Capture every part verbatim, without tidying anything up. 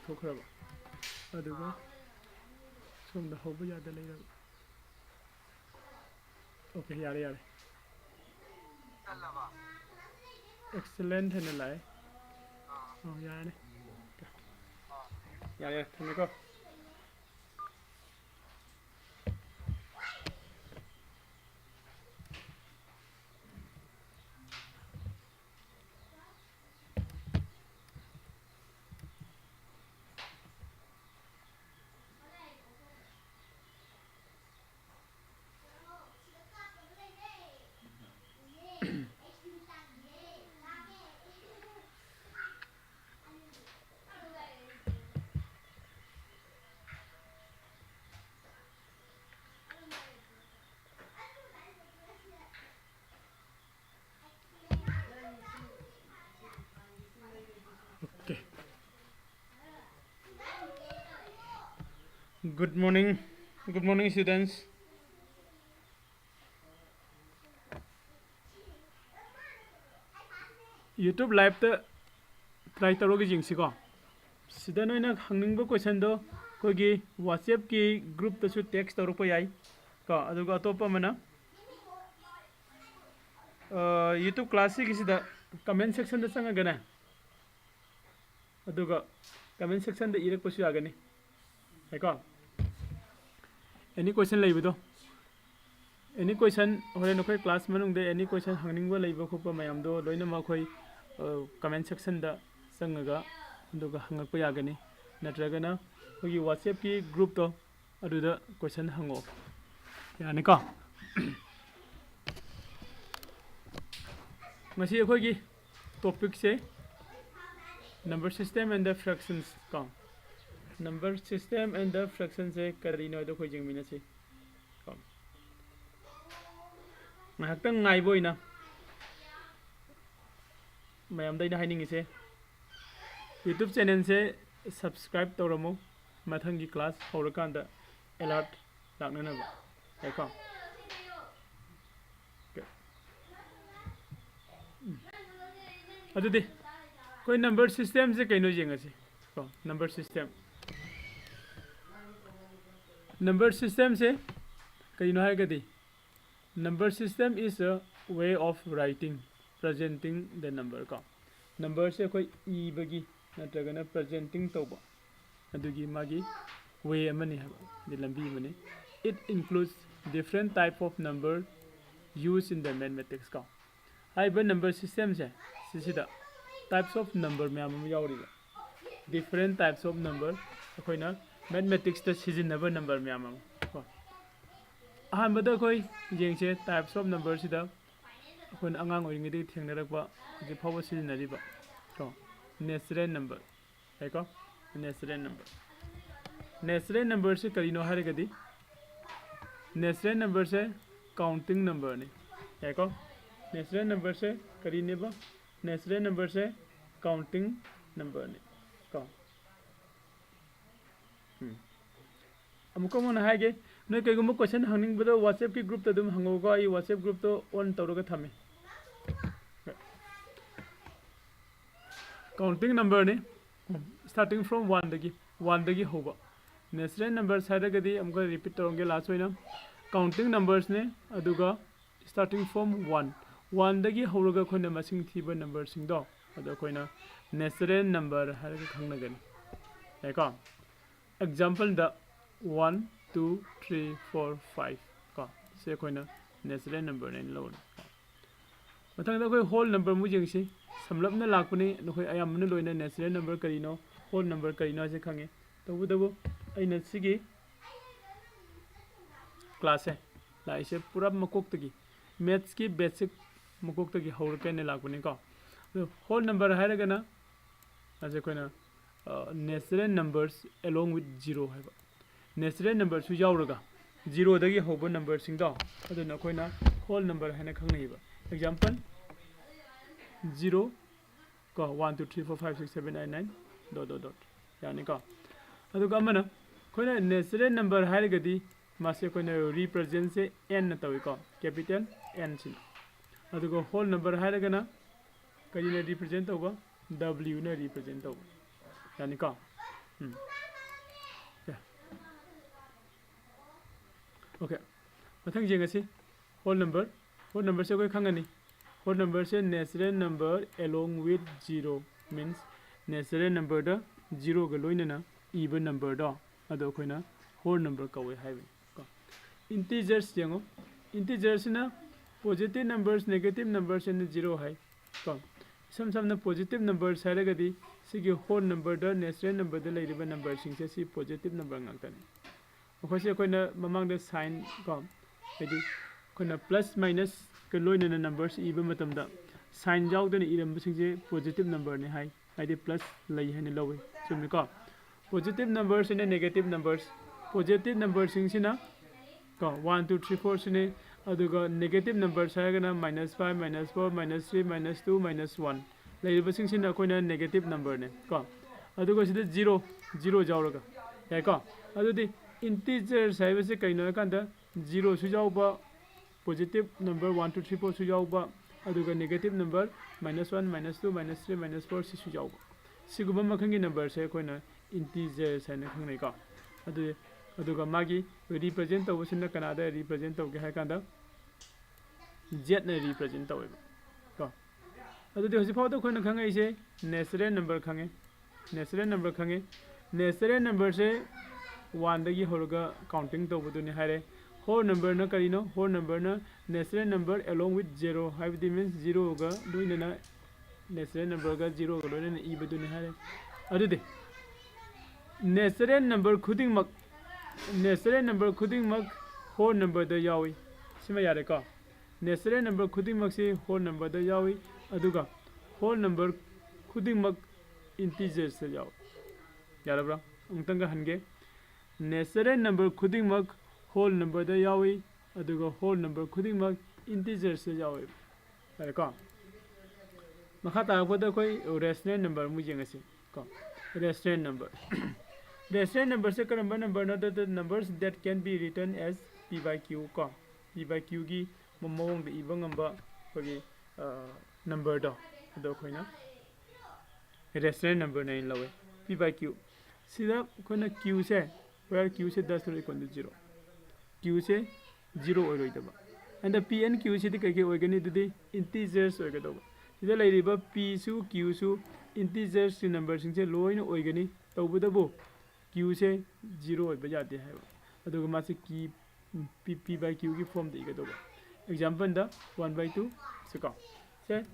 ꯊꯣꯛꯈ꯭ꯔꯕ, ꯑꯗꯨꯒ ꯁꯣꯝꯗ ꯍꯧꯕ ꯌꯥꯗ ꯂꯩꯔꯕ꯫ ꯑꯣꯀꯦ, ꯌꯥꯔꯦ, ꯌꯥꯔꯦ꯫ ꯑꯦꯛꯁꯦꯂꯦꯟ ꯍꯥꯏꯅ ꯂꯥꯛꯑꯦ꯫ ꯑꯣ, ꯌꯥꯔꯅꯤ꯫ ꯌꯥꯔꯦ, ꯌꯥꯔꯦ, ꯊꯝꯃꯦꯀꯣ꯫ Okay. Good morning. Good morning, students. YouTube live ꯇ try ꯇꯧꯔꯒ ꯌꯦꯡꯁꯤꯀꯣ꯫ ꯁꯤꯗ ꯅꯣꯏꯅ ꯍꯪꯅꯤꯡꯕ question ꯗꯣ ꯑꯩꯈꯣꯏꯒꯤ WhatsApp ꯀꯤ group ꯇꯁꯨ text ꯇꯧꯔꯛꯄ ꯌꯥꯏ ꯀꯣ꯫ ꯑꯗꯨꯒ ꯑꯇꯣꯞꯄ ꯑꯃꯅ, ꯑ, YouTube class ꯁꯤꯒꯤꯁꯤꯗ comment section ꯗ ꯆꯪꯉꯒꯅꯦ, ꯑꯗꯨꯒ comment section ꯗ ꯏꯔꯛꯄꯁꯨ ꯌꯥꯒꯅꯤ꯫ ꯌꯥꯏꯀꯣ? Any question ꯂꯩꯕꯗꯣ, any question, ꯍꯣꯔꯦꯟ ꯑꯩꯈꯣꯏ class ꯃꯅꯨꯡꯗ any question ꯍꯪꯅꯤꯡꯕ ꯂꯩꯕ ꯈꯣꯠꯄ ꯃꯌꯥꯝꯗꯣ ꯂꯣꯏꯅꯃꯛ ꯑꯩꯈꯣꯏ, ꯑ, comment section ꯗ ꯆꯪꯉꯒ ꯑꯗꯨꯒ ꯍꯪꯉꯛꯄ ꯌꯥꯒꯅꯤ꯫ ꯅꯠꯇ꯭ꯔꯒꯅ ꯑꯩꯈꯣꯏꯒꯤ WhatsApp ꯀꯤ group ꯇꯣ, ꯑꯗꯨꯗ question ꯍꯪꯉꯛꯑꯣ꯫ ꯌꯥꯅꯤꯀꯣ? ꯉꯁꯤ ꯑꯩꯈꯣꯏꯒꯤ topic say number system and the fractions ꯀꯣ꯫ Number system and the fraction ꯁꯦ ꯀꯔꯤꯅꯣ ꯍꯥꯏꯗꯣ ꯑꯩꯈꯣꯏ ꯌꯦꯡꯃꯤꯟꯅꯁꯤ ꯀꯣ꯫ ꯉꯥꯏꯍꯥꯛꯇꯪ ꯉꯥꯏꯕ ꯑꯣꯏꯅ ꯃꯌꯥꯝꯗ ꯑꯩꯅ ꯍꯥꯏꯅꯤꯡꯉꯤꯁꯦ, YouTube channel ꯁꯦ subscribe ꯇꯧꯔꯝꯃꯨ, ꯃꯊꯪꯒꯤ class ꯍꯧꯔꯀꯥꯟꯗ alert ꯂꯥꯛꯅꯅꯕ꯫ ꯌꯥꯏꯀꯣ? Okay. ꯎꯝ꯫ ꯑꯗꯨꯗꯤ ꯑꯩꯈꯣꯏ number system ꯁꯦ ꯀꯩꯅꯣ ꯌꯦꯡꯉꯁꯤ꯫ Number system, number systemꯁꯦ ꯀꯩꯅꯣ ꯍꯥꯏꯔꯒꯗꯤ, number system is a way of writing, presenting the number ꯀꯣ꯫ Numberꯁꯦ ꯑꯩꯈꯣꯏ ꯏꯕꯒꯤ ꯅꯠꯇ꯭ꯔꯒꯅ presenting ꯇꯧꯕ, ꯑꯗꯨꯒꯤ ꯃꯥꯒꯤ way ꯑꯃꯅꯤ ꯍꯥꯏꯕ, ꯑꯗꯩ ꯂꯝꯕꯤ ꯑꯃꯅꯤ꯫ It includes different type of number used in the mathematics ꯀꯣ꯫ ꯍꯥꯏꯔꯤꯕ number systemꯁꯦ, ꯁꯤꯁꯤꯗ types of number ꯃꯌꯥꯝ ꯑꯃ ꯌꯥꯎꯔꯤꯕ, different types of number, ꯑꯩꯈꯣꯏꯅ mathematicsꯇ ꯁꯤꯖꯤꯟꯅꯕ number ꯃꯌꯥꯝ ꯑꯃ ꯀꯣ꯫ ꯑꯍꯥꯟꯕꯗ ꯑꯩꯈꯣꯏ ꯌꯦꯡꯁꯦ, types of numberꯁꯤꯗ ꯑꯩꯈꯣꯏꯅ ꯑꯉꯥꯡ ꯑꯣꯏꯔꯤꯉꯩꯗꯒꯤ ꯊꯦꯡꯅꯔꯛꯄ, ꯍꯧꯖꯤꯛ ꯐꯥꯎꯕ ꯁꯤꯖꯤꯟꯅꯔꯤꯕ ꯀꯣ, natural number꯫ ꯌꯥꯏꯀꯣ? Natural number, natural numberꯁꯦ ꯀꯔꯤꯅꯣ ꯍꯥꯏꯔꯒꯗꯤ, natural numberꯁꯦ counting numberꯅꯤ꯫ ꯌꯥꯏꯀꯣ? Natural numberꯁꯦ ꯀꯔꯤꯅꯦꯕ? Natural numberꯁꯦ counting numberꯅꯤ ꯀꯣ꯫ ꯎꯝ꯫ ꯑꯃꯨꯛꯀ ꯍꯟꯅ ꯍꯥꯏꯒꯦ, ꯅꯣꯏ ꯀꯩꯒꯨꯝꯕ question ꯍꯪꯅꯤꯡꯕꯗꯣ WhatsAppꯀꯤ groupꯇ ꯑꯗꯨꯝ ꯍꯪꯉꯧꯀꯣ, ꯑꯩ WhatsApp groupꯇꯣ on ꯇꯧꯔꯒ ꯊꯝꯃꯦ꯫ Counting numberꯅꯤ, starting from oneꯗꯒꯤ, oneꯗꯒꯤ ꯍꯧꯕ꯫ Natural numbers ꯍꯥꯏꯔꯒꯗꯤ ꯑꯃꯨꯛꯀ repeat ꯇꯧꯔꯝꯒꯦ, last ꯑꯣꯏꯅ counting numbersꯅꯦ, ꯑꯗꯨꯒ starting from one, oneꯗꯒꯤ ꯍꯧꯔꯒ ꯑꯩꯈꯣꯏꯅ ꯃꯁꯤꯡ ꯊꯤꯕ numberꯁꯤꯡꯗꯣ, ꯑꯗꯣ ꯑꯩꯈꯣꯏꯅ natural number ꯍꯥꯏꯔꯒ ꯈꯪꯅꯒꯅꯤ꯫ ꯌꯥꯏꯀꯣ? Exampleꯗ one, two, three, four, five ꯀꯣ, ꯁꯤ ꯑꯩꯈꯣꯏꯅ natural numberꯅꯦꯅ ꯂꯧꯔꯦ꯫ ꯃꯊꯪꯗ ꯑꯩꯈꯣꯏ whole number ꯑꯃꯨꯛ ꯌꯦꯡꯁꯤ꯫ ꯁꯝꯂꯞꯅ ꯂꯥꯛꯄꯅꯤ, ꯅꯈꯣꯏ ꯑꯌꯥꯝꯕꯅ ꯂꯣꯏꯅ natural number ꯀꯔꯤꯅꯣ, whole number ꯀꯔꯤꯅꯣ ꯍꯥꯏꯁꯦ ꯈꯪꯉꯦ꯫ ꯇꯧꯕꯇꯕꯨ ꯑꯩꯅ ꯁꯤꯒꯤ classꯁꯦ ꯂꯥꯛꯏꯁꯦ ꯄꯨꯔꯥ ꯃꯀꯣꯛꯇꯒꯤ, mathsꯀꯤ basic ꯃꯀꯣꯛꯇꯒꯤ ꯍꯧꯔꯛꯀꯦꯅ ꯂꯥꯛꯄꯅꯤꯀꯣ꯫ ꯑꯗꯣ whole number ꯍꯥꯏꯔꯒꯅ ꯃꯥꯁꯦ ꯑꯩꯈꯣꯏꯅ natural numbers along with zero ꯍꯥꯏꯕ, natural numberꯁꯨ ꯌꯥꯎꯔꯒ zeroꯗꯒꯤ ꯍꯧꯕ numberꯁꯤꯡꯗꯣ, ꯑꯗꯨꯅ ꯑꯩꯈꯣꯏꯅ whole number ꯍꯥꯏꯅ ꯈꯪꯅꯩꯕ꯫ Example, zero ꯀꯣ, one, two, three, four, five, six, seven, eight, nine, dot dot dot, ꯌꯥꯅꯤꯀꯣ꯫ ꯑꯗꯨꯒ ꯑꯃꯅ ꯑꯩꯈꯣꯏꯅ natural number ꯍꯥꯏꯔꯒꯗꯤ ꯃꯥꯁꯦ ꯑꯩꯈꯣꯏꯅ representꯁꯦ Nꯅ ꯇꯧꯏꯀꯣ, capital N ꯁꯤꯅ꯫ ꯑꯗꯨꯒ whole number ꯍꯥꯏꯔꯒꯅ ꯀꯔꯤꯅ represent ꯇꯧꯕ? Wꯅ represent ꯇꯧꯕ꯫ ꯌꯥꯅꯤꯀꯣ? ꯎꯝ꯫ ꯑꯣꯀꯦ꯫ ꯃꯊꯪ ꯌꯦꯡꯉꯁꯤ꯫ Whole number꯫ Whole numberꯁꯦ ꯑꯩꯈꯣꯏ ꯈꯪꯉꯅꯤ꯫ Whole numberꯁꯦ natural number along with zero, means natural numberꯗ zeroꯒ ꯂꯣꯏꯅꯅ ꯏꯕ numberꯗꯣ, ꯑꯗꯣ ꯑꯩꯈꯣꯏꯅ whole number ꯀꯧꯋꯦ ꯍꯥꯏꯕꯅꯤ ꯀꯣ꯫ Integers ꯌꯦꯡꯉꯣ꯫ Integerꯁꯤꯅ positive numbers, negative numbers ꯑꯅ zero ꯍꯥꯏ ꯀꯣ꯫ ꯏꯁꯝ ꯁꯝꯅ positive numbers ꯍꯥꯏꯔꯒꯗꯤ ꯁꯤꯒꯤ whole numberꯗ, natural numberꯗ ꯂꯩꯔꯤꯕ numberꯁꯤꯡꯁꯦ ꯁꯤ positive number ꯉꯥꯛꯇꯅꯤ꯫ ꯃꯈꯣꯏꯁꯦ ꯑꯩꯈꯣꯏꯅ ꯃꯃꯥꯡꯗ sign ꯀꯣ, ꯍꯥꯏꯗꯤ ꯑꯩꯈꯣꯏꯅ plus minusꯀ ꯂꯣꯏꯅꯅ numbers ꯏꯕ ꯃꯇꯝꯗ sign ꯌꯥꯎꯗꯅ ꯏꯔꯝꯕꯁꯤꯡꯁꯦ positive numberꯅꯤ ꯍꯥꯏ, ꯍꯥꯏꯗꯤ plus ꯂꯩ ꯍꯥꯏꯅ ꯂꯧꯏ꯫ ꯆꯨꯝꯃꯤꯀꯣ? Positive numbersꯅ negative numbers, positive numberꯁꯤꯡꯁꯤꯅ ꯀꯣ, one, two, three, fourꯁꯤꯅꯤ꯫ ꯑꯗꯨꯒ negative numbers ꯍꯥꯏꯔꯒꯅ minus five, minus four, minus three, minus two, minus one꯫ ꯂꯩꯔꯤꯕꯁꯤꯡꯁꯤꯅ ꯑꯩꯈꯣꯏꯅ negative numberꯅꯦ ꯀꯣ꯫ ꯑꯗꯨꯒ ꯁꯤꯗ zero, zero ꯌꯥꯎꯔꯒ, ꯌꯥꯏꯀꯣ? ꯑꯗꯨꯗꯤ integers ꯍꯥꯏꯕꯁꯤ ꯀꯩꯅꯣ ꯍꯥꯏꯀꯥꯟꯗ zeroꯁꯨ ꯌꯥꯎꯕ, positive number one, two, three, fourꯁꯨ ꯌꯥꯎꯕ, ꯑꯗꯨꯒ negative number minus one, minus two, minus three, minus four ꯁꯤꯁꯨ ꯌꯥꯎꯕ꯫ ꯁꯤꯒꯨꯝꯕ ꯃꯈꯜꯒꯤ numberꯁꯦ ꯑꯩꯈꯣꯏꯅ integers ꯍꯥꯏꯅ ꯈꯪꯅꯩꯀꯣ꯫ ꯑꯗꯨ, ꯑꯗꯨꯒ ꯃꯥꯒꯤ represent ꯇꯧꯕꯁꯤꯅ ꯀꯅꯥꯗ represent ꯇꯧꯒꯦ ꯍꯥꯏ ꯀꯥꯟꯗ Zꯅ represent ꯇꯧꯋꯦꯕ ꯀꯣ꯫ ꯑꯗꯨꯗꯤ ꯍꯧꯖꯤꯛ ꯐꯥꯎꯗ ꯑꯩꯈꯣꯏꯅ ꯈꯪꯉꯛꯏꯁꯦ natural number ꯈꯪꯉꯦ꯫ Natural number ꯈꯪꯉꯦ꯫ Natural numberꯁꯦ oneꯗꯒꯤ ꯍꯧꯔꯒ counting ꯇꯧꯕꯗꯨꯅꯤ ꯍꯥꯏꯔꯦ꯫ Whole numberꯅ ꯀꯔꯤꯅꯣ? Whole numberꯅ natural number along with zero, ꯍꯥꯏꯕꯗꯤ means zeroꯒ ꯂꯣꯏꯅꯅ, natural numberꯒ zeroꯒ ꯂꯣꯏꯅꯅ ꯏꯕꯗꯨꯅꯤ ꯍꯥꯏꯔꯦ꯫ ꯑꯗꯨꯗꯤ natural number ꯈꯨꯗꯤꯡꯃꯛ, natural number ꯈꯨꯗꯤꯡꯃꯛ whole numberꯗ ꯌꯥꯎꯏ꯫ ꯁꯤꯃ ꯌꯥꯔꯦꯀꯣ? Natural number ꯈꯨꯗꯤꯡꯃꯛꯁꯤ whole numberꯗ ꯌꯥꯎꯏ, ꯑꯗꯨꯒ whole number ꯈꯨꯗꯤꯡꯃꯛ integersꯇ ꯌꯥꯎꯏ꯫ ꯌꯥꯔꯕ꯭ꯔꯥ? ꯑꯃꯨꯛꯇꯪꯒ ꯍꯟꯒꯦ꯫ Natural number ꯈꯨꯗꯤꯡꯃꯛ whole numberꯗ ꯌꯥꯎꯏ, ꯑꯗꯨꯒ whole number ꯈꯨꯗꯤꯡꯃꯛ integersꯇ ꯌꯥꯎꯏ꯫ ꯌꯥꯔꯦꯀꯣ? ꯃꯈꯥ ꯇꯥꯔꯛꯄꯗ ꯑꯩꯈꯣꯏ rational number ꯑꯃꯨꯛ ꯌꯦꯡꯉꯁꯤ ꯀꯣ꯫ Rational number꯫ Rational numberꯁꯦ ꯀꯔꯝꯕ numberꯅꯣ? The numbers that can be written as P by Q ꯀꯣ꯫ P by Qꯒꯤ ꯃ-, ꯃꯑꯣꯡꯗ ꯏꯕ ꯉꯝꯕ ꯑꯩꯈꯣꯏꯒꯤ, ꯑ, numberꯗꯣ, ꯑꯗꯣ ꯑꯩꯈꯣꯏꯅ rational numberꯅ ꯑꯩꯅ ꯂꯧꯋꯦ꯫ P by Q꯫ ꯁꯤꯗ ꯑꯩꯈꯣꯏꯅ Q say, where Q say does not equal to zero, Q say zero ꯑꯣꯏꯔꯣꯏꯗꯕ꯫ ꯑꯗ P and Q ꯁꯤꯗꯤ ꯀꯩꯀꯩ ꯑꯣꯏꯒꯅꯤ? ꯑꯗꯨꯗꯤ integers ꯑꯣꯏꯒꯗꯧꯕ꯫ ꯁꯤꯗ ꯂꯩꯔꯤꯕ P ꯁꯨ Q ꯁꯨ integers ꯀꯤ number ꯁꯤꯡꯁꯦ ꯂꯣꯏꯅ ꯑꯣꯏꯒꯅꯤ꯫ ꯇꯧꯕꯇꯕꯨ Q ꯁꯦ zero ꯑꯣꯏꯕ ꯌꯥꯗꯦ ꯍꯥꯏꯕ꯫ ꯑꯗꯨꯒ ꯃꯥꯁꯦ key P, P by Q ꯒꯤ form the ꯏꯒꯗꯧꯕ꯫ Example the one by two ꯁꯦ ꯀꯣ꯫ ꯁꯦ,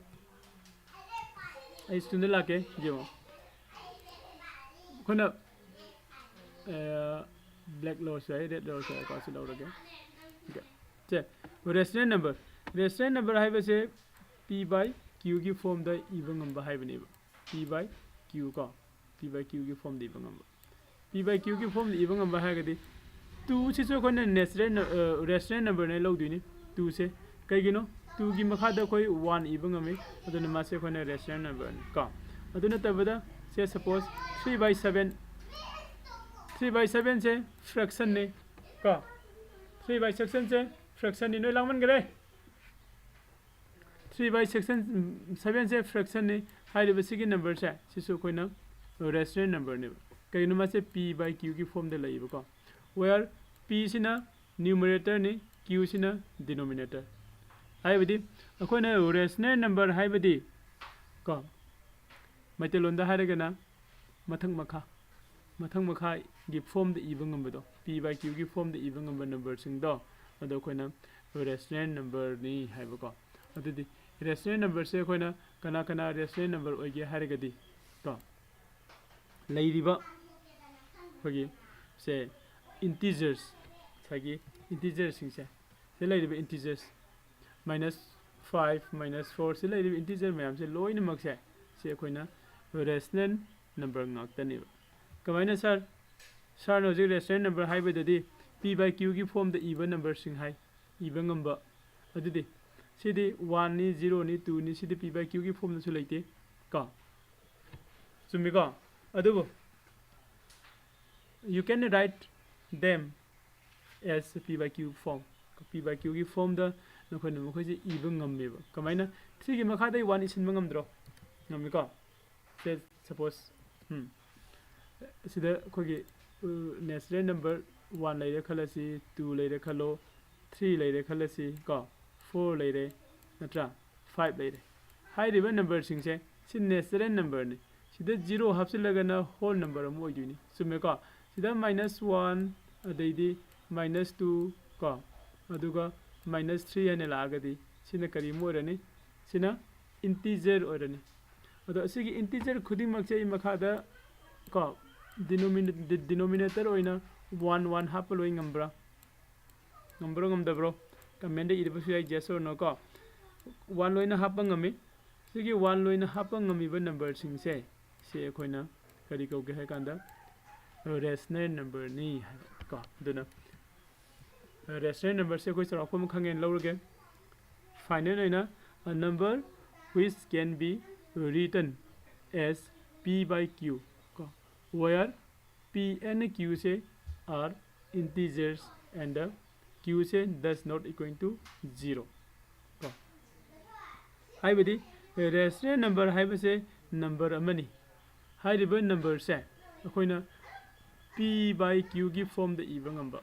ꯑꯩ student ꯂꯥꯛꯀꯦ, ꯌꯦꯡꯉꯣ꯫ ꯑꯩꯈꯣꯏꯅ, ꯑ, black ꯂꯧꯔꯁꯨ ꯌꯥꯏ, red ꯂꯧꯔꯁꯨ ꯌꯥꯏ ꯀꯣ, ꯁꯤ ꯂꯧꯔꯒꯦ꯫ Okay꯫ ꯁꯦ, rational number꯫ Rational number ꯍꯥꯏꯕꯁꯦ P by Q ꯒꯤ form ꯗ ꯏꯕ ꯉꯝꯕ ꯍꯥꯏꯕꯅꯦꯕ꯫ P by Q ꯀꯣ, P by Q ꯒꯤ form ꯗ ꯏꯕ ꯉꯝꯕ꯫ P by Q ꯒꯤ form ꯗ ꯏꯕ ꯉꯝꯕ ꯍꯥꯏꯔꯒꯗꯤ two ꯁꯤꯁꯨ ꯑꯩꯈꯣꯏꯅ natural ꯅ-, ꯑ, rational number ꯅꯦ ꯂꯧꯗꯣꯏꯅꯤ, two ꯁꯦ꯫ ꯀꯩꯒꯤꯅꯣ? Two ꯒꯤ ꯃꯈꯥꯗ ꯑꯩꯈꯣꯏ one ꯏꯕ ꯉꯝꯃꯤ, ꯑꯗꯨꯅ ꯃꯥꯁꯦ ꯑꯩꯈꯣꯏꯅ rational number ꯅꯤ ꯀꯣ꯫ ꯑꯗꯨ ꯅꯠꯇꯕꯗ, ꯁꯦ, suppose three by seven, three by seven say fraction ꯅꯤ ꯀꯣ꯫ Three by seven say fraction ꯅꯤ꯫ ꯅꯣꯏ ꯂꯥꯡꯃꯟꯈ꯭ꯔꯦ꯫ Three by section, seven say fraction ꯅꯤ꯫ ꯍꯥꯏꯔꯤꯕ ꯁꯤꯒꯤ number ꯁꯦ, ꯁꯤꯁꯨ ꯑꯩꯈꯣꯏꯅ rational number ꯅꯦꯕ꯫ ꯀꯩꯒꯤꯅꯣ? ꯃꯥꯁꯦ P by Q ꯒꯤ form ꯗ ꯂꯩꯌꯦꯕꯀꯣ, where P ꯁꯤꯅ numerator ꯅꯤ, Q ꯁꯤꯅ denominator꯫ ꯍꯥꯏꯕꯗꯤ ꯑꯩꯈꯣꯏꯅ rational number ꯍꯥꯏꯕꯗꯤ ꯀꯣ, ꯃꯩꯇꯩꯂꯣꯟꯗ ꯍꯥꯏꯔꯒꯅ ꯃꯊꯛ ꯃꯈꯥ, ꯃꯊꯛ ꯃꯈꯥꯒꯤ form ꯗ ꯏꯕ ꯉꯝꯕꯗꯣ, P by Q ꯒꯤ form ꯗ ꯏꯕ ꯉꯝꯕ number ꯁꯤꯡꯗꯣ, ꯑꯗꯣ ꯑꯩꯈꯣꯏꯅ rational number ꯅꯤ ꯍꯥꯏꯕꯀꯣ꯫ ꯑꯗꯨꯗꯤ rational number ꯁꯦ ꯑꯩꯈꯣꯏꯅ ꯀꯅꯥ ꯀꯅꯥ rational number ꯑꯣꯏꯒꯦ ꯍꯥꯏꯔꯒꯗꯤ ꯀꯣ, ꯂꯩꯔꯤꯕ ꯑꯩꯈꯣꯏꯒꯤ ꯁꯦ integers, ꯉꯁꯥꯏꯒꯤ integer ꯁꯤꯡꯁꯦ, ꯁꯤꯗ ꯂꯩꯔꯤꯕ integers, minus five, minus four, ꯁꯤ ꯂꯩꯔꯤꯕ integer ꯃꯌꯥꯝꯁꯦ ꯂꯣꯏꯅꯃꯛꯁꯦ, ꯁꯤ ꯑꯩꯈꯣꯏꯅ rational number ꯉꯥꯛꯇꯅꯦꯕ꯫ ꯀꯃꯥꯏꯅ sir? Sir ꯅ ꯍꯧꯖꯤꯛ rational number ꯍꯥꯏꯕꯗꯗꯤ P by Q ꯒꯤ form ꯗ ꯏꯕ number ꯁꯤꯡ ꯍꯥꯏ, ꯏꯕ ꯉꯝꯕ꯫ ꯑꯗꯨꯗꯤ ꯁꯤꯗꯤ one ꯅꯤ, zero ꯅꯤ, two ꯅꯤ, ꯁꯤꯗꯤ P by Q ꯒꯤ form ꯗꯁꯨ ꯂꯩꯇꯦ ꯀꯣ꯫ ꯆꯨꯝꯃꯤꯀꯣ? ꯑꯗꯨꯕꯨ you can write them as P by Q form꯫ P by Q ꯒꯤ form ꯗ ꯅꯈꯣꯏꯅ ꯃꯈꯣꯏꯁꯦ ꯏꯕ ꯉꯝꯃꯦꯕ꯫ ꯀꯃꯥꯏꯅ? Three ꯒꯤ ꯃꯈꯥꯗ one ꯏꯁꯤꯟꯕ ꯉꯝꯗ꯭ꯔꯣ? ꯉꯝꯃꯤꯀꯣ? Say, suppose, ꯎꯝ, ꯁꯤꯗ ꯑꯩꯈꯣꯏꯒꯤ natural number one ꯂꯩꯔꯦ ꯈꯜꯂꯁꯤ, two ꯂꯩꯔꯦ ꯈꯜꯂꯣ, three ꯂꯩꯔꯦ ꯈꯜꯂꯁꯤ ꯀꯣ, four ꯂꯩꯔꯦ ꯅꯠꯇ꯭ꯔꯥ, five ꯂꯩꯔꯦ꯫ ꯍꯥꯏꯔꯤꯕ numberꯁꯤꯡꯁꯦ ꯁꯤ natural numberꯅꯤ꯫ ꯁꯤꯗ zero ꯍꯥꯞꯆꯤꯜꯂꯒꯅ whole number ꯑꯃ ꯑꯣꯏꯗꯣꯏꯅꯤ, ꯆꯨꯝꯃꯦꯀꯣ? ꯁꯤꯗ minus one, ꯑꯗꯩꯗꯤ minus two ꯀꯣ, ꯑꯗꯨꯒ minus three ꯍꯥꯏꯅ ꯂꯥꯛꯑꯒꯗꯤ ꯁꯤꯅ ꯀꯔꯤ ꯑꯃ ꯑꯣꯏꯔꯅꯤ? ꯁꯤꯅ integer ꯑꯣꯏꯔꯅꯤ꯫ ꯑꯗꯣ ꯑꯁꯤꯒꯤ integer ꯈꯨꯗꯤꯡꯃꯛꯁꯦ ꯑꯩ ꯃꯈꯥꯗ ꯀꯣ, denominator ꯑꯣꯏꯅ one one ꯍꯥꯞꯄ ꯂꯣꯏ ꯉꯝꯕ꯭ꯔꯥ? ꯉꯝꯕ꯭ꯔꯣ ꯉꯝꯗꯕ꯭ꯔꯣ? Commentꯗ ꯏꯔꯕꯁꯨ ꯌꯥꯏ, yes or no ꯀꯣ꯫ One ꯂꯣꯏꯅ ꯍꯥꯞꯄ ꯉꯝꯃꯤ꯫ ꯁꯤꯒꯤ one ꯂꯣꯏꯅ ꯍꯥꯞꯄ ꯉꯝꯃꯤꯕ numberꯁꯤꯡꯁꯦ ꯁꯤ ꯑꯩꯈꯣꯏꯅ ꯀꯔꯤ ꯀꯧꯒꯦ ꯍꯥꯏ ꯀꯥꯟꯗ rational numberꯅꯤ ꯍꯥꯏꯕ ꯀꯣ꯫ ꯑꯗꯨꯅ rational numberꯁꯦ ꯑꯩꯈꯣꯏ ꯆꯥꯎꯔꯥꯛꯄ ꯑꯃ ꯈꯪꯉꯦꯅ ꯂꯧꯔꯒꯦ꯫ Final ꯑꯣꯏꯅ a number which can be written as p by q ꯀꯣ, where p and qꯁꯦ are integers and qꯁꯦ does not equal to zero ꯀꯣ꯫ ꯍꯥꯏꯕꯗꯤ rational number ꯍꯥꯏꯕꯁꯦ number ꯑꯃꯅꯤ꯫ ꯍꯥꯏꯔꯤꯕ numberꯁꯦ ꯑꯩꯈꯣꯏꯅ p by qꯒꯤ formꯗ ꯏꯕ ꯉꯝꯕ꯫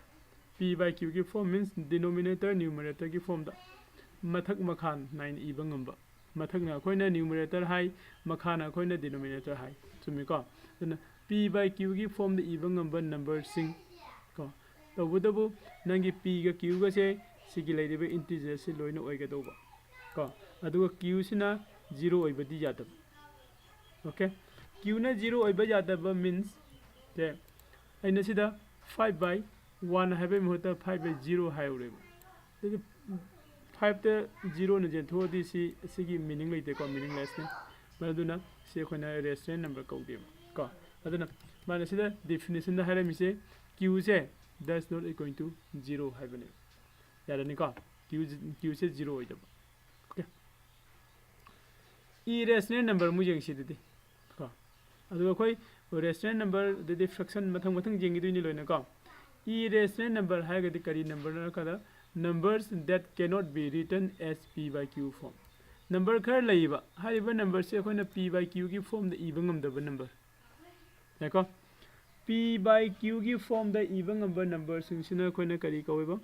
P by qꯒꯤ form means denominator numeratorꯒꯤ formꯗ ꯃꯊꯛ ꯃꯈꯥ ꯅꯥꯏꯅ ꯏꯕ ꯉꯝꯕ꯫ ꯃꯊꯛꯅ ꯑꯩꯈꯣꯏꯅ numerator ꯍꯥꯏ, ꯃꯈꯥꯅ ꯑꯩꯈꯣꯏꯅ denominator ꯍꯥꯏ꯫ ꯆꯨꯝꯃꯤꯀꯣ? ꯑꯗꯨꯅ p by qꯒꯤ formꯗ ꯏꯕ ꯉꯝꯕ numberꯁꯤꯡ ꯀꯣ꯫ ꯇꯧꯕꯇꯕꯨ ꯅꯪꯒꯤ pꯒ qꯒꯁꯦ ꯁꯤꯒꯤ ꯂꯩꯔꯤꯕ integerꯁꯤ ꯂꯣꯏꯅ ꯑꯣꯏꯒꯗꯧꯕ ꯀꯣ꯫ ꯑꯗꯨꯒ qꯁꯤꯅ zero ꯑꯣꯏꯕꯗꯤ ꯌꯥꯗꯕ꯫ Okay? Qꯅ zero ꯑꯣꯏꯕ ꯌꯥꯗꯕ means ꯁꯦ ꯑꯩꯅ ꯁꯤꯗ five by one ꯍꯥꯏꯕꯒꯤ ꯃꯍꯨꯠꯇ five by zero ꯍꯥꯏꯔꯨꯔꯦꯕ꯫ ꯑꯗꯨꯗꯤ fiveꯇ zeroꯅ ꯆꯦꯟꯊꯣꯛꯑꯗꯤ ꯁꯤ, ꯁꯤꯒꯤ meaning ꯂꯩꯇꯦꯀꯣ, meaninglessꯅꯤ꯫ ꯃꯔꯝ ꯑꯗꯨꯅ ꯁꯤ ꯑꯩꯈꯣꯏꯅ rational number ꯀꯧꯗꯦꯕ ꯀꯣ꯫ ꯑꯗꯨꯅ ꯃꯥꯅ ꯁꯤꯗ definitionꯗ ꯍꯥꯏꯔꯝꯃꯤꯁꯦ qꯁꯦ does not equal to zero ꯍꯥꯏꯕꯅꯦꯕ꯫ ꯌꯥꯔꯅꯤꯀꯣ? Q, qꯁꯦ zero ꯑꯣꯏꯗꯕ꯫ Okay? Irrational number ꯑꯃꯨꯛ ꯌꯦꯡꯁꯤ ꯑꯗꯨꯗꯤ ꯀꯣ꯫ ꯑꯗꯨꯒ ꯑꯩꯈꯣꯏ rational number ꯑꯗꯩꯗꯤ fraction ꯃꯊꯪ ꯃꯊꯪ ꯌꯦꯡꯈꯤꯗꯣꯏꯅꯤ ꯂꯣꯏꯅ ꯀꯣ꯫ Irrational number ꯍꯥꯏꯔꯒꯗꯤ ꯀꯔꯤ numberꯅꯣ ꯍꯥꯏꯔ ꯀꯥꯟꯗ numbers that cannot be written as p by q form꯫ Number ꯈꯔ ꯂꯩꯌꯦꯕ, ꯍꯥꯏꯔꯤꯕ numberꯁꯦ ꯑꯩꯈꯣꯏꯅ p by qꯒꯤ formꯗ ꯏꯕ ꯉꯝꯗꯕ number꯫ ꯌꯥꯏꯀꯣ? P by Q ꯒꯤ ꯐꯣꯝꯗ ꯏꯕ ꯉꯝꯕ ꯅꯝꯕꯔꯁꯤꯡꯁꯤꯅ ꯑꯩꯈꯣꯏꯅ ꯀꯔꯤ ꯀꯧꯋꯦꯕ?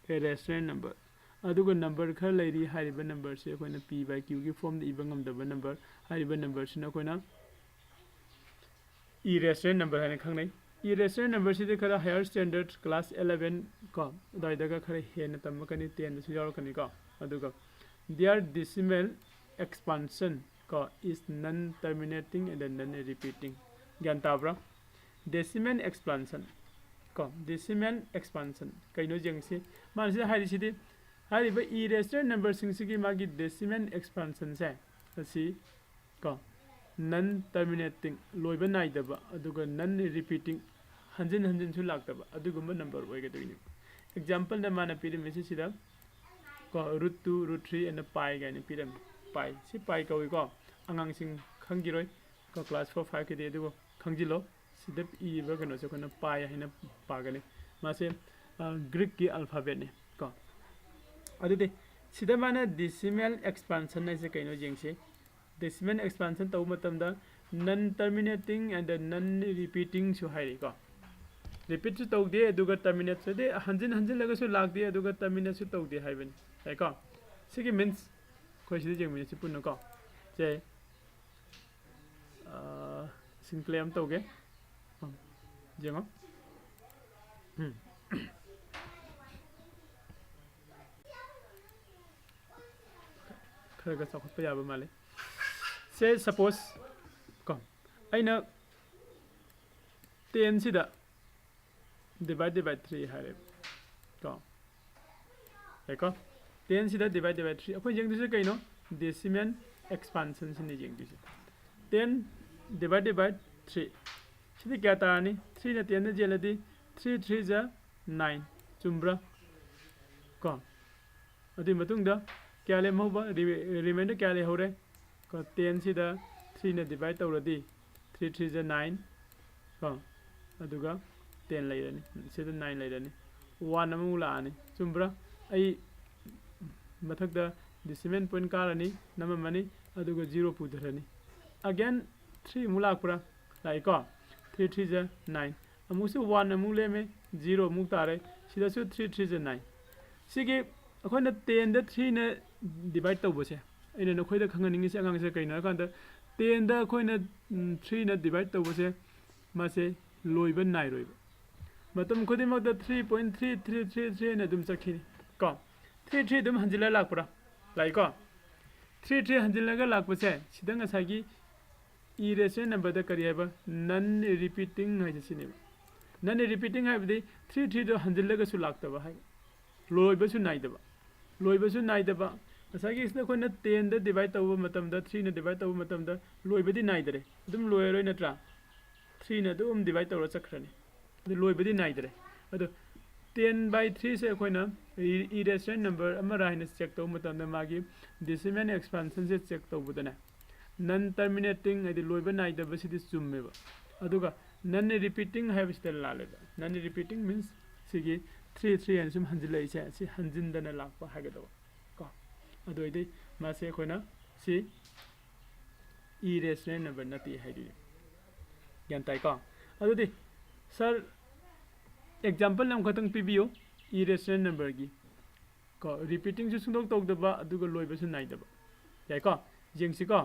ꯏꯔꯦꯁꯅꯦꯜ ꯅꯝꯕꯔ꯫ ꯑꯗꯨꯒ ꯅꯝꯕꯔ ꯈꯔ ꯂꯩꯔꯤ, ꯍꯥꯏꯔꯤꯕ ꯅꯝꯕꯔꯁꯤ ꯑꯩꯈꯣꯏꯅ P by Q ꯒꯤ ꯐꯣꯝꯗ ꯏꯕ ꯉꯝꯗꯕ ꯅꯝꯕꯔ, ꯍꯥꯏꯔꯤꯕ ꯅꯝꯕꯔꯁꯤꯅ ꯑꯩꯈꯣꯏꯅ ꯏꯔꯦꯁꯅꯦꯜ ꯅꯝꯕꯔ ꯍꯥꯏꯅ ꯈꯪꯅꯩ꯫ ꯏꯔꯦꯁꯅꯦꯜ ꯅꯝꯕꯔꯁꯤꯗꯤ ꯈꯔ ꯍꯥꯌꯔ ꯁ꯭ꯇꯦꯟꯗꯔꯗ, ꯀ꯭ꯂꯥꯁ ꯑꯦꯂꯚꯦꯟ ꯀꯣ ꯑꯗꯨꯋꯥꯏꯗꯒ ꯈꯔ ꯍꯦꯟꯅ ꯇꯝꯃꯛꯀꯅꯤ, ꯇꯦꯟꯗꯁꯨ ꯌꯥꯎꯔꯛꯀꯅꯤꯀꯣ꯫ ꯑꯗꯨꯒ their decimal expansion ꯀꯣ is non terminating and non repeating꯫ ꯒ꯭ꯌꯥꯟ ꯇꯥꯕ꯭ꯔꯥ? Decimal expansion ꯀꯣ, decimal expansion ꯀꯩꯅꯣ ꯌꯦꯡꯁꯤ꯫ ꯃꯥꯅ ꯁꯤꯗ ꯍꯥꯏꯔꯤꯁꯤꯗꯤ, ꯍꯥꯏꯔꯤꯕ ꯏꯔꯦꯁꯅꯦꯜ ꯅꯝꯕꯔꯁꯤꯡꯁꯤꯒꯤ ꯃꯥꯒꯤ decimal expansionꯁꯦ ꯑꯁꯤ ꯀꯣ, non terminating, ꯂꯣꯏꯕ ꯅꯥꯏꯗꯕ, ꯑꯗꯨꯒ non repeating, ꯍꯟꯖꯤꯟ ꯍꯟꯖꯤꯟꯁꯨ ꯂꯥꯛꯇꯕ ꯑꯗꯨꯒꯨꯝꯕ ꯅꯝꯕꯔ ꯑꯣꯏꯒꯗꯣꯏꯅꯤ꯫ ꯑꯦꯛꯖꯥꯝꯄꯜꯗ ꯃꯥꯅ ꯄꯤꯔꯝꯃꯤꯁꯤ ꯁꯤꯗ ꯀꯣ, root two, root three ꯑꯅ pi ꯀꯥꯏꯅ ꯄꯤꯔꯝꯃꯤ꯫ Pi, ꯁꯤ pi ꯀꯧꯏꯀꯣ꯫ ꯑꯉꯥꯡꯁꯤꯡ ꯈꯪꯈꯤꯔꯣꯏ ꯀꯣ, ꯀ꯭ꯂꯥꯁ ꯐꯣꯔ ꯐꯥꯏꯚꯀꯤꯗꯤ, ꯑꯗꯨꯕꯨ ꯈꯪꯖꯤꯜꯂꯣ꯫ ꯁꯤꯗ ꯏꯔꯤꯕ ꯀꯩꯅꯣꯁꯦ ꯑꯩꯈꯣꯏꯅ pi ꯍꯥꯏꯅ ꯄꯥꯒꯅꯤ꯫ ꯃꯥꯁꯦ ꯒ꯭ꯔꯤꯛꯀꯤ ꯑꯜꯐꯥꯕꯦꯠꯅꯤ ꯀꯣ꯫ ꯑꯗꯨꯗꯤ ꯁꯤꯗ ꯃꯥꯅ decimal expansion ꯍꯥꯏꯁꯦ ꯀꯩꯅꯣ ꯌꯦꯡꯁꯤ꯫ Decimal expansion ꯇꯧꯕ ꯃꯇꯝꯗ non terminating and non repeatingꯁꯨ ꯍꯥꯏꯔꯤꯀꯣ꯫ ꯔꯤꯄꯤꯠꯁꯨ ꯇꯧꯗꯦ, ꯑꯗꯨꯒ ꯇꯔꯃꯤꯅꯦꯠꯁꯨ ꯍꯥꯏꯗꯤ ꯍꯟꯖꯤꯟ ꯍꯟꯖꯤꯜꯂꯒꯁꯨ ꯂꯥꯛꯇꯦ, ꯑꯗꯨꯒ ꯇꯔꯃꯤꯅꯦꯠꯁꯨ ꯇꯧꯗꯦ ꯍꯥꯏꯕꯅꯤ꯫ ꯌꯥꯏꯀꯣ? ꯁꯤꯒꯤ ꯃꯤꯟꯁ ꯑꯩꯈꯣꯏ ꯁꯤꯗ ꯌꯦꯡꯃꯤꯟꯅꯁꯤ ꯄꯨꯟꯅꯀꯣ꯫ ꯁꯦ, ꯑꯥ, ꯏꯁꯤꯡ ꯀ꯭ꯂꯦ ꯑꯃ ꯇꯧꯒꯦ꯫ ꯎꯝ, ꯌꯦꯡꯉꯣ꯫ ꯎꯝ꯫ ꯈꯔ ꯈꯔ ꯆꯥꯎꯈꯠꯄ ꯌꯥꯕ ꯃꯥꯜꯂꯦ꯫ ꯁꯦ, ꯁꯄꯣꯁ ꯀꯣ, ꯑꯩꯅ ꯇꯦꯟꯁꯤꯗ divide by three ꯍꯥꯏꯔꯦ ꯀꯣ꯫ ꯌꯥꯏꯀꯣ? ꯇꯦꯟꯁꯤꯗ divide by three꯫ ꯑꯩꯈꯣꯏ ꯌꯦꯡꯗꯣꯏꯁꯦ ꯀꯩꯅꯣ? Decimal expansionꯁꯤꯅ ꯌꯦꯡꯗꯣꯏꯁꯦ꯫ Ten divide by three꯫ ꯁꯤꯗꯤ ꯀꯌꯥ ꯇꯥꯔꯅꯤ? Threeꯅ tenꯗ ꯌꯦꯜꯂꯗꯤ three three ꯖ nine꯫ ꯆꯨꯝꯕ꯭ꯔꯥ? ꯀꯣ? ꯑꯗꯨꯒꯤ ꯃꯇꯨꯡꯗ ꯀꯌꯥ ꯂꯦꯝꯍꯧꯕ? ꯔꯤ-, remainder ꯀꯌꯥ ꯂꯩꯍꯧꯔꯦ? ꯀꯣ, tenꯁꯤꯗ threeꯅ divide ꯇꯧꯔꯗꯤ three three ꯖ nine ꯀꯣ, ꯑꯗꯨꯒ ten ꯂꯩꯔꯅꯤ, ꯁꯤꯗ nine ꯂꯩꯔꯅꯤ, one ꯑꯃꯃꯨꯛ ꯂꯥꯛꯑꯅꯤ꯫ ꯆꯨꯝꯕ꯭ꯔꯥ? ꯑꯩ ꯃꯊꯛꯇ decimal point ꯀꯥꯔꯅꯤ, ꯅꯝꯃꯝꯃꯅꯤ, ꯑꯗꯨꯒ zero ꯄꯨꯊꯔꯅꯤ꯫ Again three ꯑꯃꯨꯛ ꯂꯥꯛꯄ꯭ꯔꯥ? ꯂꯥꯛꯏꯀꯣ꯫ Three three ꯖ nine, ꯑꯃꯨꯛꯁꯨ one ꯑꯃꯨꯛ ꯂꯦꯝꯃꯦ, zero ꯑꯃꯨꯛ ꯇꯥꯔꯦ꯫ ꯁꯤꯗꯁꯨ three three ꯖ nine꯫ ꯁꯤꯒꯤ ꯑꯩꯈꯣꯏꯅ tenꯗ threeꯅ divide ꯇꯧꯕꯁꯦ, ꯑꯩꯅ ꯅꯈꯣꯏꯗ ꯈꯪꯍꯟꯅꯤꯡꯉꯤꯁꯦ ꯑꯉꯥꯡꯁꯦ ꯀꯩꯅꯣ ꯍꯥꯏꯀꯥꯟꯗ, tenꯗ ꯑꯩꯈꯣꯏꯅ ꯎꯝ, threeꯅ divide ꯇꯧꯕꯁꯦ, ꯃꯥꯁꯦ ꯂꯣꯏꯕ ꯅꯥꯏꯔꯣꯏꯕ꯫ ꯃꯇꯝ ꯈꯨꯗꯤꯡꯃꯛꯇ three point three three three three ꯍꯥꯏꯅ ꯑꯗꯨꯝ ꯆꯠꯈꯤꯅꯤ ꯀꯣ꯫ Three three ꯑꯗꯨꯝ ꯍꯟꯖꯤꯜꯂ ꯂꯥꯛꯄ꯭ꯔꯥ? ꯂꯥꯛꯏꯀꯣ꯫ Three three ꯍꯟꯖꯤꯜꯂꯒ ꯂꯥꯛꯄꯁꯦ, ꯁꯤꯗ ꯉꯁꯥꯏꯒꯤ irrational numberꯗ ꯀꯔꯤ ꯍꯥꯏꯕ? Non repeating ꯍꯥꯏꯁꯦ ꯁꯤꯅꯦꯕ꯫ Non repeating ꯍꯥꯏꯕꯗꯤ three threeꯗꯣ ꯍꯟꯖꯤꯜꯂꯒꯁꯨ ꯂꯥꯛꯇꯕ ꯍꯥꯏꯕ, ꯂꯣꯏꯕꯁꯨ ꯅꯥꯏꯗꯕ꯫ ꯂꯣꯏꯕꯁꯨ ꯅꯥꯏꯗꯕ꯫ ꯉꯁꯥꯏꯒꯤ ꯁꯤꯗ ꯑꯩꯈꯣꯏꯅ tenꯗ divide ꯇꯧꯕ ꯃꯇꯝꯗ, threeꯅ divide ꯇꯧꯕ ꯃꯇꯝꯗ ꯂꯣꯏꯕꯗꯤ ꯅꯥꯏꯗꯔꯦ, ꯑꯗꯨꯝ ꯂꯣꯏꯔꯔꯣꯏ ꯅꯠꯇ꯭ꯔꯥ? Threeꯅ ꯑꯗꯨꯝ divide ꯇꯧꯔ ꯆꯠꯈ꯭ꯔꯅꯤ, ꯑꯗꯨ ꯂꯣꯏꯕꯗꯤ ꯅꯥꯏꯗꯔꯦ꯫ ꯑꯗꯣ ten by threeꯁꯦ ꯑꯩꯈꯣꯏꯅ irrational number ꯑꯃꯔ ꯍꯥꯏꯅ check ꯇꯧꯕ ꯃꯇꯝꯗ, ꯃꯥꯒꯤ decimal expansionꯁꯦ check ꯇꯧꯕꯗꯅꯦ, non terminating ꯍꯥꯏꯗꯤ ꯂꯣꯏꯕ ꯅꯥꯏꯗꯕꯁꯤꯗꯤ ꯆꯨꯝꯃꯦꯕ, ꯑꯗꯨꯒ non repeating ꯍꯥꯏꯕꯁꯤꯗ ꯂꯥꯜꯂꯦꯕ꯫ Non repeating means ꯁꯤꯒꯤ three three ꯍꯥꯏꯅ ꯁꯨꯝ ꯍꯟꯖꯤꯜꯂꯛꯏꯁꯦ, ꯁꯤ ꯍꯟꯖꯤꯟꯗꯅ ꯂꯥꯛꯄ ꯍꯥꯏꯒꯗꯕ ꯀꯣ꯫ ꯑꯗꯨ ꯑꯣꯏꯗꯤ ꯃꯥꯁꯦ ꯑꯩꯈꯣꯏꯅ ꯁꯤ irrational number ꯅꯠꯇꯦ ꯍꯥꯏꯗꯣꯏꯅꯦ꯫ ꯒ꯭ꯌꯥꯟ ꯇꯥꯏꯀꯣ? ꯑꯗꯨꯗꯤ sir, example ꯑꯃꯈꯛꯇꯪ ꯄꯤꯕꯤꯌꯨ irrational numberꯒꯤ ꯀꯣ꯫ Repeatingꯁꯨ ꯁꯨꯡꯇꯧ ꯇꯧꯗꯕ, ꯑꯗꯨꯒ ꯂꯣꯏꯕꯁꯨ ꯅꯥꯏꯗꯕ꯫ ꯌꯥꯏꯀꯣ? ꯌꯦꯡꯁꯤꯀꯣ꯫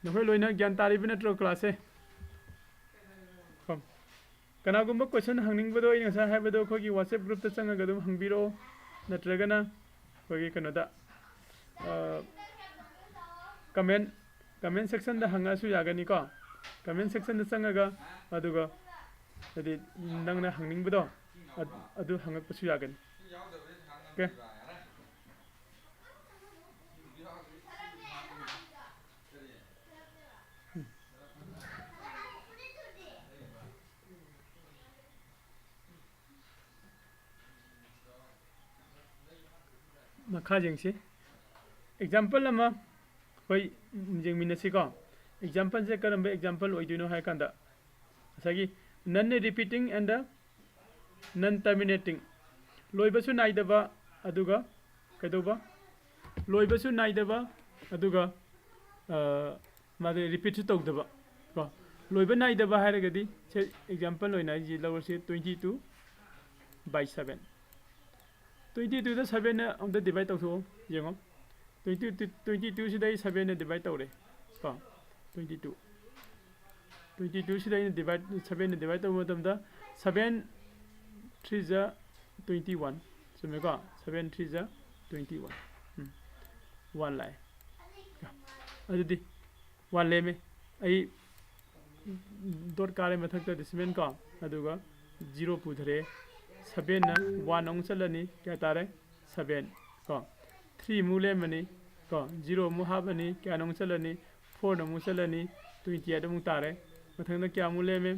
ꯅꯈꯣꯏ ꯂꯣꯏꯅ ꯒ꯭ꯌꯥꯟ ꯇꯥꯔꯤꯕ ꯅꯠꯇ꯭ꯔꯣ classꯁꯦ? ꯀꯣ꯫ ꯀꯅꯥꯒꯨꯝꯕ question ꯍꯪꯅꯤꯡꯕꯗꯣ, ꯑꯩꯅ ꯉꯁꯥꯏ ꯍꯥꯏꯕꯗꯣ, ꯑꯩꯈꯣꯏꯒꯤ WhatsApp groupꯇ ꯆꯪꯉꯒ ꯑꯗꯨꯝ ꯍꯪꯕꯤꯔꯛꯑꯣ, ꯅꯠꯇ꯭ꯔꯒꯅ ꯑꯩꯈꯣꯏꯒꯤ ꯀꯩꯅꯣꯗ, ꯑ, comment, comment sectionꯗ ꯍꯪꯉꯛꯑꯁꯨ ꯌꯥꯒꯅꯤꯀꯣ꯫ Comment sectionꯗ ꯆꯪꯉꯒ, ꯑꯗꯨꯒ ꯍꯥꯏꯗꯤ ꯅꯪꯅ ꯍꯪꯅꯤꯡꯕꯗꯣ, ꯑꯗ-, ꯑꯗꯨ ꯍꯪꯉꯛꯄꯁꯨ ꯌꯥꯒꯅꯤ꯫ Okay? ꯃꯈꯥ ꯌꯦꯡꯁꯤ꯫ Example ꯑꯃ ꯑꯩꯈꯣꯏ ꯌꯦꯡꯃꯤꯟꯅꯁꯤꯀꯣ꯫ Exampleꯁꯦ ꯀꯔꯝꯕ example ꯑꯣꯏꯗꯣꯏꯅꯣ ꯍꯥꯏ ꯀꯥꯟꯗ, ꯉꯁꯥꯏꯒꯤ non repeating and the non terminating, ꯂꯣꯏꯕꯁꯨ ꯅꯥꯏꯗꯕ, ꯑꯗꯨꯒ ꯀꯩꯗꯧꯕ? ꯂꯣꯏꯕꯁꯨ ꯅꯥꯏꯗꯕ, ꯑꯗꯨꯒ, ꯑ, ꯃꯥꯗꯤ repeatꯁꯨ ꯇꯧꯗꯕ ꯀꯣ꯫ ꯂꯣꯏꯕ ꯅꯥꯏꯗꯕ ꯍꯥꯏꯔꯒꯗꯤ ꯁꯦ, ꯑꯦꯛꯖꯥꯝꯄꯜ ꯑꯣꯏꯅ ꯑꯩꯁꯦ ꯂꯧꯔꯁꯤ, twenty two by seven꯫ Twenty twoꯗ sevenꯅ ꯑꯝꯇ divide ꯇꯧꯊꯣꯛꯑꯣ ꯌꯦꯡꯉꯣ꯫ Twenty two, twenty twoꯁꯤꯗ ꯑꯩ sevenꯅ divide ꯇꯧꯔꯦ ꯀꯣ꯫ Twenty two, twenty twoꯁꯤꯗ ꯑꯩꯅ divide, sevenꯅ divide ꯇꯧꯕ ꯃꯇꯝꯗ, seven three ꯖ twenty one꯫ ꯆꯨꯝꯃꯦꯀꯣ? Seven three ꯖ twenty one꯫ ꯎꯝ꯫ One ꯂꯥꯛꯑꯦ꯫ ꯑꯗꯨꯗꯤ one ꯂꯦꯝꯃꯦ꯫ ꯑꯩ dot ꯀꯥꯔꯦ ꯃꯊꯛꯇ decimal ꯀꯣ, ꯑꯗꯨꯒ zero ꯄꯨꯊꯔꯛꯑꯦ꯫ Sevenꯅ one ꯑꯃꯨꯛ ꯆꯠꯂꯅꯤ, ꯀꯌꯥ ꯇꯥꯔꯦ? Seven ꯀꯣ꯫ Three ꯑꯃꯨꯛ ꯂꯦꯝꯃꯅꯤ ꯀꯣ, zero ꯑꯃꯨꯛ ꯍꯥꯞꯄꯅꯤ, ꯀꯌꯥꯅꯣ ꯑꯃꯨꯛ ꯆꯠꯂꯅꯤ? Fourꯅ ꯑꯃꯨꯛ ꯆꯠꯂꯅꯤ, twenty eight ꯑꯃꯨꯛ ꯇꯥꯔꯦ꯫ ꯃꯊꯪꯗ ꯀꯌꯥꯃꯨꯛ ꯂꯦꯝꯃꯦ?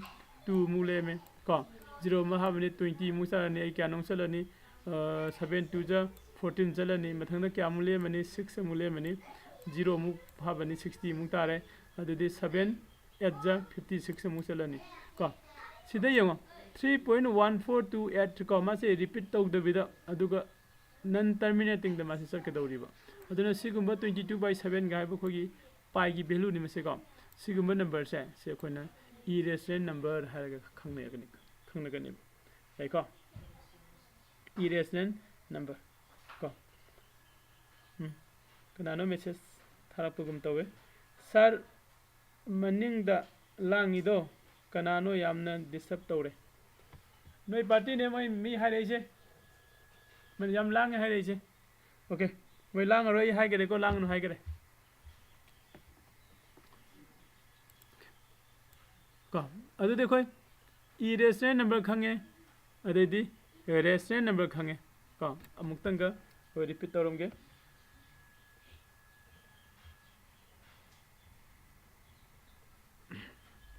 Two ꯑꯃꯨꯛ ꯂꯦꯝꯃꯦ ꯀꯣ꯫ Zero ꯑꯃꯨꯛ ꯍꯥꯞꯄꯅꯤ, twenty ꯑꯃꯨꯛ ꯆꯠꯂꯅꯤ, ꯑꯩ ꯀꯌꯥꯅꯣ ꯑꯃꯨꯛ ꯆꯠꯂꯅꯤ? ꯑ, seven two ꯖ fourteen ꯆꯠꯂꯅꯤ꯫ ꯃꯊꯪꯗ ꯀꯌꯥꯃꯨꯛ ꯂꯦꯝꯃꯅꯤ? Six ꯑꯃꯨꯛ ꯂꯦꯝꯃꯅꯤ꯫ Zero ꯑꯃꯨꯛ ꯍꯥꯞꯄꯅꯤ, sixty ꯑꯃꯨꯛ ꯇꯥꯔꯦ꯫ ꯑꯗꯨꯗꯤ seven eight ꯖ fifty six ꯑꯃꯨꯛ ꯆꯠꯂꯅꯤ ꯀꯣ꯫ ꯁꯤꯗ ꯌꯦꯡꯉꯣ, three point one four two eight ꯀꯣ, ꯃꯥꯁꯦ repeat ꯇꯧꯗꯕꯤꯗ, ꯑꯗꯨꯒ non terminatingꯗ ꯃꯥꯁꯦ ꯆꯠꯀꯗꯧꯔꯤꯕ꯫ ꯑꯗꯨꯅ ꯁꯤꯒꯨꯝꯕ twenty two by sevenꯒ ꯍꯥꯏꯕ ꯑꯩꯈꯣꯏꯒꯤ piꯒꯤ valueꯅꯤ ꯃꯁꯦ ꯀꯣ꯫ ꯁꯤꯒꯨꯝꯕ numberꯁꯦ, ꯁꯤ ꯑꯩꯈꯣꯏꯅ irrational number ꯍꯥꯏꯔꯒ ꯈꯪꯅꯒꯅꯤ, ꯈꯪꯅꯒꯅꯦꯕ꯫ ꯌꯥꯏꯀꯣ? Irrational number ꯀꯣ꯫ ꯎꯝ꯫ ꯀꯅꯥꯅꯣ message ꯊꯥꯔꯛꯄꯒꯨꯝ ꯇꯧꯋꯦ? Sir, ꯃꯅꯤꯡꯗ ꯂꯥꯡꯉꯤꯗꯣ ꯀꯅꯥꯅꯣ? ꯌꯥꯝꯅ disturb ꯇꯧꯔꯦ꯫ ꯅꯣꯏ partyꯅꯦ, ꯃꯣꯏ ꯃꯤ ꯍꯥꯏꯔꯛꯏꯁꯦ꯫ ꯃꯣꯏ ꯌꯥꯝ ꯂꯥꯡꯉꯦ ꯍꯥꯏꯔꯛꯏꯁꯦ꯫ Okay, ꯃꯣꯏ ꯂꯥꯡꯉꯔꯣꯏ, ꯑꯩ ꯍꯥꯏꯈꯔꯦꯀꯣ, ꯂꯥꯡꯒꯅꯨ ꯍꯥꯏꯈꯔꯦ꯫ ꯀꯣ, ꯑꯗꯨꯗꯤ ꯑꯩꯈꯣꯏ irrational number ꯈꯪꯉꯦ, ꯑꯗꯩꯗꯤ rational number ꯈꯪꯉꯦ꯫ ꯀꯣ, ꯑꯃꯨꯛꯇꯪꯒ ꯑꯩꯈꯣꯏ repeat ꯇꯧꯔꯝꯒꯦ꯫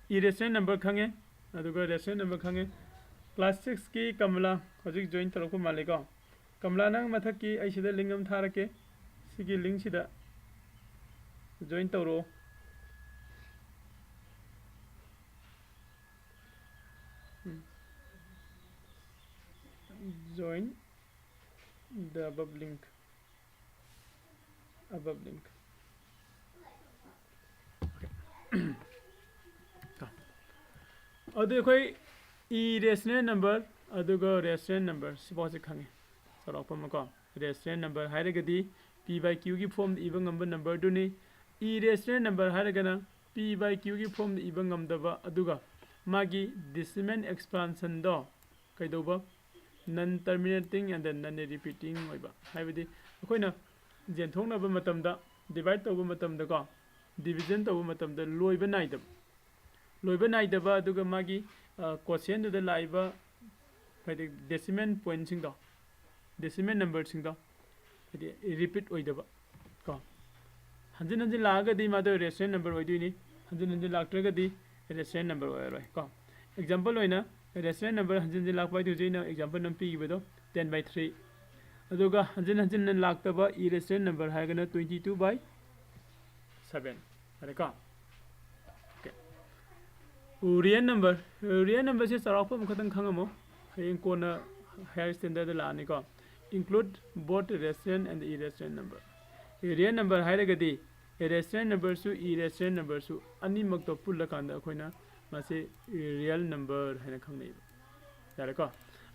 Irrational number ꯈꯪꯉꯦ, ꯑꯗꯨꯒ rational number ꯈꯪꯉꯦ꯫ Class sixꯀꯤ ꯀꯃꯂꯥ ꯍꯧꯖꯤꯛ join ꯇꯧꯔꯛꯄ ꯃꯥꯜꯂꯦꯀꯣ꯫ ꯀꯃꯂꯥ, ꯅꯪ ꯃꯊꯛꯀꯤ ꯑꯩ ꯁꯤꯗ link ꯑꯃ ꯊꯥꯔꯛꯀꯦ, ꯁꯤꯒꯤ linkꯁꯤꯗ join ꯇꯧꯔꯛꯑꯣ꯫ ꯎꯝ꯫ Join the above link. Above link. Okay. ꯀꯣ, ꯑꯗꯨ ꯑꯩꯈꯣꯏ irrational number ꯑꯗꯨꯒ rational number ꯁꯤꯐꯥꯎꯁꯦ ꯈꯪꯉꯦ, ꯆꯥꯎꯔꯥꯛꯄ ꯑꯃ ꯀꯣ꯫ Rational number ꯍꯥꯏꯔꯒꯗꯤ P by Q ꯒꯤ form ꯗ ꯏꯕ ꯉꯝꯕ number ꯗꯨꯅꯤ꯫ Irrational number ꯍꯥꯏꯔꯒꯅ P by Q ꯒꯤ form ꯗ ꯏꯕ ꯉꯝꯗꯕ, ꯑꯗꯨꯒ ꯃꯥꯒꯤ decimal expansion ꯗꯣ ꯀꯩꯗꯧꯕ, non terminating and non repeating ꯑꯣꯏꯕ, ꯍꯥꯏꯕꯗꯤ ꯑꯩꯈꯣꯏꯅ ꯌꯦꯟꯊꯣꯛꯅꯕ ꯃꯇꯝꯗ, divide ꯇꯧꯕ ꯃꯇꯝꯗꯀꯣ, division ꯇꯧꯕ ꯃꯇꯝꯗ ꯂꯣꯏꯕ ꯅꯥꯏꯗꯕ, ꯂꯣꯏꯕ ꯅꯥꯏꯗꯕ, ꯑꯗꯨꯒ ꯃꯥꯒꯤ quotient ꯗꯨꯗ ꯂꯥꯛꯏꯕ, ꯍꯥꯏꯗꯤ decimal point ꯁꯤꯡꯗꯣ, decimal number ꯁꯤꯡꯗꯣ ꯍꯥꯏꯗꯤ repeat ꯑꯣꯏꯗꯕ ꯀꯣ꯫ ꯍꯟꯖꯤꯟ ꯍꯟꯖꯤꯟ ꯂꯥꯛꯑꯒꯗꯤ ꯃꯥꯗꯣ rational number ꯑꯣꯏꯗꯣꯏꯅꯤ, ꯍꯟꯖꯤꯟ ꯍꯟꯖꯤꯟ ꯂꯥꯛꯇ꯭ꯔꯒꯗꯤ rational number ꯑꯣꯏꯔꯔꯣꯏ ꯀꯣ꯫ Example ꯑꯣꯏꯅ, rational number ꯍꯟꯖꯤꯟ ꯍꯟꯖꯤꯟ ꯂꯥꯛꯄ ꯍꯥꯏꯗꯤ ꯍꯧꯖꯤꯛ ꯑꯩꯅ example ꯑꯃ ꯄꯤꯈꯤꯕꯗꯣ, ten by three꯫ ꯑꯗꯨꯒ ꯍꯟꯖꯤꯟ ꯍꯟꯖꯤꯟꯅ ꯂꯥꯛꯇꯕ irrational number ꯍꯥꯏꯔꯒꯅ twenty two by seven꯫ ꯌꯥꯔꯦꯀꯣ? Okay꯫ Real number, real number ꯁꯦ ꯆꯥꯎꯔꯥꯛꯄ ꯑꯃꯈꯛꯇꯪ ꯈꯪꯉꯝꯃꯣ, ꯍꯌꯦꯡ ꯀꯣꯟꯅ higher standard the ꯂꯥꯛꯑꯅꯤꯀꯣ꯫ Include both rational and irrational number꯫ Real number ꯍꯥꯏꯔꯒꯗꯤ rational number ꯁꯨ irrational number ꯁꯨ ꯑꯅꯤꯃꯛꯇꯣ ꯄꯨꯜꯂꯀꯥꯟꯗ ꯑꯩꯈꯣꯏꯅ ꯃꯁꯤ real number ꯍꯥꯏꯅ ꯈꯪꯅꯩꯕ꯫ ꯌꯥꯔꯦꯀꯣ?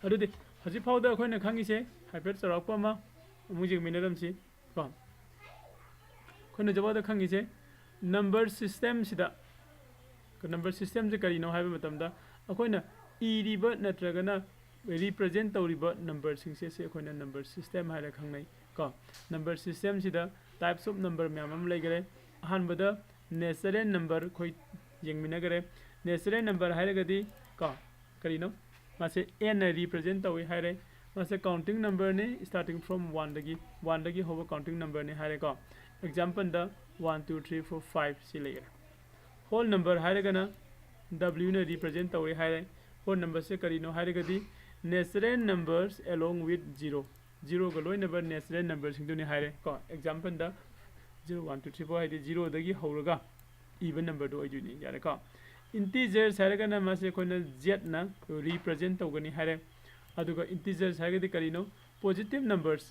ꯑꯗꯨꯗꯤ ꯍꯧꯖꯤꯛ ꯐꯥꯎꯗ ꯑꯩꯈꯣꯏꯅ ꯈꯪꯉꯤꯁꯦ ꯍꯥꯏꯐꯦꯠ ꯆꯥꯎꯔꯥꯛꯄ ꯑꯃ ꯑꯃꯨꯛ ꯌꯦꯡꯃꯤꯟꯅꯔꯝꯁꯤ ꯀꯣ꯫ ꯑꯩꯈꯣꯏꯅ ꯍꯧꯖꯤꯛ ꯐꯥꯎꯗ ꯈꯪꯉꯤꯁꯦ number system ꯁꯤꯗ, number system ꯁꯦ ꯀꯔꯤꯅꯣ ꯍꯥꯏꯕ ꯃꯇꯝꯗ, ꯑꯩꯈꯣꯏꯅ ꯏꯔꯤꯕ ꯅꯠꯇ꯭ꯔꯒꯅ represent ꯇꯧꯔꯤꯕ number ꯁꯤꯡꯁꯦ, ꯁꯤ ꯑꯩꯈꯣꯏꯅ number system ꯍꯥꯏꯔ ꯈꯪꯅꯩ ꯀꯣ꯫ Number system ꯁꯤꯗ types of number ꯃꯌꯥꯝ ꯑꯃ ꯂꯩꯈꯔꯦ꯫ ꯑꯍꯥꯟꯕꯗ natural number ꯑꯩꯈꯣꯏ ꯌꯦꯡꯃꯤꯟꯅꯈꯔꯦ꯫ Natural number ꯍꯥꯏꯔꯒꯗꯤ ꯀꯣ, ꯀꯔꯤꯅꯣ? ꯃꯥꯁꯦ N ꯅ represent ꯇꯧꯏ ꯍꯥꯏꯔꯦ꯫ ꯃꯥꯁꯦ counting number ꯅꯤ, starting from one ꯗꯒꯤ, one ꯗꯒꯤ ꯍꯧꯕ counting number ꯅꯤ ꯍꯥꯏꯔꯦꯀꯣ꯫ Example ꯗ one, two, three, four, five ꯁꯤ ꯂꯩꯈꯔꯦ꯫ Whole number ꯍꯥꯏꯔꯒꯅ W ꯅ represent ꯇꯧꯏ ꯍꯥꯏꯔꯦ꯫ Whole number ꯁꯦ ꯀꯔꯤꯅꯣ ꯍꯥꯏꯔꯒꯗꯤ natural numbers along with zero, zero ꯒ ꯂꯣꯏꯅꯕ natural number ꯁꯤꯡꯗꯨꯅꯤ ꯍꯥꯏꯔꯦ ꯀꯣ꯫ Example ꯗ zero, one, two, three, four ꯍꯥꯏꯗꯤ zero ꯗꯒꯤ ꯍꯧꯔꯒ ꯏꯕ number ꯗꯨ ꯑꯣꯏꯗꯣꯏꯅꯤ꯫ ꯌꯥꯔꯦꯀꯣ? Integers ꯍꯥꯏꯔꯒꯅ ꯃꯁꯤ ꯑꯩꯈꯣꯏꯅ Z ꯅ represent ꯇꯧꯒꯅꯤ ꯍꯥꯏꯔꯦ꯫ ꯑꯗꯨꯒ integers ꯍꯥꯏꯔꯒꯗꯤ ꯀꯔꯤꯅꯣ? Positive numbers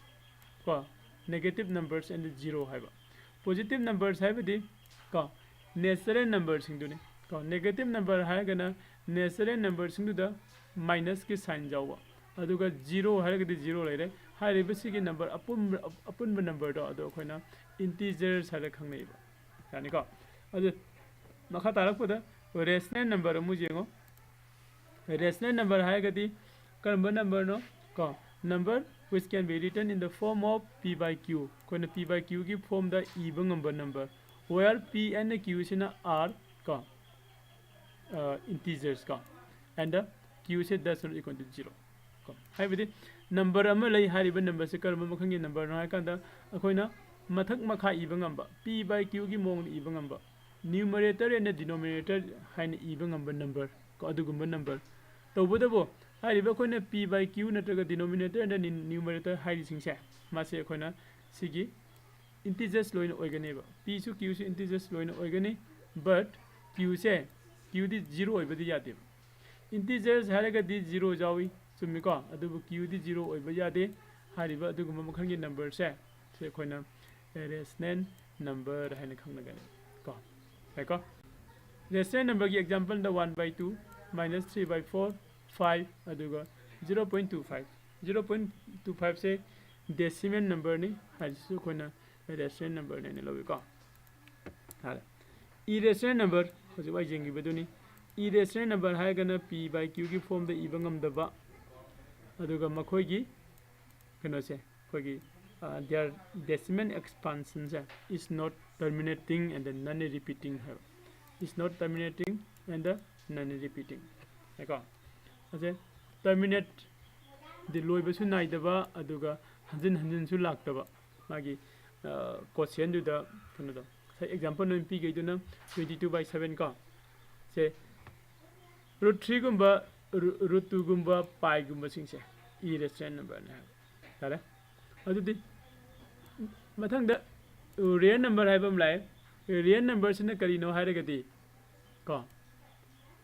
ꯀꯣ, negative numbers and zero ꯍꯥꯏꯕ꯫ Positive numbers ꯍꯥꯏꯕꯗꯤ ꯀꯣ, natural number ꯁꯤꯡꯗꯨꯅꯤ꯫ ꯀꯣ, negative number ꯍꯥꯏꯔꯒꯅ natural numberꯁꯤꯡꯗꯨꯗ minusꯀꯤ sign ꯌꯥꯎꯕ, ꯑꯗꯨꯒ zero ꯍꯥꯏꯔꯒꯗꯤ zero ꯂꯩꯔꯦ꯫ ꯍꯥꯏꯔꯤꯕꯁꯤꯒꯤ number ꯑꯄꯨꯟꯕ, ꯑꯄꯨꯟꯕ numberꯗꯣ ꯑꯗꯣ ꯑꯩꯈꯣꯏꯅ integers ꯍꯥꯏꯔ ꯈꯪꯅꯩꯕ꯫ ꯌꯥꯅꯤꯀꯣ? ꯑꯗꯨ ꯃꯈꯥ ꯇꯥꯔꯛꯄꯗ rational number ꯑꯃꯨꯛ ꯌꯦꯡꯉꯣ꯫ Rational number ꯍꯥꯏꯔꯒꯗꯤ ꯀꯔꯝꯕ numberꯅꯣ? ꯀꯣ, number which can be written in the form of P by Q, ꯑꯩꯈꯣꯏꯅ P by Qꯒꯤ formꯗ ꯏꯕ ꯉꯝꯕ number, where P and Qꯁꯤꯅ are, ꯀꯣ, integers ꯀꯣ, and Qꯁꯦ does not equal to zero꯫ ꯀꯣ, ꯍꯥꯏꯕꯗꯤ number ꯑꯃ ꯂꯩ, ꯍꯥꯏꯔꯤꯕ numberꯁꯦ ꯀꯔꯝꯕ ꯃꯈꯜꯒꯤ numberꯅꯣ ꯍꯥꯏ ꯀꯥꯟꯗ ꯑꯩꯈꯣꯏꯅ ꯃꯊꯛ ꯃꯈꯥ ꯏꯕ ꯉꯝꯕ, P by Qꯒꯤ ꯃꯑꯣꯡꯗ ꯏꯕ ꯉꯝꯕ, numerator and denominator ꯍꯥꯏꯅ ꯏꯕ ꯉꯝꯕ number ꯀꯣ, ꯑꯗꯨꯒꯨꯝꯕ number꯫ ꯇꯧꯕꯇꯕꯨ ꯍꯥꯏꯔꯤꯕ ꯑꯩꯈꯣꯏꯅ P by Q ꯅꯠꯇ꯭ꯔꯒ denominator and numerator ꯍꯥꯏꯔꯤꯁꯤꯡꯁꯦ, ꯃꯥꯁꯦ ꯑꯩꯈꯣꯏꯅ ꯁꯤꯒꯤ integers ꯂꯣꯏꯅ ꯑꯣꯏꯒꯅꯦꯕ꯫ Pꯁꯨ Qꯁꯨ integers ꯂꯣꯏꯅ ꯑꯣꯏꯒꯅꯤ, but Qꯁꯦ, Qꯗꯤ zero ꯑꯣꯏꯕꯗꯤ ꯌꯥꯗꯦꯕ꯫ Integers ꯍꯥꯏꯔꯒꯗꯤ zero ꯌꯥꯎꯏ, ꯆꯨꯝꯃꯤꯀꯣ? ꯑꯗꯨꯕꯨ Qꯗꯤ zero ꯑꯣꯏꯕ ꯌꯥꯗꯦ꯫ ꯍꯥꯏꯔꯤꯕ ꯑꯗꯨꯒꯨꯝꯕ ꯃꯈꯜꯒꯤ numberꯁꯦ, ꯁꯤ ꯑꯩꯈꯣꯏꯅ rational number ꯍꯥꯏꯅ ꯈꯪꯅꯒꯅꯤ ꯀꯣ꯫ ꯌꯥꯏꯀꯣ? Rational numberꯒꯤ exampleꯗ one by two, minus three by four, five, ꯑꯗꯨꯒ zero point two five꯫ Zero point two fiveꯁꯦ decimal numberꯅꯤ, ꯍꯥꯏꯁꯤꯁꯨ ꯑꯩꯈꯣꯏꯅ rational numberꯅꯦꯅ ꯂꯧꯏꯀꯣ꯫ ꯍꯥꯏꯔꯦ꯫ Irrational number, ꯍꯧꯖꯤꯛ ꯑꯩ ꯌꯦꯡꯈꯤꯕꯗꯨꯅꯤ꯫ Irrational number ꯍꯥꯏꯔꯒꯅ P by Qꯒꯤ formꯗ ꯏꯕ ꯉꯝꯗꯕ, ꯑꯗꯨꯒ ꯃꯈꯣꯏꯒꯤ ꯀꯩꯅꯣꯁꯦ, ꯑꯩꯈꯣꯏꯒꯤ, ꯑ, their decimal expansionꯁꯦ is not terminating and non-repeating ꯍꯥꯏꯕ, is not terminating and non-repeating ꯍꯥꯏꯀꯣ꯫ ꯑꯁꯦ terminateꯗꯤ ꯂꯣꯏꯕꯁꯨ ꯅꯥꯏꯗꯕ, ꯑꯗꯨꯒ ꯍꯟꯖꯤꯟ ꯍꯟꯖꯤꯟꯁꯨ ꯂꯥꯛꯇꯕ꯫ ꯃꯥꯒꯤ, ꯑ, quotientꯗꯨꯗ ꯀꯩꯅꯣꯗꯣ, ꯉꯁꯥꯏ example ꯑꯣꯏꯅ ꯄꯤꯈꯩꯗꯨꯅ twenty two by seven ꯀꯣ꯫ ꯁꯦ root threeꯒꯨꯝꯕ, ru-, root twoꯒꯨꯝꯕ, piꯒꯨꯝꯕꯁꯤꯡꯁꯦ irrational numberꯅꯦ ꯍꯥꯏꯕ꯫ ꯌꯥꯔꯦ? ꯑꯗꯨꯗꯤ ꯃꯊꯪꯗ real number ꯍꯥꯏꯕ ꯑꯃ ꯂꯥꯛꯑꯦ꯫ Real numberꯁꯤꯅ ꯀꯔꯤꯅꯣ ꯍꯥꯏꯔꯒꯗꯤ ꯀꯣ,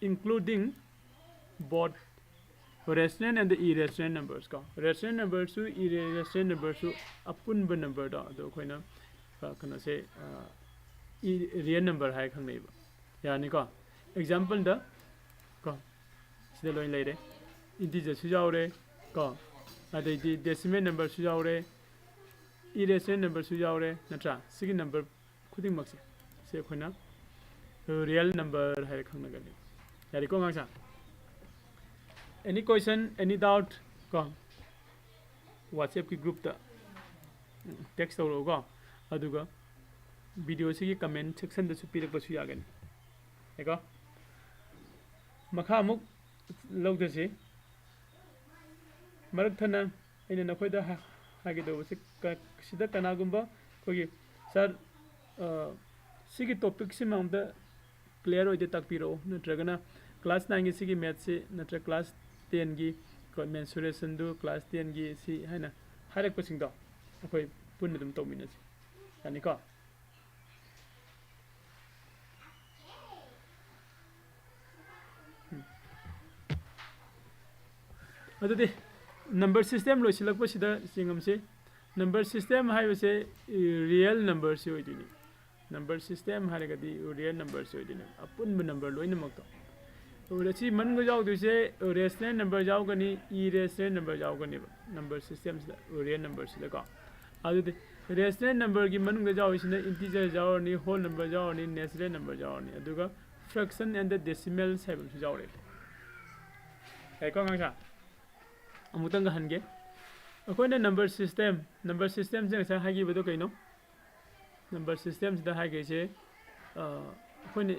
including both rational and irrational numbers ꯀꯣ꯫ Rational numberꯁꯨ irrational numberꯁꯨ ꯑꯄꯨꯟꯕ numberꯗꯣ ꯑꯗꯣ ꯑꯩꯈꯣꯏꯅ, ꯑ, ꯀꯩꯅꯣꯁꯦ, ꯑ, ꯏ-, real number ꯍꯥꯏ ꯈꯪꯅꯩꯕ꯫ ꯌꯥꯅꯤꯀꯣ? ꯑꯦꯛꯖꯥꯝꯄꯜꯗ ꯀꯣ, ꯁꯤꯗ ꯂꯣꯏ ꯂꯩꯔꯦ, ꯏꯟꯇꯤꯖꯔꯁꯨ ꯌꯥꯎꯔꯦ ꯀꯣ, ꯑꯗꯩꯗꯤ ꯗꯦꯁꯤꯃꯦꯜ ꯅꯝꯕꯔꯁꯨ ꯌꯥꯎꯔꯦ, ꯏꯔꯦꯁꯅꯦꯜ ꯅꯝꯕꯔꯁꯨ ꯌꯥꯎꯔꯦ, ꯅꯠꯇ꯭ꯔꯥ? ꯁꯤꯒꯤ ꯅꯝꯕꯔ ꯈꯨꯗꯤꯡꯃꯛꯁꯦ, ꯁꯤ ꯑꯩꯈꯣꯏꯅ ꯔꯤꯌꯦꯜ ꯅꯝꯕꯔ ꯍꯥꯏꯔ ꯈꯪꯅꯒꯅꯤ꯫ ꯌꯥꯔꯦꯀꯣ ꯑꯉꯥꯡꯁꯥ? Any question, any doubt ꯀꯣ, ꯋꯥꯆꯦꯞꯀꯤ ꯒ꯭ꯔꯨꯞꯇ ꯇꯦꯛꯁ ꯇꯧꯔꯛꯎꯀꯣ, ꯑꯗꯨꯒ ꯚꯤꯗꯤꯑꯣꯁꯤꯒꯤ ꯀꯃꯦꯟ ꯁꯦꯛꯁꯟꯗꯁꯨ ꯄꯤꯔꯛꯄꯁꯨ ꯌꯥꯒꯅꯤ꯫ ꯌꯥꯏꯀꯣ? ꯃꯈꯥ ꯑꯃꯨꯛ ꯂꯧꯗꯁꯤ꯫ ꯃꯔꯛ ꯊꯠꯅ ꯑꯩꯅ ꯅꯈꯣꯏꯗ ꯍꯥ-, ꯍꯥꯏꯒꯗꯧꯕꯁꯤ ꯀ-, ꯁꯤꯗ ꯀꯅꯥꯒꯨꯝꯕ ꯑꯩꯈꯣꯏꯒꯤ, "ꯁꯥꯔ, ꯑ, ꯁꯤꯒꯤ ꯇꯣꯄꯤꯛꯁꯤꯃ ꯑꯝꯇ ꯀ꯭ꯂꯤꯌꯥꯔ ꯑꯣꯏꯗꯦ, ꯇꯥꯛꯄꯤꯔꯛꯑꯣ", ꯅꯠꯇ꯭ꯔꯒꯅ "ꯀ꯭ꯂꯥꯁ ꯅꯥꯏꯟꯒꯤ ꯁꯤꯒꯤ ꯃꯦꯠꯁꯁꯤ ꯅꯠꯇ꯭ꯔꯒ ꯀ꯭ꯂꯥꯁ ꯇꯦꯟꯒꯤ ꯃꯦꯟꯁꯨꯔꯦꯁꯟꯗꯨ ꯀ꯭ꯂꯥꯁ ꯇꯦꯟꯒꯤ ꯁꯤ" ꯍꯥꯏꯅ ꯍꯥꯏꯔꯛꯄꯁꯤꯡꯗꯣ ꯑꯩꯈꯣꯏ ꯄꯨꯟꯅ ꯑꯗꯨꯝ ꯇꯧꯃꯤꯟꯅꯁꯤ꯫ ꯌꯥꯅꯤꯀꯣ? ꯎꯝ꯫ ꯑꯗꯨꯗꯤ ꯅꯝꯕꯔ ꯁꯤꯁꯇꯦꯝ ꯂꯣꯏꯁꯤꯜꯂꯛꯄꯁꯤꯗ ꯌꯦꯡꯉꯝꯁꯤ꯫ ꯅꯝꯕꯔ ꯁꯤꯁꯇꯦꯝ ꯍꯥꯏꯕꯁꯦ ꯔꯤꯌꯦꯜ ꯅꯝꯕꯔꯁꯤ ꯑꯣꯏꯗꯣꯏꯅꯤ꯫ ꯅꯝꯕꯔ ꯁꯤꯁꯇꯦꯝ ꯍꯥꯏꯔꯒꯗꯤ ꯔꯤꯌꯦꯜ ꯅꯝꯕꯔꯁꯤ ꯑꯣꯏꯗꯣꯏꯅꯦ, ꯑꯄꯨꯟꯕ ꯅꯝꯕꯔ ꯂꯣꯏꯅꯃꯛꯇꯣ꯫ ꯑꯗꯨꯒ ꯁꯤ ꯃꯅꯨꯡꯗ ꯌꯥꯎꯗꯣꯏꯁꯦ ꯔꯦꯁꯅꯦꯜ ꯅꯝꯕꯔ ꯌꯥꯎꯒꯅꯤ, ꯏꯔꯦꯁꯅꯦꯜ ꯅꯝꯕꯔ ꯌꯥꯎꯒꯅꯦꯕ ꯅꯝꯕꯔ ꯁꯤꯁꯇꯦꯝꯁꯤꯗ, ꯔꯤꯌꯦꯜ ꯅꯝꯕꯔꯁꯤꯗꯀꯣ꯫ ꯑꯗꯨꯗꯤ ꯔꯦꯁꯅꯦꯜ ꯅꯝꯕꯔꯒꯤ ꯃꯅꯨꯡꯗ ꯌꯥꯎꯔꯤꯁꯤꯅ ꯏꯟꯇꯤꯖꯔ ꯌꯥꯎꯔꯅꯤ, ꯍꯣꯜ ꯅꯝꯕꯔ ꯌꯥꯎꯔꯅꯤ, ꯅꯦꯆꯔꯦꯜ ꯅꯝꯕꯔ ꯌꯥꯎꯔꯅꯤ, ꯑꯗꯨꯒ fraction and the decimals ꯍꯥꯏꯕ ꯑꯃꯁꯨ ꯌꯥꯎꯔꯦ꯫ ꯌꯥꯏꯀꯣ ꯑꯉꯥꯡꯁꯥ? ꯑꯃꯨꯛꯇꯪꯒ ꯍꯟꯒꯦ꯫ ꯑꯩꯈꯣꯏꯅ ꯅꯝꯕꯔ ꯁꯤꯁꯇꯦꯝ, ꯅꯝꯕꯔ ꯁꯤꯁꯇꯦꯝꯁꯦ ꯉꯁꯥꯏ ꯍꯥꯏꯈꯤꯕꯗꯣ ꯀꯩꯅꯣ? ꯅꯝꯕꯔ ꯁꯤꯁꯇꯦꯝꯁꯤꯗ ꯍꯥꯏꯈꯩꯁꯦ, ꯑ, ꯑꯩꯈꯣꯏꯅ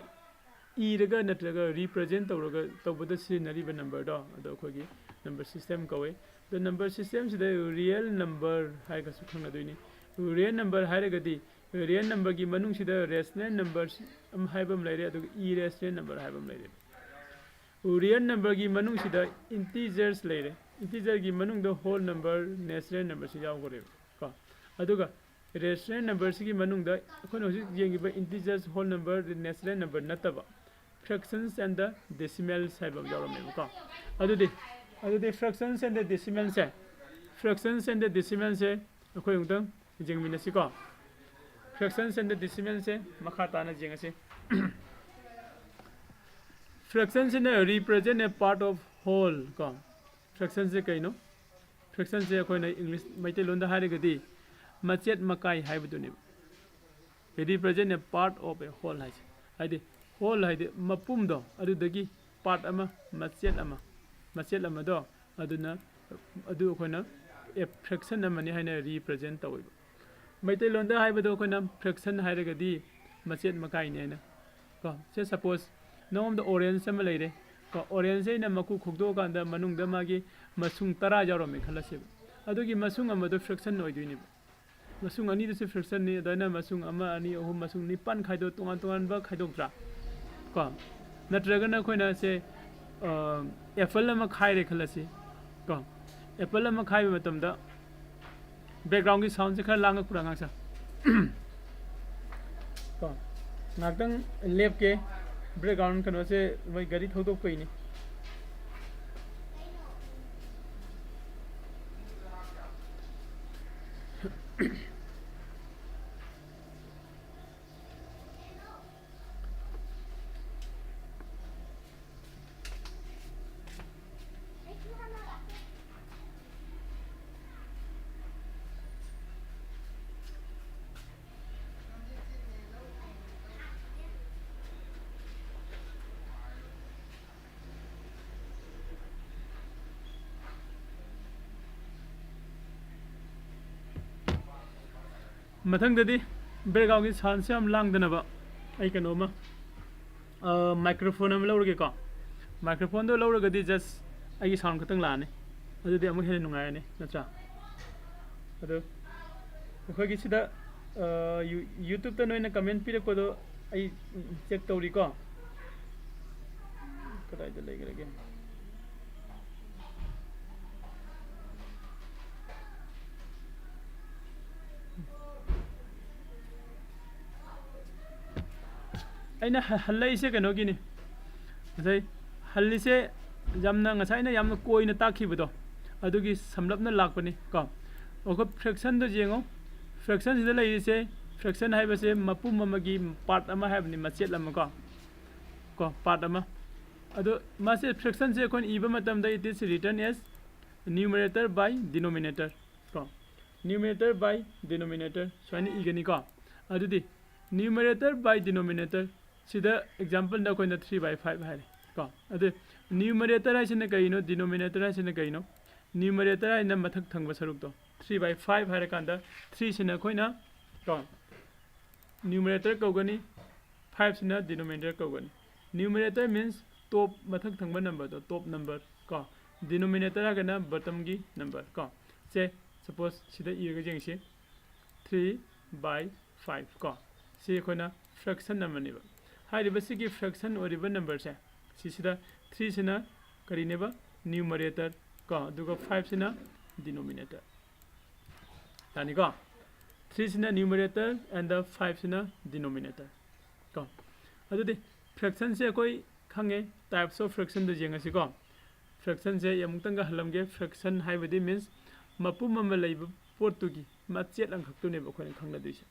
ꯏꯔꯒ ꯅꯠꯇ꯭ꯔꯒ ꯔꯤꯄ꯭ꯔꯖꯦꯟ ꯇꯧꯔꯒ ꯇꯧꯕꯗ ꯁꯤꯖꯤꯟꯅꯔꯤꯕ ꯅꯝꯕꯔꯗꯣ, ꯑꯗꯣ ꯑꯩꯈꯣꯏꯒꯤ ꯅꯝꯕꯔ ꯁꯤꯁꯇꯦꯝ ꯀꯧꯋꯦ꯫ ꯑꯗꯣ ꯅꯝꯕꯔ ꯁꯤꯁꯇꯦꯝꯁꯤꯗ ꯔꯤꯌꯦꯜ ꯅꯝꯕꯔ ꯍꯥꯏꯔꯒꯁꯨ ꯈꯪꯅꯗꯣꯏꯅꯤ꯫ ꯔꯤꯌꯦꯜ ꯅꯝꯕꯔ ꯍꯥꯏꯔꯒꯗꯤ ꯔꯤꯌꯦꯜ ꯅꯝꯕꯔꯒꯤ ꯃꯅꯨꯡꯁꯤꯗ ꯔꯦꯁꯅꯦꯜ ꯅꯝꯕꯔ ꯑꯃ ꯍꯥꯏꯕ ꯑꯃ ꯂꯩꯔꯦ, ꯑꯗꯨꯒ ꯏꯔꯦꯁꯅꯦꯜ ꯅꯝꯕꯔ ꯍꯥꯏꯕ ꯑꯃ ꯂꯩꯔꯦ꯫ ꯔꯤꯌꯦꯜ ꯅꯝꯕꯔꯒꯤ ꯃꯅꯨꯡꯁꯤꯗ ꯏꯟꯇꯤꯖꯔꯁ ꯂꯩꯔꯦ꯫ ꯏꯟꯇꯤꯖꯔꯒꯤ ꯃꯅꯨꯡꯗ ꯍꯣꯜ ꯅꯝꯕꯔ, ꯅꯦꯆꯔꯦꯜ ꯅꯝꯕꯔꯁꯤ ꯌꯥꯎꯈ꯭ꯔꯦꯕ ꯀꯣ꯫ ꯑꯗꯨꯒ ꯔꯦꯁꯅꯦꯜ ꯅꯝꯕꯔꯁꯤꯒꯤ ꯃꯅꯨꯡꯗ ꯑꯩꯈꯣꯏꯅ ꯍꯧꯖꯤꯛ ꯌꯦꯡꯉꯤꯕ ꯏꯟꯇꯤꯖꯔꯁ, ꯍꯣꯜ ꯅꯝꯕꯔ, ꯅꯦꯆꯔꯦꯜ ꯅꯝꯕꯔ ꯅꯠꯇꯕ fractions and the decimals ꯍꯥꯏꯕ ꯑꯃ ꯌꯥꯎꯔꯝꯃꯦꯕꯀꯣ꯫ ꯑꯗꯨꯗꯤ, ꯑꯗꯨꯗꯤ fractions and the decimalꯁꯦ, fractions and the decimalꯁꯦ ꯑꯩꯈꯣꯏ ꯑꯃꯨꯛꯇꯪ ꯌꯦꯡꯃꯤꯟꯅꯁꯤꯀꯣ꯫ Fractions and the decimalꯁꯦ ꯃꯈꯥ ꯇꯥꯅ ꯌꯦꯡꯉꯁꯤ꯫ Fractionꯁꯤꯅ represent a part of whole ꯀꯣ꯫ Fractionꯁꯦ ꯀꯩꯅꯣ? Fractionꯁꯦ ꯑꯩꯈꯣꯏꯅ English, ꯃꯩꯇꯩꯂꯣꯟꯗ ꯍꯥꯏꯔꯒꯗꯤ ꯃꯆꯦꯠ ꯃꯀꯥꯏ ꯍꯥꯏꯕꯗꯨꯅꯦꯕ꯫ It represent a part of a whole ꯍꯥꯏꯁꯦ꯫ ꯍꯥꯏꯗꯤ whole ꯍꯥꯏꯗꯤ ꯃꯄꯨꯝꯗꯣ, ꯑꯗꯨꯗꯒꯤ part ꯑꯃ, ꯃꯆꯦꯠ ꯑꯃ, ꯃꯆꯦꯠ ꯑꯃꯗꯣ, ꯑꯗꯨꯅ ꯑꯗꯨ ꯑꯩꯈꯣꯏꯅ a fraction ꯑꯃꯅꯤ ꯍꯥꯏꯅ represent ꯇꯧꯋꯦꯕ꯫ ꯃꯩꯇꯩꯂꯣꯟꯗ ꯍꯥꯏꯕꯗꯣ ꯑꯩꯈꯣꯏꯅ fraction ꯍꯥꯏꯔꯒꯗꯤ ꯃꯆꯦꯠ ꯃꯀꯥꯏꯅꯤ ꯍꯥꯏꯅ ꯀꯣ꯫ ꯁꯦ suppose ꯅꯉꯣꯟꯗ orange ꯑꯃ ꯂꯩꯔꯦ ꯀꯣ꯫ Orangeꯁꯦ ꯑꯩꯅ ꯃꯀꯨ ꯈꯣꯛꯇꯣꯛꯑꯀꯥꯟꯗ ꯃꯅꯨꯡꯗ ꯃꯥꯒꯤ ꯃꯁꯨꯡ ꯇꯔꯥ ꯌꯥꯎꯔꯝꯃꯦ ꯈꯜꯂꯁꯦꯕ꯫ ꯑꯗꯨꯒꯤ ꯃꯁꯨꯡ ꯑꯃꯗꯣ fraction ꯑꯣꯏꯗꯣꯏꯅꯦꯕ꯫ ꯃꯁꯨꯡ ꯑꯅꯤꯗꯨꯁꯨ fractionꯅꯤ, ꯑꯗꯨꯃꯥꯏꯅ ꯃꯁꯨꯡ ꯑꯃ, ꯑꯅꯤ, ꯑꯍꯨꯝ, ꯃꯁꯨꯡ ꯅꯤꯄꯥꯟ ꯈꯥꯏꯗꯣꯛ, ꯇꯣꯉꯥꯟ ꯇꯣꯉꯥꯟꯕ ꯈꯥꯏꯗꯣꯛꯇ꯭ꯔꯥ ꯀꯣ? ꯅꯠꯇ꯭ꯔꯒꯅ ꯑꯩꯈꯣꯏꯅ ꯁꯦ, ꯑ, apple ꯑꯃ ꯈꯥꯏꯔꯦ ꯈꯜꯂꯁꯤ ꯀꯣ꯫ Apple ꯑꯃ ꯈꯥꯏꯕ ꯃꯇꯝꯗ backgroundꯒꯤ soundꯁꯦ ꯈꯔ ꯂꯥꯡꯉꯛꯄ꯭ꯔꯥ ꯑꯉꯥꯡꯁꯦ? ꯀꯣ, ꯉꯥꯏꯍꯥꯛꯇꯪ ꯂꯦꯞꯀꯦ꯫ Background ꯀꯩꯅꯣꯁꯦ, ꯃꯣꯏ ꯒꯥꯔꯤ ꯊꯧꯗꯣꯛꯄꯩꯅꯤ꯫ ꯃꯊꯪꯗꯗꯤ backgroundꯒꯤ soundꯁꯦ ꯌꯥꯝ ꯂꯥꯡꯗꯅꯕ ꯑꯩ ꯀꯩꯅꯣꯝꯃ, ꯑ, microphone ꯑꯃ ꯂꯧꯔꯒꯦꯀꯣ꯫ Microphoneꯗꯣ ꯂꯧꯔꯒꯗꯤ just ꯑꯩꯒꯤ sound ꯈꯛꯇꯪ ꯂꯥꯛꯑꯅꯤ, ꯑꯗꯨꯗꯤ ꯑꯃꯨꯛ ꯍꯦꯟꯅ ꯅꯨꯡꯉꯥꯏꯔꯅꯤ, ꯅꯠꯇ꯭ꯔꯥ? ꯑꯗꯣ ꯑꯩꯈꯣꯏꯒꯤ ꯁꯤꯗ, ꯑ, ꯌꯨ-, YouTubeꯇ ꯅꯣꯏꯅ comment ꯄꯤꯔꯛꯄꯗꯣ ꯑꯩ check ꯇꯧꯔꯤꯀꯣ꯫ ꯀꯗꯥꯏꯗ ꯂꯩꯈ꯭ꯔꯒꯦ? ꯑꯩꯅ ꯍ-, ꯍꯜꯂꯛꯏꯁꯦ ꯀꯩꯅꯣꯒꯤꯅꯤ꯫ ꯉꯁꯥꯏ ꯍꯜꯂꯤꯁꯦ ꯌꯥꯝꯅ, ꯉꯁꯥꯏ ꯑꯩꯅ ꯌꯥꯝꯅ ꯀꯣꯏꯅ ꯇꯥꯛꯈꯤꯕꯗꯣ, ꯑꯗꯨꯒꯤ ꯁꯝꯂꯞꯅ ꯂꯥꯛꯄꯅꯤ ꯀꯣ꯫ ꯑꯩꯈꯣꯏ fractionꯗꯣ ꯌꯦꯡꯉꯣ꯫ Fractionꯁꯤꯗ ꯂꯩꯔꯤꯁꯦ, fraction ꯍꯥꯏꯕꯁꯦ ꯃꯄꯨꯝ ꯑꯃꯒꯤ part ꯑꯃ ꯍꯥꯏꯕꯅꯤ, ꯃꯆꯦꯠ ꯑꯃ ꯀꯣ꯫ ꯀꯣ, part ꯑꯃ꯫ ꯑꯗꯣ ꯃꯥꯁꯦ fraction ꯁꯦ ꯑꯩꯈꯣꯏꯅ ꯏꯕ ꯃꯇꯝꯗ it is written as numerator by denominator ꯀꯣ, numerator by denominator ꯁꯨꯃꯥꯏꯅ ꯏꯒꯅꯤꯀꯣ꯫ ꯑꯗꯨꯗꯤ numerator by denominator ꯁꯤꯗ example ꯗ ꯑꯩꯈꯣꯏꯅ three by five ꯍꯥꯏꯔꯦ ꯀꯣ꯫ ꯑꯗꯨ numerator ꯍꯥꯏꯁꯤꯅ ꯀꯩꯅꯣ, denominator ꯍꯥꯏꯁꯤꯅ ꯀꯩꯅꯣ? Numerator ꯍꯥꯏꯅ ꯃꯊꯛ ꯊꯪꯕ ꯁꯔꯨꯛꯇꯣ, three by five ꯍꯥꯏꯔꯀꯥꯟꯗ three ꯁꯤꯅ ꯑꯩꯈꯣꯏꯅ ꯀꯣ numerator ꯀꯧꯒꯅꯤ, five ꯁꯤꯅ denominator ꯀꯧꯒꯅꯤ꯫ Numerator means top, ꯃꯊꯛ ꯊꯪꯕ number ꯗꯣ, top number ꯀꯣ꯫ Denominator ꯍꯥꯏꯔꯒꯅ bottom ꯒꯤ number ꯀꯣ꯫ ꯁꯦ, suppose ꯁꯤꯗ ꯏꯔꯒ ꯌꯦꯡꯁꯤ, three by five ꯀꯣ꯫ ꯁꯤ ꯑꯩꯈꯣꯏꯅ fraction ꯑꯃꯅꯦꯕ꯫ ꯍꯥꯏꯔꯤꯕ ꯁꯤꯒꯤ fraction ꯑꯣꯏꯔꯤꯕ number ꯁꯦ, ꯁꯤꯁꯤꯗ three ꯁꯤꯅ ꯀꯔꯤꯅꯦꯕ? Numerator ꯀꯣ, ꯑꯗꯨꯒ five ꯁꯤꯅ denominator꯫ ꯌꯥꯅꯤꯀꯣ? Three ꯁꯤꯅ numerator and five ꯁꯤꯅ denominator ꯀꯣ꯫ ꯑꯗꯨꯗꯤ fraction ꯁꯦ ꯑꯩꯈꯣꯏ ꯈꯪꯉꯦ, types of fraction the ꯌꯦꯡꯉꯁꯤꯀꯣ꯫ Fraction ꯁꯦ ꯑꯩ ꯑꯃꯨꯛꯇꯪꯒ ꯍꯜꯂꯝꯒꯦ꯫ Fraction ꯍꯥꯏꯕꯗꯤ means ꯃꯄꯨꯝ ꯑꯃ ꯂꯩꯕ ꯄꯣꯠꯇꯨꯒꯤ ꯃꯆꯦꯠ ꯑꯃꯈꯛꯇꯨꯅꯦꯕ ꯑꯩꯈꯣꯏꯅ ꯈꯪꯅꯗꯣꯏꯁꯦ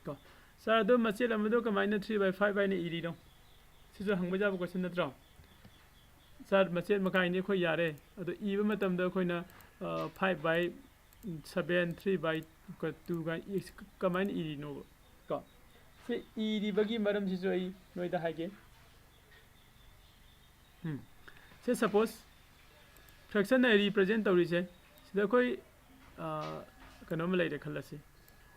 ꯀꯣ꯫ Sir, ꯑꯗꯣ ꯃꯆꯦꯠ ꯑꯃꯗꯣ ꯀꯃꯥꯏꯅ three by five ꯍꯥꯏꯅ ꯏꯔꯤꯅꯣ? ꯁꯤꯁꯨ ꯍꯪꯕ ꯌꯥꯕ question ꯅꯠꯇ꯭ꯔꯣ? Sir, ꯃꯆꯦꯠ ꯃꯀꯥꯏꯅꯤ ꯑꯩꯈꯣꯏ ꯌꯥꯔꯦ, ꯑꯗꯣ ꯏꯕ ꯃꯇꯝꯗ ꯑꯩꯈꯣꯏꯅ, ꯑ, five by seven, three by two ꯀꯥꯏꯅ ꯏ-, ꯀꯃꯥꯏꯅ ꯏꯔꯤꯅꯣꯕ ꯀꯣ? ꯁꯤ ꯏꯔꯤꯕꯒꯤ ꯃꯔꯝꯁꯤꯁꯨ ꯑꯩ ꯅꯣꯏꯗ ꯍꯥꯏꯒꯦ꯫ ꯎꯝ꯫ ꯁꯦ, suppose fraction ꯅ represent ꯇꯧꯔꯤꯁꯦ, ꯁꯤꯗ ꯑꯩꯈꯣꯏ, ꯑ, ꯀꯩꯅꯣꯝꯃ ꯂꯩꯔꯦ ꯈꯜꯂꯁꯤ,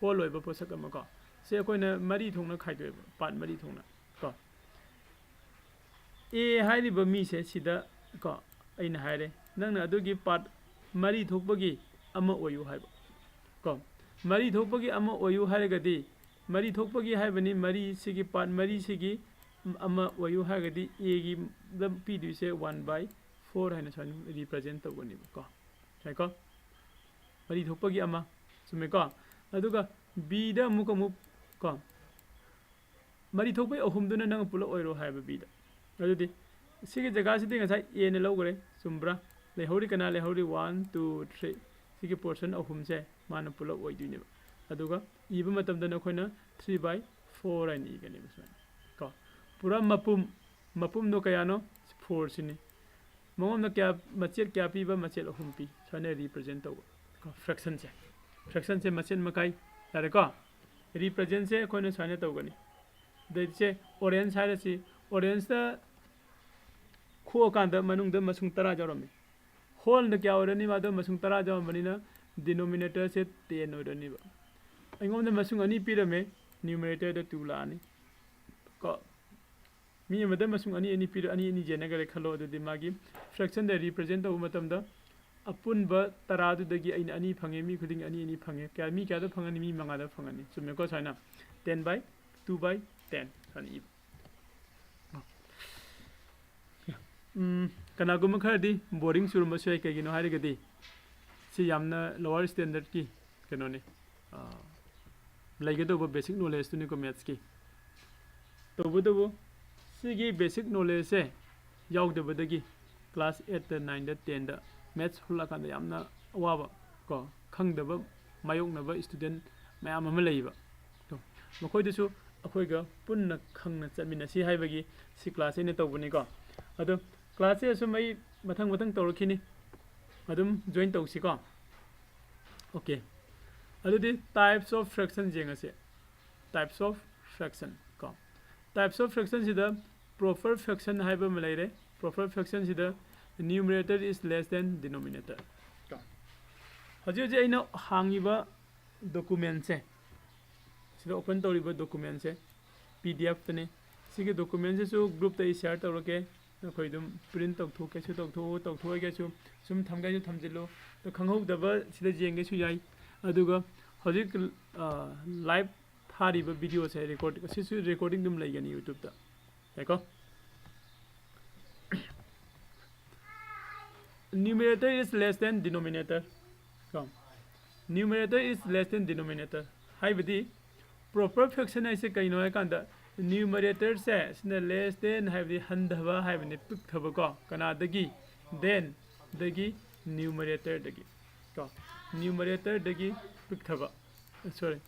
whole ꯑꯣꯏꯕ ꯄꯣꯠꯁꯛ ꯑꯃ ꯀꯣ꯫ ꯁꯦ ꯑꯩꯈꯣꯏꯅ ꯃꯔꯤ ꯊꯣꯛꯅ ꯈꯥꯏꯗꯣꯛꯑꯦꯕ, part ꯃꯔꯤ ꯊꯣꯛꯅ ꯀꯣ꯫ A ꯍꯥꯏꯔꯤꯕ ꯃꯤꯁꯦ ꯁꯤꯗ ꯀꯣ, ꯑꯩꯅ ꯍꯥꯏꯔꯦ, ꯅꯪꯅ ꯑꯗꯨꯒꯤ part ꯃꯔꯤ ꯊꯣꯛꯄꯒꯤ ꯑꯃ ꯑꯣꯏꯌꯨ ꯍꯥꯏꯕ ꯀꯣ꯫ ꯃꯔꯤ ꯊꯣꯛꯄꯒꯤ ꯑꯃ ꯑꯣꯏꯌꯨ ꯍꯥꯏꯔꯒꯗꯤ, ꯃꯔꯤ ꯊꯣꯛꯄꯒꯤ ꯍꯥꯏꯕꯅꯤ, ꯃꯔꯤꯁꯤꯒꯤ part ꯃꯔꯤꯁꯤꯒꯤ ꯑꯃ ꯑꯣꯏꯌꯨ ꯍꯥꯏꯔꯒꯗꯤ A ꯒꯤ ꯗ ꯄꯤꯗꯣꯏꯁꯦ one by four ꯍꯥꯏꯅ ꯁꯨꯃꯥꯏꯅ represent ꯇꯧꯒꯅꯦꯕꯀꯣ꯫ ꯌꯥꯏꯀꯣ? ꯃꯔꯤ ꯊꯣꯛꯄꯒꯤ ꯑꯃ, ꯆꯨꯝꯃꯦꯀꯣ? ꯑꯗꯨꯒ B ꯗ ꯑꯃꯨꯛ, ꯑꯃꯨꯛ ꯀꯣ, ꯃꯔꯤ ꯊꯣꯛꯄꯒꯤ ꯑꯍꯨꯝꯗꯨꯅ ꯅꯪ ꯄꯨꯂꯞ ꯑꯣꯏꯔꯣ ꯍꯥꯏꯕ B ꯗ꯫ ꯑꯗꯨꯗꯤ ꯁꯤꯒꯤ ꯖꯒꯥꯁꯤꯗꯤ ꯉꯁꯥꯏ A ꯅ ꯂꯧꯈ꯭ꯔꯦ, ꯆꯨꯝꯕ꯭ꯔꯥ? ꯂꯩꯍꯧꯔꯤ ꯀꯅꯥ ꯂꯩꯍꯧꯔꯤ? One, two, three꯫ ꯁꯤꯒꯤ portion ꯑꯍꯨꯝꯁꯦ ꯃꯥꯅ ꯄꯨꯂꯞ ꯑꯣꯏꯗꯣꯏꯅꯦꯕ꯫ ꯑꯗꯨꯒ ꯏꯕ ꯃꯇꯝꯗꯅ ꯑꯩꯈꯣꯏꯅ three by four ꯍꯥꯏꯅ ꯏꯒꯅꯦꯕ ꯁꯨꯃꯥꯏꯅ ꯀꯣ꯫ ꯄꯨꯔꯥ ꯃꯄꯨꯝ, ꯃꯄꯨꯝꯗꯣ ꯀꯌꯥꯅꯣ? ꯐꯣꯔꯁꯤꯅꯤ꯫ ꯃꯉꯣꯟꯗ ꯀꯌꯥ, ꯃꯆꯦꯠ ꯀꯌꯥ ꯄꯤꯕ? ꯃꯆꯦꯠ ꯑꯍꯨꯝ ꯄꯤ꯫ ꯁꯨꯃꯥꯏꯅ ꯔꯤꯄ꯭ꯔꯖꯦꯟ ꯇꯧꯕ ꯀꯣ, ꯐ꯭ꯔꯦꯛꯁꯟꯁꯦ꯫ ꯐ꯭ꯔꯦꯛꯁꯟꯁꯦ ꯃꯆꯦꯠ ꯃꯈꯥꯏ ꯌꯥꯔꯦꯀꯣ꯫ ꯔꯤꯄ꯭ꯔꯖꯦꯟꯁꯦ ꯑꯩꯈꯣꯏꯅ ꯁꯨꯃꯥꯏꯅ ꯇꯧꯒꯅꯤ꯫ ꯑꯗꯩ ꯁꯦ ꯑꯣꯔꯦꯟꯖ ꯍꯥꯏꯔꯁꯤ, ꯑꯣꯔꯦꯟꯖꯇ ꯈꯣꯛꯑꯀꯥꯟꯗ ꯃꯅꯨꯡꯗ ꯃꯁꯨꯡ ꯇꯔꯥ ꯌꯥꯎꯔꯝꯃꯤ꯫ ꯍꯣꯜꯅ ꯀꯌꯥ ꯑꯣꯏꯔꯅꯤ? ꯃꯥꯗꯣ ꯃꯁꯨꯡ ꯇꯔꯥ ꯌꯥꯎꯔꯝꯕꯅꯤꯅ ꯗꯤꯅꯣꯃꯤꯅꯦꯇꯔꯁꯦ ꯇꯦꯟ ꯑꯣꯏꯔꯅꯤꯕ꯫ ꯑꯩꯉꯣꯟꯗ ꯃꯁꯨꯡ ꯑꯅꯤ ꯄꯤꯔꯝꯃꯦ, ꯅ꯭ꯌꯨꯃꯔꯦꯇꯔꯗ ꯇꯨ ꯂꯥꯛꯑꯅꯤ ꯀꯣ꯫ ꯃꯤ ꯑꯃꯗ ꯃꯁꯨꯡ ꯑꯅꯤ ꯑꯅꯤ ꯄꯤꯔ, ꯑꯅꯤ ꯑꯅꯤ ꯌꯦꯟꯅꯈ꯭ꯔꯦ ꯈꯜꯂꯣ, ꯑꯗꯨꯗꯤ ꯃꯥꯒꯤ ꯐ꯭ꯔꯦꯛꯁꯟꯗ ꯔꯤꯄ꯭ꯔꯖꯦꯟ ꯇꯧꯕ ꯃꯇꯝꯗ ꯑꯄꯨꯟꯕ ꯇꯔꯥꯗꯨꯗꯒꯤ ꯑꯩꯅ ꯑꯅꯤ ꯐꯪꯉꯦ, ꯃꯤ ꯈꯨꯗꯤꯡꯒꯤ ꯑꯅꯤ ꯑꯅꯤ ꯐꯪꯉꯦ꯫ ꯀꯌꯥ, ꯃꯤ ꯀꯌꯥꯗ ꯐꯪꯒꯅꯤ? ꯃꯤ ꯃꯉꯥꯗ ꯐꯪꯒꯅꯤ꯫ ꯆꯨꯝꯃꯦꯀꯣ? ꯁꯨꯃꯥꯏꯅ ten by two by ten ꯁꯨꯃꯥꯏꯅ ꯏꯕ꯫ ꯎꯝ, ꯀꯅꯥꯒꯨꯝꯕ ꯈꯔꯗꯤ ꯕꯣꯔꯤꯡ ꯆꯨꯔꯝꯕꯁꯨ ꯌꯥꯏ꯫ ꯀꯩꯒꯤꯅꯣ ꯍꯥꯏꯔꯒꯗꯤ ꯁꯤ ꯌꯥꯝꯅ ꯂꯣꯋꯔ ꯁ꯭ꯇꯦꯟꯗꯔꯠꯀꯤ ꯀꯩꯅꯣꯅꯤ, ꯑ, ꯂꯩꯒꯗꯧꯕ ꯕꯦꯁꯤꯛ ꯅꯣꯂꯦꯖꯇꯨꯅꯤꯀꯣ ꯃꯦꯠꯁꯀꯤ꯫ ꯇꯧꯕꯇꯕꯨ ꯁꯤꯒꯤ ꯕꯦꯁꯤꯛ ꯅꯣꯂꯦꯖꯁꯦ ꯌꯥꯎꯗꯕꯗꯒꯤ ꯀ꯭ꯂꯥꯁ ꯑꯩꯠꯇ, ꯅꯥꯏꯟꯗ, ꯇꯦꯟꯗ ꯃꯦꯠꯁ ꯍꯨꯜꯂꯛꯑꯀꯥꯟꯗ ꯌꯥꯝꯅ ꯑꯋꯥꯕ ꯀꯣ, ꯈꯪꯗꯕ ꯃꯥꯌꯣꯛꯅꯕ ꯁ꯭ꯇꯨꯗꯦꯟ ꯃꯌꯥꯝ ꯑꯃ ꯂꯩꯌꯦꯕ꯫ ꯇꯣ, ꯃꯈꯣꯏꯗꯁꯨ ꯑꯩꯈꯣꯏꯒ ꯄꯨꯟꯅ ꯈꯪꯅ ꯆꯠꯃꯤꯟꯅꯁꯤ ꯍꯥꯏꯕꯒꯤ ꯁꯤ ꯀ꯭ꯂꯥꯁꯁꯦ ꯑꯩꯅ ꯇꯧꯕꯅꯤꯀꯣ꯫ ꯑꯗꯣ ꯀ꯭ꯂꯥꯁꯁꯦ ꯑꯁꯨꯝ ꯑꯩ ꯃꯊꯪ ꯃꯊꯪ ꯇꯧꯔꯛꯈꯤꯅꯤ, ꯑꯗꯨꯝ ꯖꯣꯏꯟ ꯇꯧꯁꯤꯀꯣ꯫ ꯑꯣꯀꯦ, ꯑꯗꯨꯗꯤ types of fraction ꯌꯦꯡꯉꯁꯦ꯫ Types of fraction ꯀꯣ, types of fraction ꯁꯤꯗ proper fraction ꯍꯥꯏꯕ ꯑꯃ ꯂꯩꯔꯦ꯫ Proper fraction ꯁꯤꯗ numerator is less than denominator ꯀꯣ꯫ ꯍꯧꯖꯤꯛ ꯍꯧꯖꯤꯛ ꯑꯩꯅ ꯍꯥꯡꯉꯤꯕ ꯗꯣꯀꯨꯃꯦꯟꯁꯦ, ꯁꯤꯗ ꯑꯣꯄꯟ ꯇꯧꯔꯤꯕ ꯗꯣꯀꯨꯃꯦꯟꯁꯦ ꯄꯤ ꯗꯤ ꯑꯦꯐꯇꯅꯤ꯫ ꯁꯤꯒꯤ ꯗꯣꯀꯨꯃꯦꯟꯁꯤꯁꯨ ꯒ꯭ꯔꯨꯞꯇ ꯑꯩ ꯁꯤꯌꯥꯔ ꯇꯧꯔꯛꯀꯦ꯫ ꯅꯈꯣꯏ ꯑꯗꯨꯝ ꯄ꯭ꯔꯤꯟ ꯇꯧꯊꯣꯛꯀꯦꯁꯨ ꯇꯧꯊꯣꯛꯎ, ꯇꯧꯊꯣꯛꯑꯣꯏꯒꯦꯁꯨ ꯁꯨꯝ ꯊꯝꯒꯦꯁꯨ ꯊꯝꯖꯤꯜꯂꯨ꯫ ꯑꯗꯣ ꯈꯪꯍꯧꯗꯕ ꯁꯤꯗ ꯌꯦꯡꯒꯦꯁꯨ ꯌꯥꯏ꯫ ꯑꯗꯨꯒ ꯍꯧꯖꯤꯛ, ꯑ, ꯂꯥꯏꯚ ꯊꯥꯔꯤꯕ ꯚꯤꯗꯤꯑꯣꯁꯦ ꯔꯦꯀꯣꯔꯗ, ꯁꯤꯁꯨ ꯔꯦꯀꯣꯔꯗꯤꯡ ꯑꯗꯨꯝ ꯂꯩꯒꯅꯤ ꯌꯨꯇ꯭ꯌꯨꯕꯇ꯫ ꯌꯥꯏꯀꯣ? Numerator is less than denominator ꯀꯣ꯫ Numerator is less than denominator ꯍꯥꯏꯕꯗꯤ proper fraction ꯍꯥꯏꯁꯦ ꯀꯩꯅꯣ ꯍꯥꯏ ꯀꯥꯟꯗ numerator ꯁꯦ ꯁꯤꯅ less than ꯍꯥꯏꯕꯗꯤ ꯍꯟꯊꯕ ꯍꯥꯏꯕꯅꯤ, ꯄꯤꯛꯊꯕ ꯀꯣ꯫ ꯀꯅꯥꯗꯒꯤ? Then ꯗꯒꯤ numerator ꯗꯒꯤ ꯀꯣ꯫ Numerator ꯗꯒꯤ ꯄꯤꯛꯊꯕ, sorry,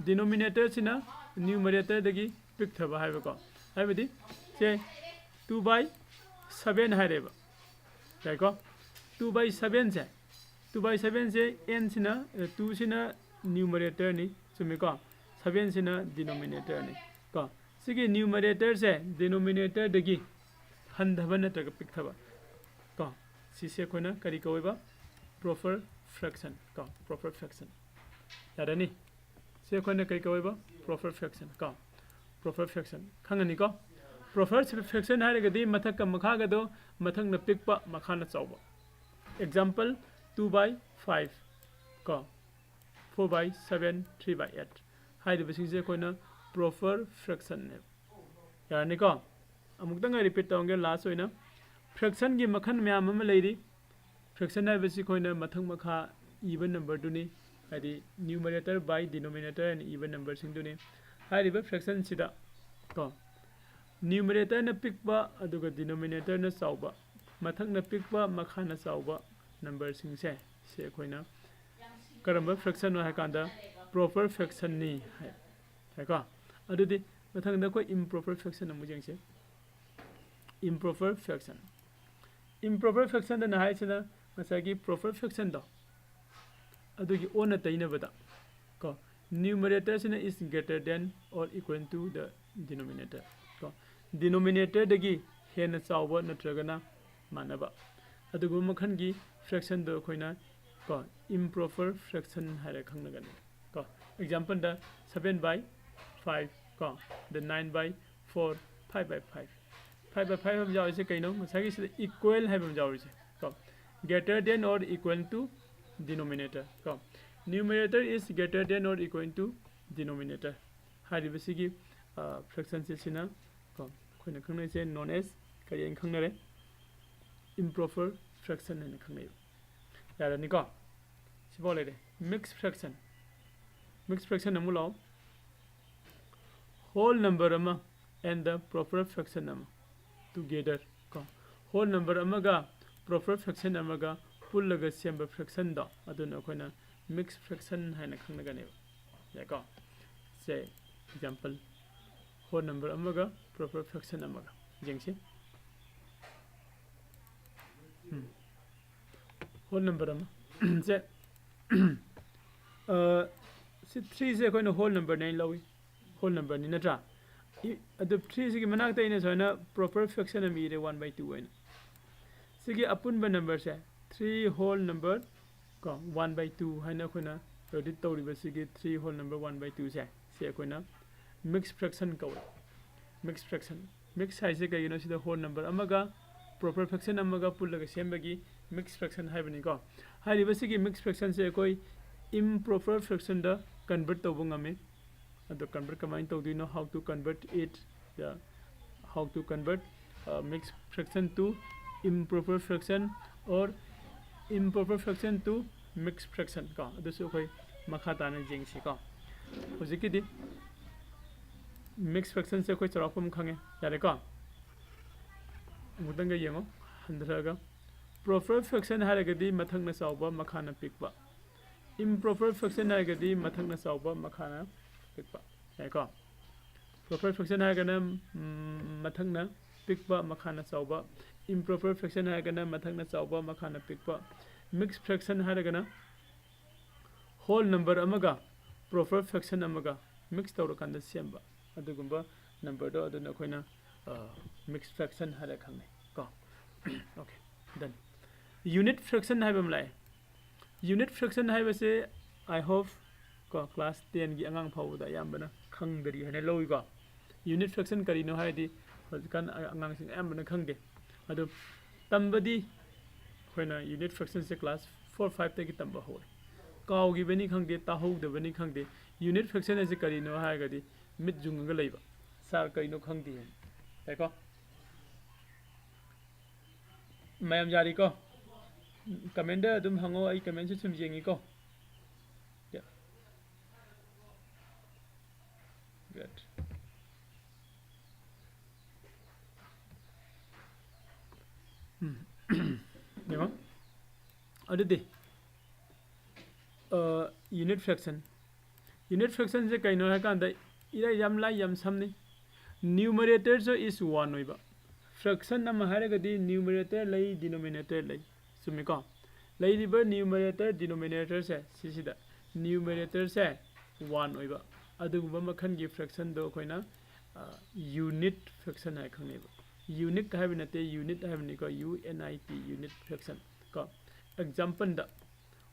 denominator ꯁꯤꯅ numerator ꯗꯒꯤ ꯄꯤꯛꯊꯕ ꯍꯥꯏꯕꯀꯣ꯫ ꯍꯥꯏꯕꯗꯤ ꯁꯦ two by seven ꯍꯥꯏꯔꯦꯕ, ꯌꯥꯏꯀꯣ? Two by sevenꯁꯦ, two by sevenꯁꯦ, n ꯁꯤꯅ, two ꯁꯤꯅ numeratorꯅꯤ, ꯆꯨꯝꯃꯤꯀꯣ? Seven ꯁꯤꯅ denominatorꯅꯤ ꯀꯣ꯫ ꯁꯤꯒꯤ numeratorꯁꯦ denominatorꯗꯒꯤ ꯍꯟꯊꯕ ꯅꯠꯇ꯭ꯔꯒ ꯄꯤꯛꯊꯕ ꯀꯣ, ꯁꯤꯁꯦ ꯑꯩꯈꯣꯏꯅ ꯀꯔꯤ ꯀꯧꯋꯦꯕ? Proper fraction ꯀꯣ, proper fraction꯫ ꯌꯥꯔꯅꯤ꯫ ꯁꯤ ꯑꯩꯈꯣꯏꯅ ꯀꯔꯤ ꯀꯧꯋꯦꯕ? Proper fraction ꯀꯣ, proper fraction ꯈꯪꯉꯅꯤꯀꯣ? Proper fraction ꯍꯥꯏꯔꯒꯗꯤ ꯃꯊꯛꯀ ꯃꯈꯥꯒꯗꯣ, ꯃꯊꯛꯅ ꯄꯤꯛꯄ, ꯃꯈꯥꯅ ꯆꯥꯎꯕ꯫ Example, two by five ꯀꯣ, four by seven, three by eight ꯍꯥꯏꯔꯤꯕꯁꯤꯡꯁꯦ ꯑꯩꯈꯣꯏꯅ proper fractionꯅꯦꯕ꯫ ꯌꯥꯔꯅꯤꯀꯣ? ꯑꯃꯨꯛꯇꯪ ꯑꯩ repeat ꯇꯧꯔꯝꯒꯦ last ꯑꯣꯏꯅ꯫ Fractionꯒꯤ ꯃꯈꯜ ꯃꯌꯥꯝ ꯑꯃ ꯂꯩꯔꯤ꯫ Fraction ꯍꯥꯏꯕꯁꯤ ꯑꯩꯈꯣꯏꯅ ꯃꯊꯛ ꯃꯈꯥ even numberꯗꯨꯅꯤ, ꯍꯥꯏꯗꯤ numerator by denominator ꯍꯥꯏꯅ even numberꯁꯤꯡꯗꯨꯅꯤ꯫ ꯍꯥꯏꯔꯤꯕ fractionꯁꯤꯗ ꯀꯣ, numeratorꯅ ꯄꯤꯛꯄ ꯑꯗꯨꯒ denominatorꯅ ꯆꯥꯎꯕ, ꯃꯊꯛꯅ ꯄꯤꯛꯄ ꯃꯈꯥꯅ ꯆꯥꯎꯕ numberꯁꯤꯡꯁꯦ, ꯁꯤ ꯑꯩꯈꯣꯏꯅ ꯀꯔꯝꯕ fractionꯅꯣ ꯍꯥꯏ ꯀꯥꯟꯗ proper fractionꯅꯤ ꯍꯥꯏ, ꯍꯥꯏꯀꯣ? ꯑꯗꯨꯗꯤ ꯃꯊꯪꯗ ꯑꯩꯈꯣꯏ improper fraction ꯑꯃꯨꯛ ꯌꯦꯡꯁꯦ꯫ Improper fraction, improper fractionꯗꯅ ꯍꯥꯏꯁꯤꯅ ꯉꯁꯥꯏꯒꯤ proper fractionꯗꯣ ꯑꯗꯨꯒꯤ ꯑꯣꯟꯅ ꯇꯩꯅꯕꯗ ꯀꯣ, numeratorꯁꯤꯅ is greater than or equal to the denominator ꯀꯣ, denominatorꯗꯒꯤ ꯍꯦꯟꯅ ꯆꯥꯎꯕ ꯅꯠꯇ꯭ꯔꯒꯅ ꯃꯥꯟꯅꯕ ꯑꯗꯨꯒꯨꯝꯕ ꯃꯈꯜꯒꯤ fractionꯗꯣ ꯑꯩꯈꯣꯏꯅ ꯀꯣ, improper fraction ꯍꯥꯏꯔ ꯈꯪꯅꯒꯅꯤ ꯀꯣ꯫ Exampleꯗ seven by five ꯀꯣ, the nine by four, five by five꯫ Five by five ꯍꯥꯏꯕ ꯌꯥꯎꯔꯤꯁꯦ ꯀꯩꯅꯣ? ꯉꯁꯥꯏꯒꯤ ꯁꯤꯗ equal ꯍꯥꯏꯕ ꯑꯃ ꯌꯥꯎꯔꯤꯁꯦ ꯀꯣ, greater than or equal to denominator ꯀꯣ, numerator is greater than or equal to denominator ꯍꯥꯏꯔꯤꯕꯁꯤꯒꯤ, ꯑ, fractionꯁꯦ ꯁꯤꯅ ꯀꯣ, ꯑꯩꯈꯣꯏꯅ ꯈꯪꯅꯩꯁꯦ known as ꯀꯔꯤ ꯍꯥꯏꯅ ꯈꯪꯅꯔꯦ? Improper fraction ꯍꯥꯏꯅ ꯈꯪꯅꯩꯕ꯫ ꯌꯥꯔꯅꯤꯀꯣ? ꯁꯤꯐꯥꯎ ꯂꯩꯔꯦ꯫ Mixed fraction, mixed fraction ꯑꯃꯨꯛ ꯂꯥꯛꯑꯣ꯫ Whole number ꯑꯃ and the proper fraction ꯑꯃ together ꯀꯣ, whole number ꯑꯃꯒ proper fraction ꯑꯃꯒ ꯄꯨꯜꯂꯒ ꯁꯦꯝꯕ fractionꯗꯣ ꯑꯗꯨꯅ ꯑꯩꯈꯣꯏꯅ mixed fraction ꯍꯥꯏꯅ ꯈꯪꯅꯒꯅꯦꯕ꯫ ꯌꯥꯏꯀꯣ? ꯁꯦ, example, Whole number ꯑꯃꯒ proper fraction ꯑꯃꯒ ꯌꯦꯡꯁꯤ꯫ ꯎꯝ꯫ Whole number ꯑꯃ ꯁꯦ, ꯑ, ꯁꯤ three ꯁꯦ ꯑꯩꯈꯣꯏꯅ whole number ꯅꯦ ꯂꯧꯏ, whole number ꯅꯤ ꯅꯠꯇ꯭ꯔꯥ? ꯏ-, ꯑꯗꯨ three ꯁꯤꯒꯤ ꯃꯅꯥꯛꯇ ꯑꯩꯅ ꯁꯨꯃꯥꯏꯅ proper fraction ꯑꯃ ꯏꯔꯦ, one by two ꯑꯣꯏꯅ꯫ ꯁꯤꯒꯤ ꯑꯄꯨꯟꯕ number ꯁꯦ three whole number ꯀꯣ, one by two ꯍꯥꯏꯅ ꯑꯩꯈꯣꯏꯅ rotate ꯇꯧꯔꯤꯕ ꯁꯤꯒꯤ three whole number one by two ꯁꯦ, ꯁꯤ ꯑꯩꯈꯣꯏꯅ mixed fraction ꯀꯧꯏ꯫ Mixed fraction, mixed ꯍꯥꯏꯁꯦ ꯀꯩꯒꯤꯅꯣ? ꯁꯤꯗ whole number ꯑꯃꯒ proper fraction ꯑꯃꯒ ꯄꯨꯜꯂꯒ ꯁꯦꯝꯕꯒꯤ mixed fraction ꯍꯥꯏꯕꯅꯤꯀꯣ꯫ ꯍꯥꯏꯔꯤꯕ ꯁꯤꯒꯤ mixed fraction ꯁꯦ ꯑꯩꯈꯣꯏ improper fraction ꯗ convert ꯇꯧꯕ ꯉꯝꯃꯤ꯫ ꯑꯗꯣ convert ꯀꯃꯥꯏꯅ ꯇꯧꯗꯣꯏꯅꯣ? How to convert it, the, how to convert, uh, mixed fraction to improper fraction or improper fraction to mixed fraction ꯀꯣ, ꯑꯗꯨꯁꯨ ꯑꯩꯈꯣꯏ ꯃꯈꯥ ꯇꯥꯅ ꯌꯦꯡꯁꯤꯀꯣ꯫ ꯍꯧꯖꯤꯛꯀꯤꯗꯤ mixed fraction ꯁꯦ ꯑꯩꯈꯣꯏ ꯆꯥꯎꯔꯥꯛꯄ ꯑꯃ ꯈꯪꯉꯦ, ꯌꯥꯔꯦꯀꯣ? ꯑꯃꯨꯛꯇꯪꯒ ꯌꯦꯡꯉꯣ, ꯍꯟꯊꯔꯛꯑꯒ꯫ Proper fraction ꯍꯥꯏꯔꯒꯗꯤ ꯃꯊꯛꯅ ꯆꯥꯎꯕ, ꯃꯈꯥꯅ ꯄꯤꯛꯄ꯫ Improper fraction ꯍꯥꯏꯔꯒꯗꯤ ꯃꯊꯛꯅ ꯆꯥꯎꯕ, ꯃꯈꯥꯅ ꯄꯤꯛꯄ꯫ ꯌꯥꯏꯀꯣ? Proper fraction ꯍꯥꯏꯔꯒꯅ, ꯎꯝ, ꯃꯊꯛꯅ ꯄꯤꯛꯄ, ꯃꯈꯥꯅ ꯆꯥꯎꯕ꯫ Improper fraction ꯍꯥꯏꯔꯒꯅ ꯃꯊꯛꯅ ꯆꯥꯎꯕ, ꯃꯈꯥꯅ ꯄꯤꯛꯄ꯫ Mixed fraction ꯍꯥꯏꯔꯒꯅ whole number ꯑꯃꯒ proper fraction ꯑꯃꯒ mix ꯇꯧꯔꯀꯥꯟꯗ ꯁꯦꯝꯕ ꯑꯗꯨꯒꯨꯝꯕ number ꯗꯣ, ꯑꯗꯨꯅ ꯑꯩꯈꯣꯏꯅ, ꯑ, mixed fraction ꯍꯥꯏꯔ ꯈꯪꯅꯩ ꯀꯣ꯫ Okay, done. Unit fraction ꯍꯥꯏꯕ ꯑꯃ ꯂꯥꯛꯑꯦ꯫ Unit fraction ꯍꯥꯏꯕꯁꯦ, I hope ꯀꯣ, class ten ꯒꯤ ꯑꯉꯥꯡ ꯐꯥꯎꯕꯗ ꯑꯌꯥꯝꯕꯅ ꯈꯪꯗꯔꯤ ꯍꯥꯏꯅ ꯂꯧꯏꯀꯣ꯫ Unit fraction ꯀꯔꯤꯅꯣ ꯍꯥꯏꯔꯗꯤ ꯍꯧꯖꯤꯛꯀꯥꯟ ꯑ-, ꯑꯉꯥꯡꯁꯤꯡ ꯑꯌꯥꯝꯕꯅ ꯈꯪꯗꯦ꯫ ꯑꯗꯨ ꯇꯝꯕꯗꯤ ꯑꯩꯈꯣꯏꯅ unit fraction ꯁꯦ class four five ꯇꯒꯤ ꯇꯝꯕ ꯍꯧꯔꯦ꯫ ꯀꯥꯎꯈꯤꯕꯅꯤ ꯈꯪꯗꯦ, ꯇꯥꯍꯧꯗꯕꯅꯤ ꯈꯪꯗꯦ, unit fraction ꯑꯁꯤ ꯀꯔꯤꯅꯣ ꯍꯥꯏꯔꯒꯗꯤ ꯃꯤꯠ ꯌꯨꯡꯉꯒ ꯂꯩꯕ꯫ Sir ꯀꯔꯤꯅꯣ ꯈꯪꯗꯦ ꯍꯥꯏꯅ꯫ ꯌꯥꯏꯀꯣ? ꯃꯌꯥꯝ ꯌꯥꯔꯤꯀꯣ? Comment ꯇ ꯑꯗꯨꯝ ꯍꯪꯉꯣ, ꯑꯩ comment ꯁꯨ ꯁꯨꯝ ꯌꯦꯡꯉꯤꯀꯣ꯫ Yeah. Good. ꯎꯝ꯫ ꯌꯦꯡꯉꯣ꯫ ꯑꯗꯨꯗꯤ, ꯑ, unit fraction꯫ Unit fraction ꯁꯦ ꯀꯩꯅꯣ ꯍꯥꯏ ꯀꯥꯟꯗ, ꯏꯔꯥꯏ, ꯌꯥꯝ ꯂꯥꯏ, ꯌꯥꯝ ꯁꯝꯅꯤ꯫ Numerator ꯁꯨ is one ꯑꯣꯏꯕ꯫ Fraction ꯑꯃ ꯍꯥꯏꯔꯒꯗꯤ numerator ꯂꯩ, denominator ꯂꯩ꯫ ꯆꯨꯝꯃꯤꯀꯣ? ꯂꯩꯔꯤꯕ numerator, denominator ꯁꯦ ꯁꯤꯁꯤꯗ numerator ꯁꯦ one ꯑꯣꯏꯕ ꯑꯗꯨꯒꯨꯝꯕ ꯃꯈꯜꯒꯤ fraction ꯗꯣ ꯑꯩꯈꯣꯏꯅ unit fraction ꯍꯥꯏꯅ ꯈꯪꯅꯩꯕ꯫ Unique ꯍꯥꯏꯕ ꯅꯠꯇꯦ, unit ꯍꯥꯏꯕꯅꯤꯀꯣ, U N I T, unit fraction ꯀꯣ꯫ Example the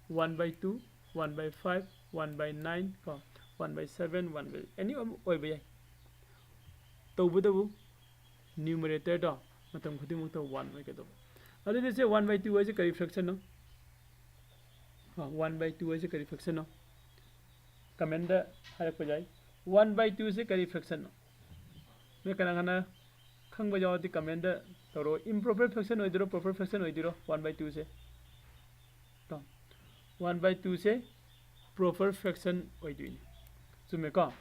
one by two, one by five, one by nine ꯀꯣ, one by seven, one by any ꯑꯃ ꯑꯣꯏꯕ ꯌꯥꯏ꯫ ꯇꯧꯕꯇꯕꯨ numerator ꯗꯣ ꯃꯇꯝ ꯈꯨꯗꯤꯡꯃꯛꯇ one ꯑꯣꯏꯒꯗꯧꯕ꯫ ꯑꯗꯨꯗꯤ ꯁꯦ one by two ꯍꯥꯏꯁꯦ ꯀꯔꯤ fraction ꯅꯣ? ꯀꯣ, one by two ꯍꯥꯏꯁꯦ ꯀꯔꯤ fraction ꯅꯣ? Comment ꯗ ꯍꯥꯏꯔꯛꯄ ꯌꯥꯏ꯫ One by two ꯁꯦ ꯀꯔꯤ fraction ꯅꯣ? ꯅꯣꯏ ꯀꯅꯥ ꯀꯅꯥ ꯈꯪꯕ ꯌꯥꯎꯔꯗꯤ comment ꯗ ꯇꯧꯔꯛꯑꯣ꯫ Improper fraction ꯑꯣꯏꯗꯣꯏꯔꯣ, proper fraction ꯑꯣꯏꯗꯣꯏꯔꯣ one by two ꯁꯦ? ꯀꯣ, one by two say proper fraction ꯑꯣꯏꯗꯣꯏꯅꯤ꯫ ꯆꯨꯝꯃꯦꯀꯣ?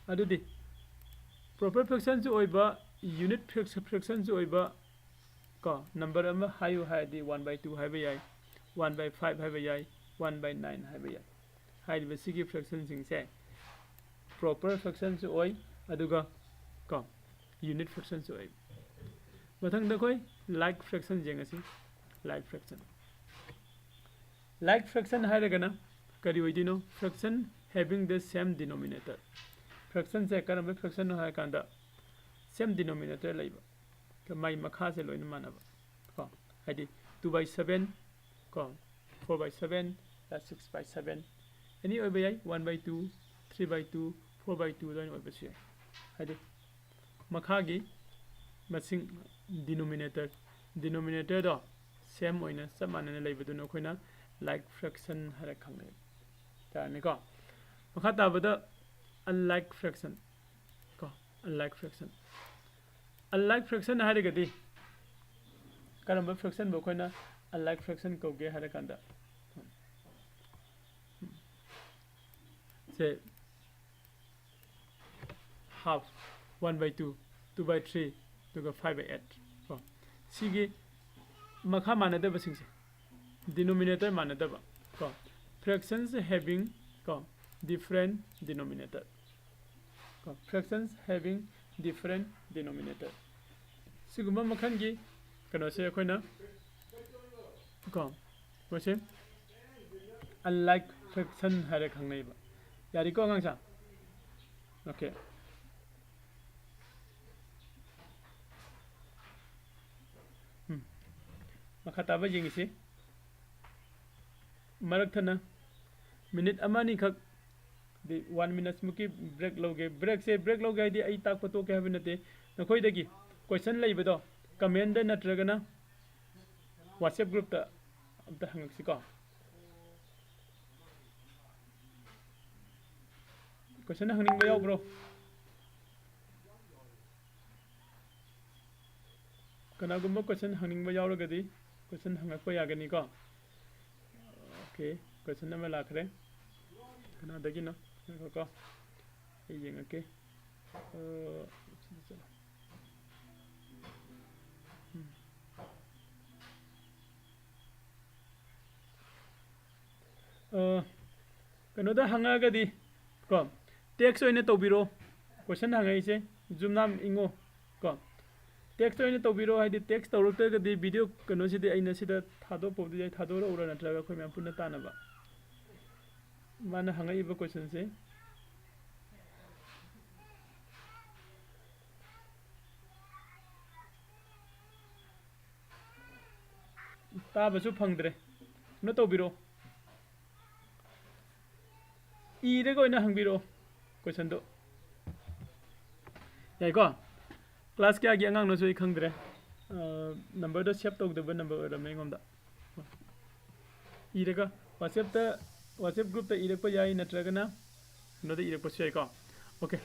ꯑꯗꯨꯗꯤ proper fraction ꯁꯨ ꯑꯣꯏꯕ, unit fraction ꯁꯨ ꯑꯣꯏꯕ ꯀꯣ, number ꯑꯃ ꯍꯥꯏꯌꯨ ꯍꯥꯏꯔꯗꯤ one by two ꯍꯥꯏꯕ ꯌꯥꯏ, one by five ꯍꯥꯏꯕ ꯌꯥꯏ, one by nine ꯍꯥꯏꯕ ꯌꯥꯏ꯫ ꯍꯥꯏꯔꯤꯕꯁꯤꯒꯤ fraction ꯁꯤꯡꯁꯦ proper fraction ꯁꯨ ꯑꯣꯏ, ꯑꯗꯨꯒ ꯀꯣ, unit fraction ꯁꯨ ꯑꯣꯏ꯫ ꯃꯊꯪꯗ ꯑꯩꯈꯣꯏ like fraction ꯌꯦꯡꯉꯁꯤ꯫ Like fraction, like fraction ꯍꯥꯏꯔꯒꯅ ꯀꯔꯤ ꯑꯣꯏꯗꯣꯏꯅꯣ? Fraction having the same denominator꯫ Fraction ꯁꯦ ꯀꯔꯝꯕ fraction ꯅꯣ ꯍꯥꯏꯔꯀꯥꯟꯗ same denominator ꯂꯩꯕ, ꯃꯥꯏ ꯃꯈꯥꯁꯦ ꯂꯣꯏꯅ ꯃꯥꯟꯅꯕ ꯀꯣ꯫ ꯍꯥꯏꯗꯤ two by seven ꯀꯣ, four by seven, six by seven, any ꯑꯣꯏꯕ ꯌꯥꯏ, one by two, three by two, four by two ꯂꯣꯏꯅ ꯑꯣꯏꯕꯁꯨ ꯌꯥꯏ꯫ ꯍꯥꯏꯗꯤ ꯃꯈꯥꯒꯤ ꯃꯁꯤꯡ, denominator, denominator ꯗꯣ same ꯑꯣꯏꯅ, ꯆꯞ ꯃꯥꯟꯅꯅ ꯂꯩꯕꯗꯨꯅ ꯑꯩꯈꯣꯏꯅ like fraction ꯍꯥꯏꯔ ꯈꯪꯅꯩ꯫ ꯌꯥꯔꯅꯤꯀꯣ? ꯃꯈꯥ ꯇꯥꯕꯗ unlike fraction ꯀꯣ, unlike fraction꯫ Unlike fraction ꯍꯥꯏꯔꯒꯗꯤ ꯀꯔꯝꯕ fraction ꯕꯨ ꯑꯩꯈꯣꯏꯅ unlike fraction ꯀꯧꯒꯦ ꯍꯥꯏꯔ ꯀꯥꯟꯗ, ꯁꯦ half, one by two, two by three, ꯑꯗꯨꯒ five by eight ꯀꯣ꯫ ꯁꯤꯒꯤ ꯃꯈꯥ ꯃꯥꯟꯅꯗꯕꯁꯤꯡꯁꯦ, denominator ꯃꯥꯟꯅꯗꯕ ꯀꯣ, fractions having ꯀꯣ, different denominator ꯀꯣ, fractions having Different denominator. ꯁꯤꯒꯨꯝꯕ ꯃꯈꯜꯒꯤ ꯀꯩꯅꯣꯁꯦ ꯑꯩꯈꯣꯏꯅ ꯀꯣ, ꯃꯣꯏꯁꯦ unlike fraction ꯍꯥꯏꯔ ꯈꯪꯅꯩꯕ꯫ ꯌꯥꯔꯤꯀꯣ ꯑꯉꯥꯡꯁꯥ? Okay. ꯎꯝ꯫ ꯃꯈꯥ ꯇꯥꯕ ꯌꯦꯡꯉꯁꯤ꯫ ꯃꯔꯛ ꯊꯠꯅ minute ꯑꯃ ꯑꯅꯤꯈꯛ ꯗꯤ one minutes ꯃꯨꯛꯀꯤ break ꯂꯧꯒꯦ꯫ Break ꯁꯦ, break ꯂꯧꯒꯦ ꯍꯥꯏꯗꯤ ꯑꯩ ꯇꯥꯛꯄ ꯇꯣꯛꯀꯦ ꯍꯥꯏꯕ ꯅꯠꯇꯦ꯫ ꯅꯈꯣꯏꯗꯒꯤ question ꯂꯩꯕꯗꯣ comment ꯗ ꯅꯠꯇ꯭ꯔꯒꯅ WhatsApp group ꯇ ꯑꯝꯇ ꯍꯪꯉꯛꯁꯤꯀꯣ꯫ Question ꯍꯪꯅꯤꯡꯕ ꯌꯥꯎꯕ꯭ꯔꯣ? ꯀꯅꯥꯒꯨꯝꯕ question ꯍꯪꯅꯤꯡꯕ ꯌꯥꯎꯔꯒꯗꯤ question ꯍꯪꯉꯛꯄ ꯌꯥꯒꯅꯤꯀꯣ꯫ Okay, question ꯑꯃ ꯂꯥꯛꯈ꯭ꯔꯦ꯫ ꯀꯅꯥꯗꯒꯤꯅꯣ? ꯉꯥꯏꯈꯣꯀꯣ, ꯑꯩ ꯌꯦꯡꯉꯛꯀꯦ꯫ ꯑ, ꯁꯤꯗ ꯆꯠꯂꯣ꯫ ꯎꯝ꯫ ꯑ, ꯀꯩꯅꯣꯗ ꯍꯪꯉꯛꯑꯒꯗꯤ ꯀꯣ, text ꯑꯣꯏꯅ ꯇꯧꯕꯤꯔꯣ꯫ Question ꯍꯪꯉꯛꯏꯁꯦ ꯖꯨꯝꯅꯥꯝ ꯏꯉꯣ ꯀꯣ, text ꯑꯣꯏꯅ ꯇꯧꯕꯤꯔꯣ꯫ ꯍꯥꯏꯗꯤ text ꯇꯧꯔꯛꯇ꯭ꯔꯒꯗꯤ video ꯀꯩꯅꯣꯁꯤꯗꯤ ꯑꯩꯅ ꯁꯤꯗ ꯊꯥꯗꯣꯛꯄꯕꯨꯗꯤ ꯌꯥꯏ, ꯊꯥꯗꯣꯛꯂꯛꯎꯔꯥ ꯅꯠꯇ꯭ꯔꯒ ꯑꯩꯈꯣꯏ ꯃꯌꯥꯝ ꯄꯨꯟꯅ ꯇꯥꯟꯅꯕ꯫ ꯃꯥꯅ ꯍꯪꯉꯛꯏꯕ question ꯁꯦ ꯇꯥꯕꯁꯨ ꯐꯪꯗ꯭ꯔꯦ꯫ ꯀꯩꯅꯣ ꯇꯧꯕꯤꯔꯣ, ꯏꯔꯒ ꯑꯣꯏꯅ ꯍꯪꯕꯤꯔꯛꯑꯣ question ꯗꯣ꯫ ꯌꯥꯏꯀꯣ? Class ꯀꯌꯥꯒꯤ ꯑꯉꯥꯡꯅꯣꯁꯨ ꯑꯩ ꯈꯪꯗ꯭ꯔꯦ꯫ ꯑ, number ꯗꯣ save ꯇꯧꯗꯕ number ꯑꯣꯏꯔꯝꯃꯦ ꯑꯩꯉꯣꯟꯗ꯫ ꯏꯔꯒ WhatsApp ꯇ, WhatsApp group ꯇ ꯏꯔꯛꯄ ꯌꯥꯏ, ꯅꯠꯇ꯭ꯔꯒꯅ ꯀꯩꯅꯣꯗ ꯏꯔꯛꯄꯁꯨ ꯌꯥꯏꯀꯣ꯫ Okay꯫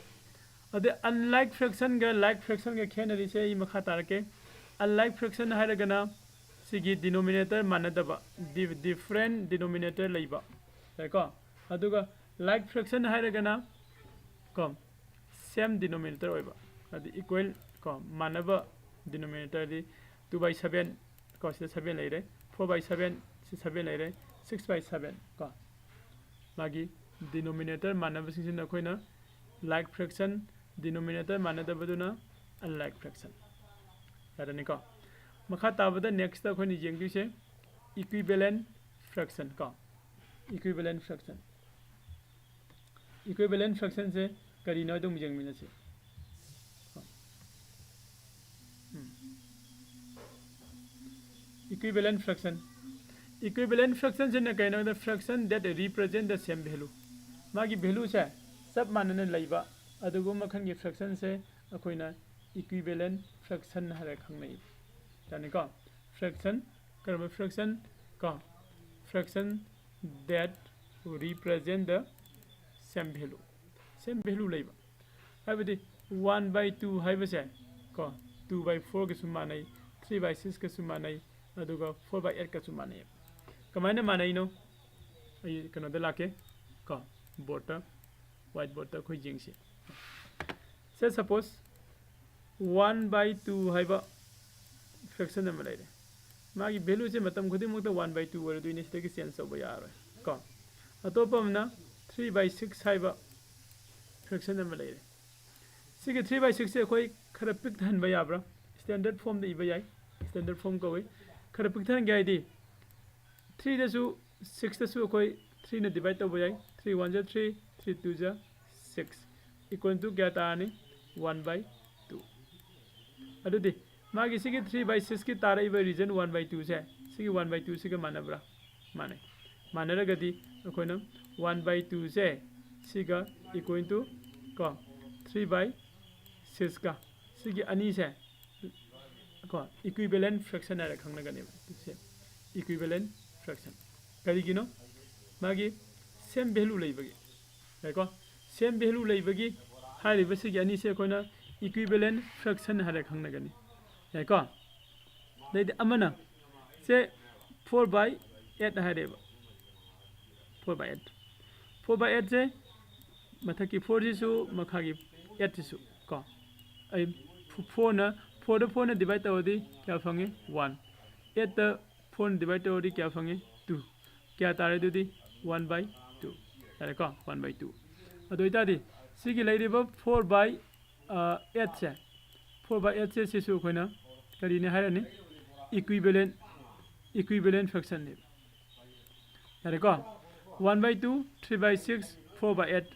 ꯑꯗꯩ unlike fraction ꯒ like fraction ꯒ ꯈꯦꯠꯅꯔꯤꯁꯦ ꯑꯩ ꯃꯈꯥ ꯇꯥꯔꯛꯀꯦ꯫ Unlike fraction ꯍꯥꯏꯔꯒꯅ ꯁꯤꯒꯤ denominator ꯃꯥꯟꯅꯗꯕ, di-, different denominator ꯂꯩꯕ, ꯌꯥꯏꯀꯣ? ꯑꯗꯨꯒ like fraction ꯍꯥꯏꯔꯒꯅ ꯀꯣ, same denominator ꯑꯣꯏꯕ, ꯍꯥꯏꯗꯤ equal ꯀꯣ, ꯃꯥꯟꯅꯕ denominator D two by seven ꯀꯣ, ꯁꯤꯗ seven ꯂꯩꯔꯦ, four by seven ꯁꯤ seven ꯂꯩꯔꯦ, six by seven ꯀꯣ꯫ ꯃꯥꯒꯤ denominator ꯃꯥꯟꯅꯕꯁꯤꯡꯁꯤꯅ ꯑꯩꯈꯣꯏꯅ like fraction, Denominator ꯃꯥꯟꯅꯗꯕꯗꯨꯅ unlike fraction꯫ ꯌꯥꯔꯅꯤꯀꯣ? ꯃꯈꯥ ꯇꯥꯕꯗ next ꯑꯩꯈꯣꯏꯅ ꯌꯦꯡꯗꯣꯏꯁꯦ equivalent fraction ꯀꯣ꯫ Equivalent fraction꯫ Equivalent fractionꯁꯦ ꯀꯔꯤꯅꯣ ꯑꯗꯨꯝ ꯌꯦꯡꯃꯤꯟꯅꯁꯤ꯫ ꯎꯝ꯫ Equivalent fraction꯫ Equivalent fractionꯁꯤꯅ ꯀꯩꯅꯣꯗ fraction that represent the same value꯫ ꯃꯥꯒꯤ valueꯁꯦ ꯆꯞ ꯃꯥꯟꯅꯅ ꯂꯩꯕ ꯑꯗꯨꯒꯨꯝꯕ ꯃꯈꯜꯒꯤ fractionꯁꯦ ꯑꯩꯈꯣꯏꯅ equivalent fraction ꯍꯥꯏꯔ ꯈꯪꯅꯩ꯫ ꯌꯥꯅꯤꯀꯣ? Fraction, ꯀꯔꯝꯕ fraction? ꯀꯣ, fraction that represent the same value꯫ Same value ꯂꯩꯕ꯫ ꯍꯥꯏꯕꯗꯤ one by two ꯍꯥꯏꯕꯁꯦ ꯀꯣ, two by fourꯒꯁꯨ ꯃꯥꯟꯅꯩ, three by sixꯀꯁꯨ ꯃꯥꯟꯅꯩ, ꯑꯗꯨꯒ four by eightꯀꯁꯨ ꯃꯥꯟꯅꯩ꯫ ꯀꯃꯥꯏꯅ ꯃꯥꯟꯅꯩꯅꯣ? ꯑꯩ ꯀꯩꯅꯣꯗ ꯂꯥꯛꯀꯦ ꯀꯣ, boardꯇ, whiteboardꯇ ꯑꯩꯈꯣꯏ ꯌꯦꯡꯁꯤ꯫ Say suppose one by two ꯍꯥꯏꯕ fraction ꯑꯃ ꯂꯩꯔꯦ꯫ ꯃꯥꯒꯤ valueꯁꯦ ꯃꯇꯝ ꯈꯨꯗꯤꯡꯃꯛꯇ one by two ꯑꯣꯏꯔꯗꯣꯏꯅꯤ, ꯁꯤꯗꯒꯤ change ꯇꯧꯕ ꯌꯥꯔꯣꯏ ꯀꯣ꯫ ꯑꯇꯣꯞꯄ ꯑꯃꯅ three by six ꯍꯥꯏꯕ fraction ꯑꯃ ꯂꯩꯔꯦ꯫ ꯁꯤꯒꯤ three by sixꯁꯦ ꯑꯩꯈꯣꯏ ꯈꯔ ꯄꯤꯛꯊꯍꯟꯕ ꯌꯥꯕ꯭ꯔꯥ? Standard formꯗ ꯏꯕ ꯌꯥꯏ, standard form ꯀꯧꯏ꯫ ꯈꯔ ꯄꯤꯛꯊꯍꯟꯒꯦ ꯍꯥꯏꯗꯤ threeꯗꯁꯨ sixꯇꯁꯨ ꯑꯩꯈꯣꯏ threeꯅ divide ꯇꯧꯕ ꯌꯥꯏ꯫ Three one ꯖ three, three two ꯖ six, equal to ꯀꯌꯥ ꯇꯥꯔꯅꯤ? One by two꯫ ꯑꯗꯨꯗꯤ ꯃꯥꯒꯤ ꯁꯤꯒꯤ three by sixꯀꯤ ꯇꯥꯔꯛꯏꯕ region one by twoꯁꯦ ꯁꯤꯒꯤ one by twoꯁꯤꯒ ꯃꯥꯟꯅꯕ꯭ꯔꯥ? ꯃꯥꯟꯅꯩ꯫ ꯃꯥꯟꯅꯔꯒꯗꯤ ꯑꯩꯈꯣꯏꯅ one by twoꯁꯦ ꯁꯤꯒ equal to ꯀꯣ three by sixꯀ ꯁꯤꯒꯤ ꯑꯅꯤꯁꯦ ꯀꯣ equivalent fraction ꯍꯥꯏꯔ ꯈꯪꯅꯒꯅꯦꯕ꯫ ꯁꯦ equivalent fraction꯫ ꯀꯔꯤꯒꯤꯅꯣ? ꯃꯥꯒꯤ same value ꯂꯩꯕꯒꯤ꯫ ꯌꯥꯏꯀꯣ? Same value ꯂꯩꯕꯒꯤ ꯍꯥꯏꯔꯤꯕ ꯁꯤꯒꯤ ꯑꯅꯤꯁꯦ ꯑꯩꯈꯣꯏꯅ equivalent fraction ꯍꯥꯏꯔ ꯈꯪꯅꯒꯅꯤ꯫ ꯌꯥꯏꯀꯣ? ꯑꯗꯩꯗꯤ ꯑꯃꯅ ꯁꯦ four by eight ꯍꯥꯏꯔꯦꯕ꯫ Four by eight꯫ Four by eightꯁꯦ ꯃꯊꯛꯀꯤ fourꯁꯤꯁꯨ ꯃꯈꯥꯒꯤ eightꯁꯤꯁꯨ ꯀꯣ꯫ ꯑꯩ fourꯅ, fourꯗ fourꯅ divide ꯇꯧꯔꯗꯤ ꯀꯌꯥ ꯐꯪꯉꯤ? One꯫ Eightꯇ fourꯅ divide ꯇꯧꯔꯗꯤ ꯀꯌꯥ ꯐꯪꯉꯤ? Two꯫ ꯀꯌꯥ ꯇꯥꯔꯦ ꯑꯗꯨꯗꯤ? One by two꯫ ꯌꯥꯔꯦꯀꯣ? One by two꯫ ꯑꯗꯨ ꯑꯣꯏꯇꯥꯔꯗꯤ ꯁꯤꯒꯤ ꯂꯩꯔꯤꯕ four by ꯑꯩꯠꯁꯦ, ꯐꯣꯔ ꯕꯥꯏ ꯑꯩꯠꯁꯦ ꯁꯤꯁꯨ ꯑꯩꯈꯣꯏꯅ ꯀꯔꯤꯅꯤ ꯍꯥꯏꯔꯅꯤ? Equivalent, equivalent fractionꯅꯦꯕ꯫ ꯌꯥꯔꯦꯀꯣ? One by two, three by six, four by eight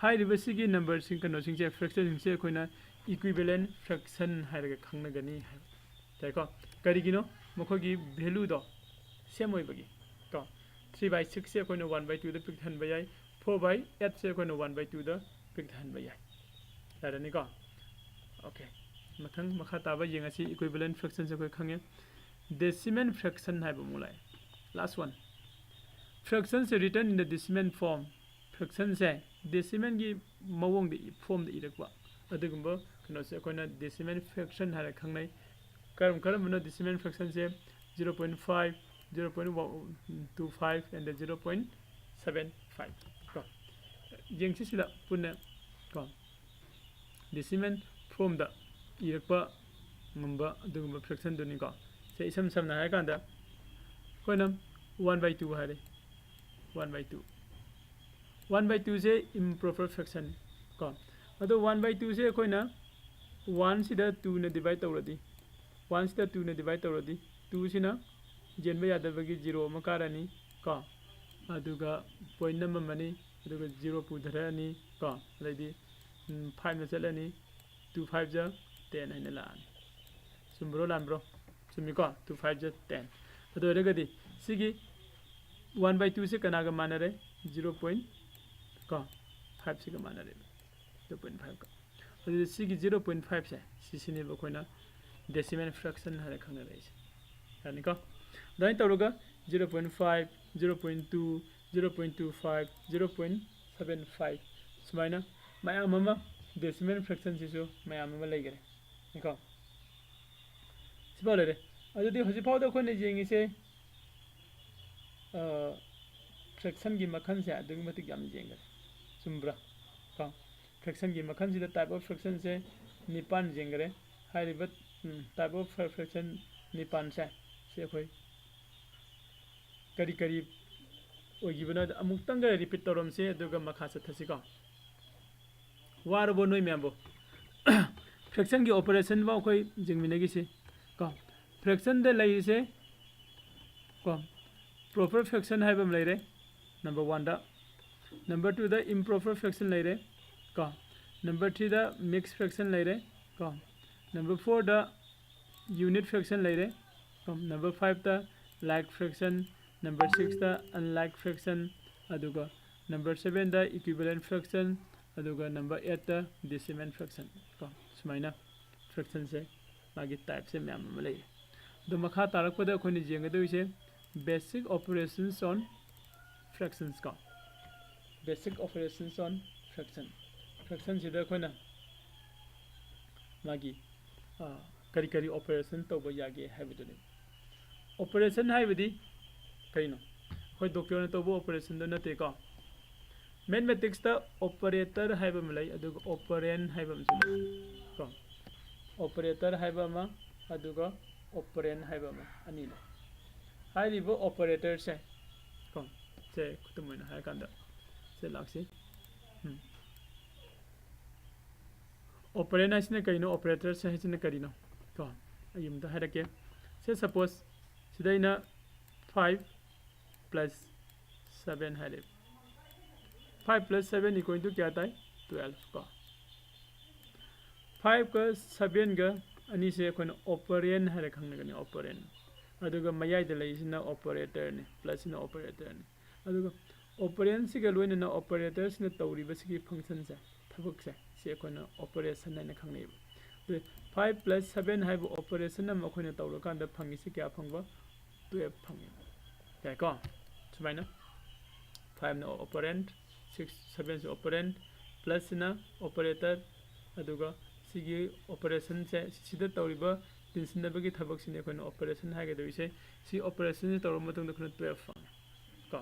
ꯍꯥꯏꯔꯤꯕꯁꯤꯒꯤ numberꯁꯤꯡ, ꯀꯩꯅꯣꯁꯤꯡꯁꯦ, fractionꯁꯤꯡꯁꯦ ꯑꯩꯈꯣꯏꯅ equivalent fraction ꯍꯥꯏꯔꯒ ꯈꯪꯅꯒꯅꯤ ꯍꯥꯏꯕ꯫ ꯌꯥꯏꯀꯣ? ꯀꯔꯤꯒꯤꯅꯣ? ꯃꯈꯣꯏꯒꯤ valueꯗꯣ same ꯑꯣꯏꯕꯒꯤ꯫ ꯀꯣ? Three by sixꯁꯦ ꯑꯩꯈꯣꯏꯅ one by twoꯗ ꯄꯤꯛꯊꯍꯟꯕ ꯌꯥꯏ, four by eightꯁꯦ ꯑꯩꯈꯣꯏꯅ one by twoꯗ ꯄꯤꯛꯊꯍꯟꯕ ꯌꯥꯏ꯫ ꯌꯥꯔꯅꯤꯀꯣ? Okay, ꯃꯊꯪ ꯃꯈꯥ ꯇꯥꯕ ꯌꯦꯡꯉꯁꯤ꯫ Equivalent fractionꯁꯦ ꯑꯩꯈꯣꯏ ꯈꯪꯉꯦ꯫ Decimal fraction ꯍꯥꯏꯕ ꯑꯃꯨꯛ ꯂꯥꯛꯑꯦ, last one꯫ Fractionꯁꯦ written in the decimal form, fractionꯁꯦ decimalꯒꯤ ꯃꯑꯣꯡꯗ ꯏ-, formꯗ ꯏꯔꯛꯄ ꯑꯗꯨꯒꯨꯝꯕ ꯀꯩꯅꯣꯁꯦ ꯑꯩꯈꯣꯏꯅ decimal fraction ꯍꯥꯏꯔ ꯈꯪꯅꯩ꯫ ꯀꯔꯝ ꯀꯔꯝꯕꯅꯣ decimal fractionꯁꯦ? Zero point five, zero point two five and zero point seven five ꯀꯣ꯫ ꯌꯦꯡꯁꯤ ꯁꯤꯗ ꯄꯨꯟꯅ ꯀꯣ꯫ Decimal formꯗ ꯏꯔꯛꯄ ꯉꯝꯕ ꯑꯗꯨꯒꯨꯝꯕ fractionꯗꯨꯅꯤꯀꯣ꯫ ꯁꯦ, ꯏꯁꯝ ꯁꯝꯅ ꯍꯥꯏꯔꯀꯥꯟꯗ ꯑꯩꯈꯣꯏꯅ one by two ꯍꯥꯏꯔꯦ, one by two꯫ One by twoꯁꯦ improper fraction ꯀꯣ꯫ ꯑꯗꯣ one by twoꯁꯦ ꯑꯩꯈꯣꯏꯅ oneꯁꯤꯗ twoꯅ divide ꯇꯧꯔꯗꯤ, oneꯁꯤꯗ twoꯅ divide ꯇꯧꯔꯗꯤ, twoꯁꯤꯅ ꯌꯦꯟꯕ ꯌꯥꯗꯕꯒꯤ zero ꯑꯃ ꯀꯥꯔꯅꯤ ꯀꯣ꯫ ꯑꯗꯨꯒ point ꯅꯝꯃꯝꯃꯅꯤ, ꯑꯗꯨꯒ zero ꯄꯨꯊꯔꯛꯑꯅꯤ ꯀꯣ꯫ ꯑꯗꯩꯗꯤ, ꯎꯝ, fiveꯅ ꯆꯠꯂꯅꯤ, two five ꯖ ten ꯍꯥꯏꯅ ꯂꯥꯛꯑꯅꯤ꯫ ꯆꯨꯝꯕ꯭ꯔꯣ ꯂꯥꯟꯕ꯭ꯔꯣ? ꯆꯨꯝꯃꯤꯀꯣ, two five ꯖ ten꯫ ꯑꯗꯨ ꯑꯣꯏꯔꯒꯗꯤ ꯁꯤꯒꯤ one by twoꯁꯦ ꯀꯅꯥꯒ ꯃꯥꯟꯅꯔꯦ? Zero point ꯀꯣ, fiveꯁꯤꯒ ꯃꯥꯟꯅꯔꯦꯕ, zero point fiveꯀ꯫ ꯑꯗꯨꯗꯤ ꯁꯤꯒꯤ zero point fiveꯁꯦ, ꯁꯤꯁꯤꯅꯦꯕ ꯑꯩꯈꯣꯏꯅ decimal fraction ꯍꯥꯏꯅ ꯈꯪꯅꯔꯛꯏꯁꯦ꯫ ꯌꯥꯅꯤꯀꯣ? ꯑꯗꯨꯃꯥꯏꯅ ꯇꯧꯔꯒ zero point five, zero point two, zero point two five, zero point seven five, ꯁꯨꯃꯥꯏꯅ ꯃꯌꯥꯝ ꯑꯃ decimal fractionꯁꯤꯁꯨ ꯃꯌꯥꯝ ꯑꯃ ꯂꯩꯈꯔꯦ꯫ ꯅꯤꯀꯣ? ꯁꯤꯐꯥꯎ ꯂꯩꯔꯦ꯫ ꯑꯗꯨꯗꯤ ꯍꯧꯖꯤꯛꯐꯥꯎꯗ ꯑꯩꯈꯣꯏꯅ ꯌꯦꯡꯉꯤꯁꯦ, ꯑ, fractionꯒꯤ ꯃꯈꯜꯁꯦ ꯑꯗꯨꯛꯀꯤ ꯃꯇꯤꯛ ꯌꯥꯝ ꯌꯦꯡꯈꯔꯦ꯫ ꯆꯨꯝꯕ꯭ꯔꯥ? ꯀꯣ? Fractionꯒꯤ ꯃꯈꯜꯁꯤꯗ type of fractionꯁꯦ ꯅꯤꯄꯥꯟ ꯌꯦꯡꯈꯔꯦ꯫ ꯍꯥꯏꯔꯤꯕ, ꯎꯝ, type of fra-, fraction ꯅꯤꯄꯥꯟꯁꯦ, ꯁꯤ ꯑꯩꯈꯣꯏ ꯀꯔꯤ ꯀꯔꯤ ꯑꯣꯏꯈꯤꯕꯅꯣ ꯍꯥꯏꯗꯣ ꯑꯃꯨꯛꯇꯪꯒ repeat ꯇꯧꯔꯝꯁꯦ, ꯑꯗꯨꯒ ꯃꯈꯥ ꯆꯠꯊꯁꯤꯀꯣ꯫ ꯋꯥꯔꯕꯣ ꯅꯣꯏ ꯃꯌꯥꯝꯕꯨ? Fraction ꯒꯤ operation ꯐꯥꯎ ꯑꯩꯈꯣꯏ ꯌꯦꯡꯃꯤꯟꯅꯈꯤꯁꯤ ꯀꯣ꯫ Fraction ꯗ ꯂꯩꯔꯤꯁꯦ ꯀꯣ, proper fraction ꯍꯥꯏꯕ ꯑꯃ ꯂꯩꯔꯦ number one ꯗ꯫ Number two ꯗ improper fraction ꯂꯩꯔꯦ ꯀꯣ꯫ Number three ꯗ mixed fraction ꯂꯩꯔꯦ ꯀꯣ꯫ Number four ꯗ unit fraction ꯂꯩꯔꯦ ꯀꯣ꯫ Number five ꯇ like fraction, number six ꯇ unlike fraction, ꯑꯗꯨꯒ number seven ꯗ equivalent fraction, ꯑꯗꯨꯒ number eight ꯇ decimal fraction ꯀꯣ꯫ ꯁꯨꯃꯥꯏꯅ fraction ꯁꯦ ꯃꯥꯒꯤ type ꯁꯦ ꯃꯌꯥꯝ ꯑꯃ ꯂꯩꯔꯦ꯫ ꯑꯗꯣ ꯃꯈꯥ ꯇꯥꯔꯛꯄꯗ ꯑꯩꯈꯣꯏꯅ ꯌꯦꯡꯒꯗꯧꯔꯤꯁꯦ basic operations on fractions ꯀꯣ꯫ Basic operations on fraction꯫ Fraction ꯁꯤꯗ ꯑꯩꯈꯣꯏꯅ ꯃꯥꯒꯤ, ꯑ, ꯀꯔꯤ ꯀꯔꯤ operation ꯇꯧꯕ ꯌꯥꯒꯦ ꯍꯥꯏꯕꯗꯨꯅꯤ꯫ Operation ꯍꯥꯏꯕꯗꯤ ꯀꯔꯤꯅꯣ? ꯑꯩꯈꯣꯏ doctor ꯅ ꯇꯧꯕ operation ꯗꯣ ꯅꯠꯇꯦꯀꯣ꯫ Mathematics ꯇ operator ꯍꯥꯏꯕ ꯑꯃ ꯂꯩ, ꯑꯗꯨꯒ operand ꯍꯥꯏꯕ ꯑꯃꯁꯨ ꯂꯩ ꯀꯣ꯫ Operator ꯍꯥꯏꯕ ꯑꯃ, ꯑꯗꯨꯒ operand ꯍꯥꯏꯕ ꯑꯃ, ꯑꯅꯤ ꯂꯩ꯫ ꯍꯥꯏꯔꯤꯕ operator ꯁꯦ ꯀꯣ, ꯁꯦ ꯈꯨꯗꯝ ꯑꯣꯏꯅ ꯍꯥꯏꯔꯀꯥꯟꯗ ꯁꯦ ꯂꯥꯛꯁꯤ꯫ ꯎꯝ꯫ Operand ꯍꯥꯏꯁꯤꯅ ꯀꯔꯤꯅꯣ? Operator ꯁꯦ ꯍꯥꯏꯁꯤꯅ ꯀꯔꯤꯅꯣ? ꯀꯣ, ꯑꯩ ꯑꯃꯨꯛꯇ ꯍꯥꯏꯔꯛꯀꯦ꯫ ꯁꯦ suppose ꯁꯤꯗ ꯑꯩꯅ five plus seven ꯍꯥꯏꯔꯦ꯫ Five plus seven equal to ꯀꯌꯥ ꯇꯥꯏ? Twelve ꯀꯣ꯫ Five ꯀ seven ꯒ ꯑꯅꯤꯁꯦ ꯑꯩꯈꯣꯏꯅ operand ꯍꯥꯏꯔ ꯈꯪꯅꯒꯅꯤ, operand꯫ ꯑꯗꯨꯒ ꯃꯌꯥꯏꯗ ꯂꯩꯔꯤꯁꯤꯅ operator ꯅꯤ, plus ꯁꯤꯅ operator ꯅꯤ꯫ ꯑꯗꯨꯒ operand ꯁꯤꯒ ꯂꯣꯏꯅꯅ operator ꯁꯤꯅ ꯇꯧꯔꯤꯕ ꯁꯤꯒꯤ function ꯁꯦ, ꯊꯕꯛꯁꯦ, ꯁꯤ ꯑꯩꯈꯣꯏꯅ operation ꯍꯥꯏꯅ ꯈꯪꯅꯩꯕ꯫ ꯑꯗꯨ five plus seven ꯍꯥꯏꯕ operation ꯑꯃ ꯑꯩꯈꯣꯏꯅ ꯇꯧꯔꯀꯥꯟꯗ ꯐꯪꯉꯤꯁꯤ ꯀꯌꯥ ꯐꯪꯕ? Twelve ꯐꯪꯉꯦ꯫ ꯌꯥꯏꯀꯣ? ꯁꯨꯃꯥꯏꯅ five ꯅ operand, six, seven ꯁꯨ operand, plus ꯁꯤꯅ operator, ꯑꯗꯨꯒ ꯁꯤꯒꯤ operation ꯁꯦ, ꯁꯤꯗ ꯇꯧꯔꯤꯕ ꯇꯤꯟꯁꯤꯟꯅꯕꯒꯤ ꯊꯕꯛꯁꯤꯅꯤ ꯑꯩꯈꯣꯏꯅ operation ꯍꯥꯏꯒꯗꯧꯔꯤꯁꯦ꯫ ꯁꯤ operation ꯁꯤ ꯇꯧꯔꯕ ꯃꯇꯨꯡꯗ ꯑꯩꯈꯣꯏꯅ twelve ꯐꯪꯉꯦ ꯀꯣ꯫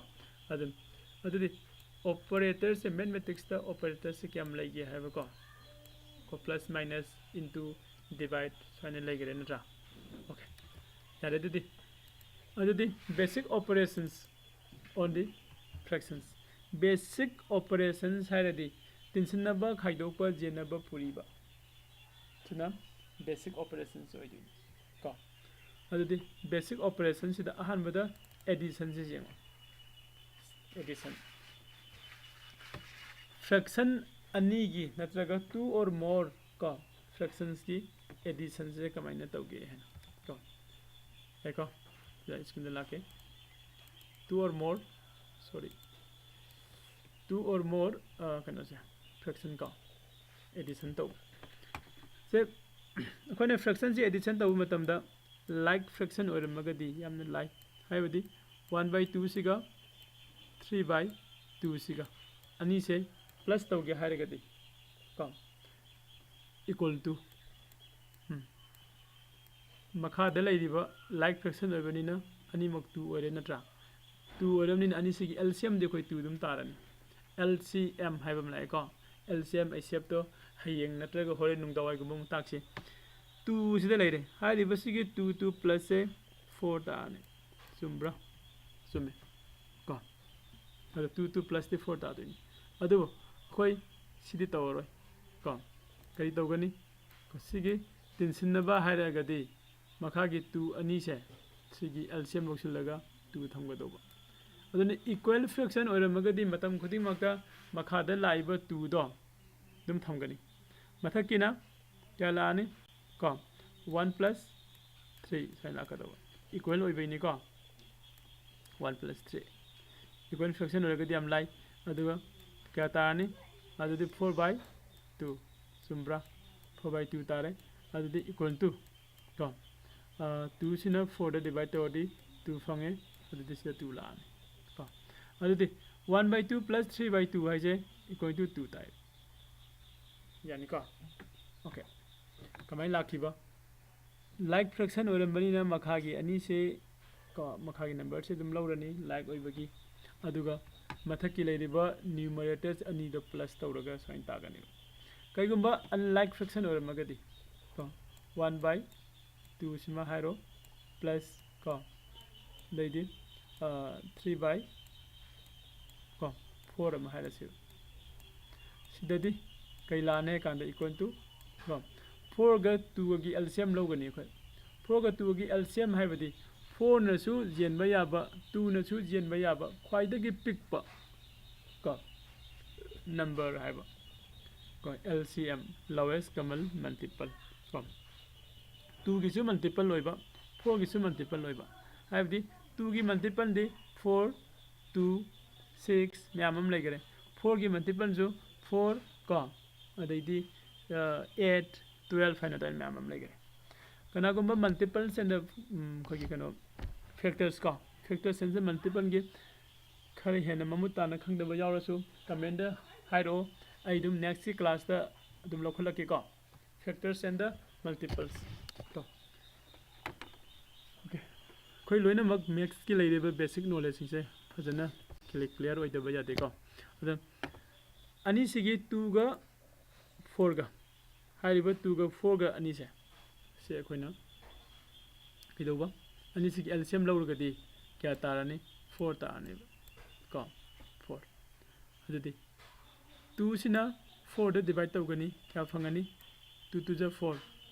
ꯑꯗꯨꯝ, ꯑꯗꯨꯗꯤ operator ꯁꯦ, mathematics ꯇ operator ꯁꯦ ꯀꯌꯥꯝ ꯂꯩꯒꯦ ꯍꯥꯏꯕꯀꯣ? ꯀꯣ, plus minus into divide ꯁꯨꯃꯥꯏꯅ ꯂꯩꯈꯔꯦ ꯅꯠꯇ꯭ꯔꯥ? Okay, ꯌꯥꯔꯦ꯫ ꯑꯗꯨꯗꯤ, ꯑꯗꯨꯗꯤ basic operations on the fractions, basic operations ꯍꯥꯏꯔꯗꯤ ꯇꯤꯟꯁꯤꯟꯅꯕ, ꯈꯥꯏꯗꯣꯛꯄ, ꯌꯦꯟꯅꯕ, ꯄꯨꯔꯤꯕ, ꯑꯗꯨꯅ basic operations ꯑꯣꯏꯗꯣꯏꯅꯤ ꯀꯣ꯫ ꯑꯗꯨꯗꯤ basic operationꯁꯤꯗ ꯑꯍꯥꯟꯕꯗ additionꯁꯤ ꯌꯦꯡꯉꯣ꯫ Addition, fraction ꯑꯅꯤꯒꯤ ꯅꯠꯇ꯭ꯔꯒ two or more ꯀꯣ, fractionsꯀꯤ additionꯁꯦ ꯀꯃꯥꯏꯅ ꯇꯧꯒꯦ ꯍꯥꯏꯅ ꯀꯣ꯫ ꯌꯥꯏꯀꯣ? ꯁꯤꯗ screenꯗ ꯂꯥꯛꯀꯦ꯫ Two or more, sorry, two or more, ꯑ, ꯀꯩꯅꯣꯁꯦ, fraction ꯀꯣ, addition ꯇꯧꯕ ꯁꯦ꯫ ꯑꯩꯈꯣꯏꯅ fractionꯁꯦ addition ꯇꯧꯕ ꯃꯇꯝꯗ like fraction ꯑꯣꯏꯔꯝꯃꯒꯗꯤ ꯌꯥꯝꯅ ꯂꯥꯏ꯫ ꯍꯥꯏꯕꯗꯤ one by twoꯁꯤꯒ three by twoꯁꯤꯒ ꯑꯅꯤꯁꯦ plus ꯇꯧꯒꯦ ꯍꯥꯏꯔꯒꯗꯤ ꯀꯣ, equal to, ꯎꯝ, ꯃꯈꯥꯗ ꯂꯩꯔꯤꯕ like fraction ꯑꯣꯏꯕꯅꯤꯅ ꯑꯅꯤꯃꯛ two ꯑꯣꯏꯔꯦ ꯅꯠꯇ꯭ꯔꯥ? Two ꯑꯣꯏꯔꯕꯅꯤꯅ ꯑꯅꯤꯁꯤꯒꯤ LCMꯗꯤ ꯑꯩꯈꯣꯏ two ꯑꯗꯨꯝ ꯇꯥꯔꯅꯤ꯫ LCM ꯍꯥꯏꯕ ꯑꯃ ꯂꯥꯛꯑꯦꯀꯣ꯫ LCM ꯑꯩ shapeꯇꯣ ꯍꯌꯦꯡ ꯅꯠꯇ꯭ꯔꯒ ꯍꯣꯔꯦꯟ ꯅꯨꯡꯗꯥꯡꯋꯥꯏꯒꯨꯝꯕ ꯑꯃꯨꯛ ꯇꯥꯛꯁꯤ꯫ Twoꯁꯤꯗ ꯂꯩꯔꯦ꯫ ꯍꯥꯏꯔꯤꯕꯁꯤꯒꯤ two two plusꯁꯦ four ꯇꯥꯔꯅꯤ꯫ ꯆꯨꯝꯕ꯭ꯔꯥ? ꯆꯨꯝꯃꯦ ꯀꯣ꯫ ꯑꯗꯣ two two plusꯇꯤ four ꯇꯥꯗꯣꯏꯅꯤ꯫ ꯑꯗꯨꯕꯨ ꯑꯩꯈꯣꯏ ꯁꯤꯗꯤ ꯇꯧꯔꯔꯣꯏ ꯀꯣ꯫ ꯀꯔꯤ ꯇꯧꯒꯅꯤ? ꯁꯤꯒꯤ ꯇꯤꯟꯁꯤꯟꯅꯕ ꯍꯥꯏꯔꯒꯗꯤ ꯃꯈꯥꯒꯤ two ꯑꯅꯤꯁꯦ ꯁꯤꯒꯤ LCM ꯂꯧꯁꯤꯜꯂꯒ two ꯊꯝꯒꯗꯧꯕ꯫ ꯑꯗꯨꯅ equal fraction ꯑꯣꯏꯔꯝꯃꯒꯗꯤ ꯃꯇꯝ ꯈꯨꯗꯤꯡꯃꯛꯇ ꯃꯈꯥꯗ ꯂꯥꯛꯏꯕ twoꯗꯣ ꯑꯗꯨꯝ ꯊꯝꯒꯅꯤ꯫ ꯃꯊꯛꯀꯤꯅ ꯀꯌꯥ ꯂꯥꯛꯑꯅꯤ? ꯀꯣ, one plus three ꯁꯨꯃꯥꯏꯅ ꯂꯥꯛꯀꯗꯧꯕ꯫ Equal ꯑꯣꯏꯕꯩꯅꯤꯀꯣ꯫ One plus three equal fraction ꯑꯣꯏꯔꯒꯗꯤ ꯌꯥꯝ ꯂꯥꯏ꯫ ꯑꯗꯨꯒ ꯀꯌꯥ ꯇꯥꯔꯅꯤ? ꯑꯗꯨꯗꯤ four by two꯫ ꯆꯨꯝꯕ꯭ꯔꯥ? Four by two ꯇꯥꯔꯦ꯫ ꯑꯗꯨꯗꯤ equal to ꯀꯣ, twoꯁꯤꯅ fourꯗ divide ꯇꯧꯔꯗꯤ two ꯐꯪꯉꯦ꯫ ꯑꯗꯨꯗꯤ ꯁꯤꯗ two ꯂꯥꯛꯑꯅꯤ ꯀꯣ꯫ ꯑꯗꯨꯗꯤ one by two plus three by two ꯍꯥꯏꯁꯦ equal to two ꯇꯥꯏ꯫ ꯌꯥꯅꯤꯀꯣ? Okay, ꯀꯃꯥꯏꯅ ꯂꯥꯛꯈꯤꯕ? Like fraction ꯑꯣꯏꯔꯝꯕꯅꯤꯅ ꯃꯈꯥꯒꯤ ꯑꯅꯤꯁꯦ ꯀꯣ, ꯃꯈꯥꯒꯤ numberꯁꯦ ꯑꯗꯨꯝ ꯂꯧꯔꯅꯤ like ꯑꯣꯏꯕꯒꯤ꯫ ꯑꯗꯨꯒ ꯃꯊꯛꯀꯤ ꯂꯩꯔꯤꯕ numerators ꯑꯅꯤꯗꯣ plus ꯇꯧꯔꯒ ꯁꯨꯃꯥꯏꯅ ꯇꯥꯒꯅꯦꯕ꯫ ꯀꯩꯒꯨꯝꯕ unlike fraction ꯑꯣꯏꯔꯝꯃꯒꯗꯤ ꯀꯣ, one by twoꯁꯤꯃ ꯍꯥꯏꯔꯣ, plus ꯀꯣ, ꯑꯗꯩꯗꯤ three by ꯀꯣ, four ꯑꯃ ꯍꯥꯏꯔꯁꯦꯕ꯫ ꯁꯤꯗꯗꯤ ꯀꯩ ꯂꯥꯛꯑꯅꯤ ꯍꯥꯏ ꯀꯥꯟꯗ equal to ꯀꯣ, ꯐꯣꯔꯒ ꯇꯨꯒꯒꯤ ꯑꯦꯜꯁꯤꯌꯝ ꯂꯧꯒꯅꯤ ꯑꯩꯈꯣꯏ꯫ ꯐꯣꯔꯒ ꯇꯨꯒꯤ ꯑꯦꯜꯁꯤꯌꯝ ꯍꯥꯏꯕꯗꯤ ꯐꯣꯔꯅꯁꯨ ꯌꯦꯟꯕ ꯌꯥꯕ, ꯇꯨꯅꯁꯨ ꯌꯦꯟꯕ ꯌꯥꯕ ꯈ꯭ꯋꯥꯏꯗꯒꯤ ꯄꯤꯛꯄ ꯀꯣ ꯅꯝꯕꯔ ꯍꯥꯏꯕ ꯀꯣ, ꯑꯦꯜ ꯁꯤ ꯑꯦꯝ, ꯂꯣꯋꯦꯁ ꯀꯃꯟ ꯃꯜꯇꯤꯄꯜ ꯀꯣ꯫ ꯇꯨꯒꯤꯁꯨ ꯃꯜꯇꯤꯄꯜ ꯑꯣꯏꯕ, ꯐꯣꯔꯒꯤꯁꯨ ꯃꯜꯇꯤꯄꯜ ꯑꯣꯏꯕ, ꯍꯥꯏꯕꯗꯤ ꯇꯨꯒꯤ ꯃꯜꯇꯤꯄꯜꯗꯤ ꯐꯣꯔ, ꯇꯨ, ꯁꯤꯛꯁ ꯃꯌꯥꯝ ꯑꯃ ꯂꯩꯈꯔꯦ꯫ ꯐꯣꯔꯒꯤ ꯃꯜꯇꯤꯄꯜꯁꯨ ꯐꯣꯔ ꯀꯣ, ꯑꯗꯩꯗꯤ ꯑꯩꯠ, ꯇꯨꯋꯦꯜꯐ ꯍꯥꯏꯅ ꯑꯗꯨꯃꯥꯏꯅ ꯃꯌꯥꯝ ꯑꯃ ꯂꯩꯈꯔꯦ꯫ ꯀꯅꯥꯒꯨꯝꯕ ꯃꯜꯇꯤꯄꯜꯁ ꯑꯦꯟ ꯑꯩꯈꯣꯏꯒꯤ ꯀꯩꯅꯣ ꯐꯦꯛꯇꯔꯁ ꯀꯣ, ꯐꯦꯛꯇꯔꯁ ꯑꯦꯟ ꯃꯜꯇꯤꯄꯜꯒꯤ ꯈꯔ ꯍꯦꯟꯅ ꯃꯃꯨꯠ ꯇꯥꯅ ꯈꯪꯗꯕ ꯌꯥꯎꯔꯁꯨ ꯀꯃꯦꯟꯗ ꯍꯥꯏꯔꯛꯑꯣ, ꯑꯩ ꯑꯗꯨꯝ ꯅꯦꯛꯁꯀꯤ ꯀ꯭ꯂꯥꯁꯇ ꯑꯗꯨꯝ ꯂꯧꯈꯠꯂꯛꯀꯦꯀꯣ꯫ Factors and the ꯃꯜꯇꯤꯄꯜꯁ to. Okay, ꯑꯩꯈꯣꯏ ꯂꯣꯏꯅꯃꯛ ꯃꯦꯠꯁꯀꯤ ꯂꯩꯔꯤꯕ ꯕꯦꯁꯤꯛ ꯅꯣꯂꯦꯖꯁꯤꯡꯁꯦ ꯐꯖꯅ ꯀ꯭ꯂꯤꯌꯥꯔ ꯑꯣꯏꯗꯕ ꯌꯥꯗꯦꯀꯣ꯫ ꯑꯗ ꯑꯅꯤꯁꯤꯒꯤ ꯇꯨꯒ ꯐꯣꯔꯒ, ꯍꯥꯏꯔꯤꯕ ꯇꯨꯒ ꯐꯣꯔꯒ ꯑꯅꯤꯁꯦ, ꯁꯤ ꯑꯩꯈꯣꯏꯅ ꯀꯩꯗꯧꯕ, ꯑꯅꯤꯁꯤꯒꯤ ꯑꯦꯜꯁꯤꯌꯝ ꯂꯧꯔꯒꯗꯤ ꯀꯌꯥ ꯇꯥꯔꯅꯤ? ꯐꯣꯔ ꯇꯥꯔꯅꯦꯕ ꯀꯣ, ꯐꯣꯔ꯫ ꯑꯗꯨꯗꯤ ꯇꯨꯁꯤꯅ ꯐꯣꯔꯗ ꯗꯤꯚꯥꯏꯠ ꯇꯧꯒꯅꯤ, ꯀꯌꯥ ꯐꯪꯒꯅꯤ? ꯇꯨ ꯇꯨ ꯖ ꯐꯣꯔ,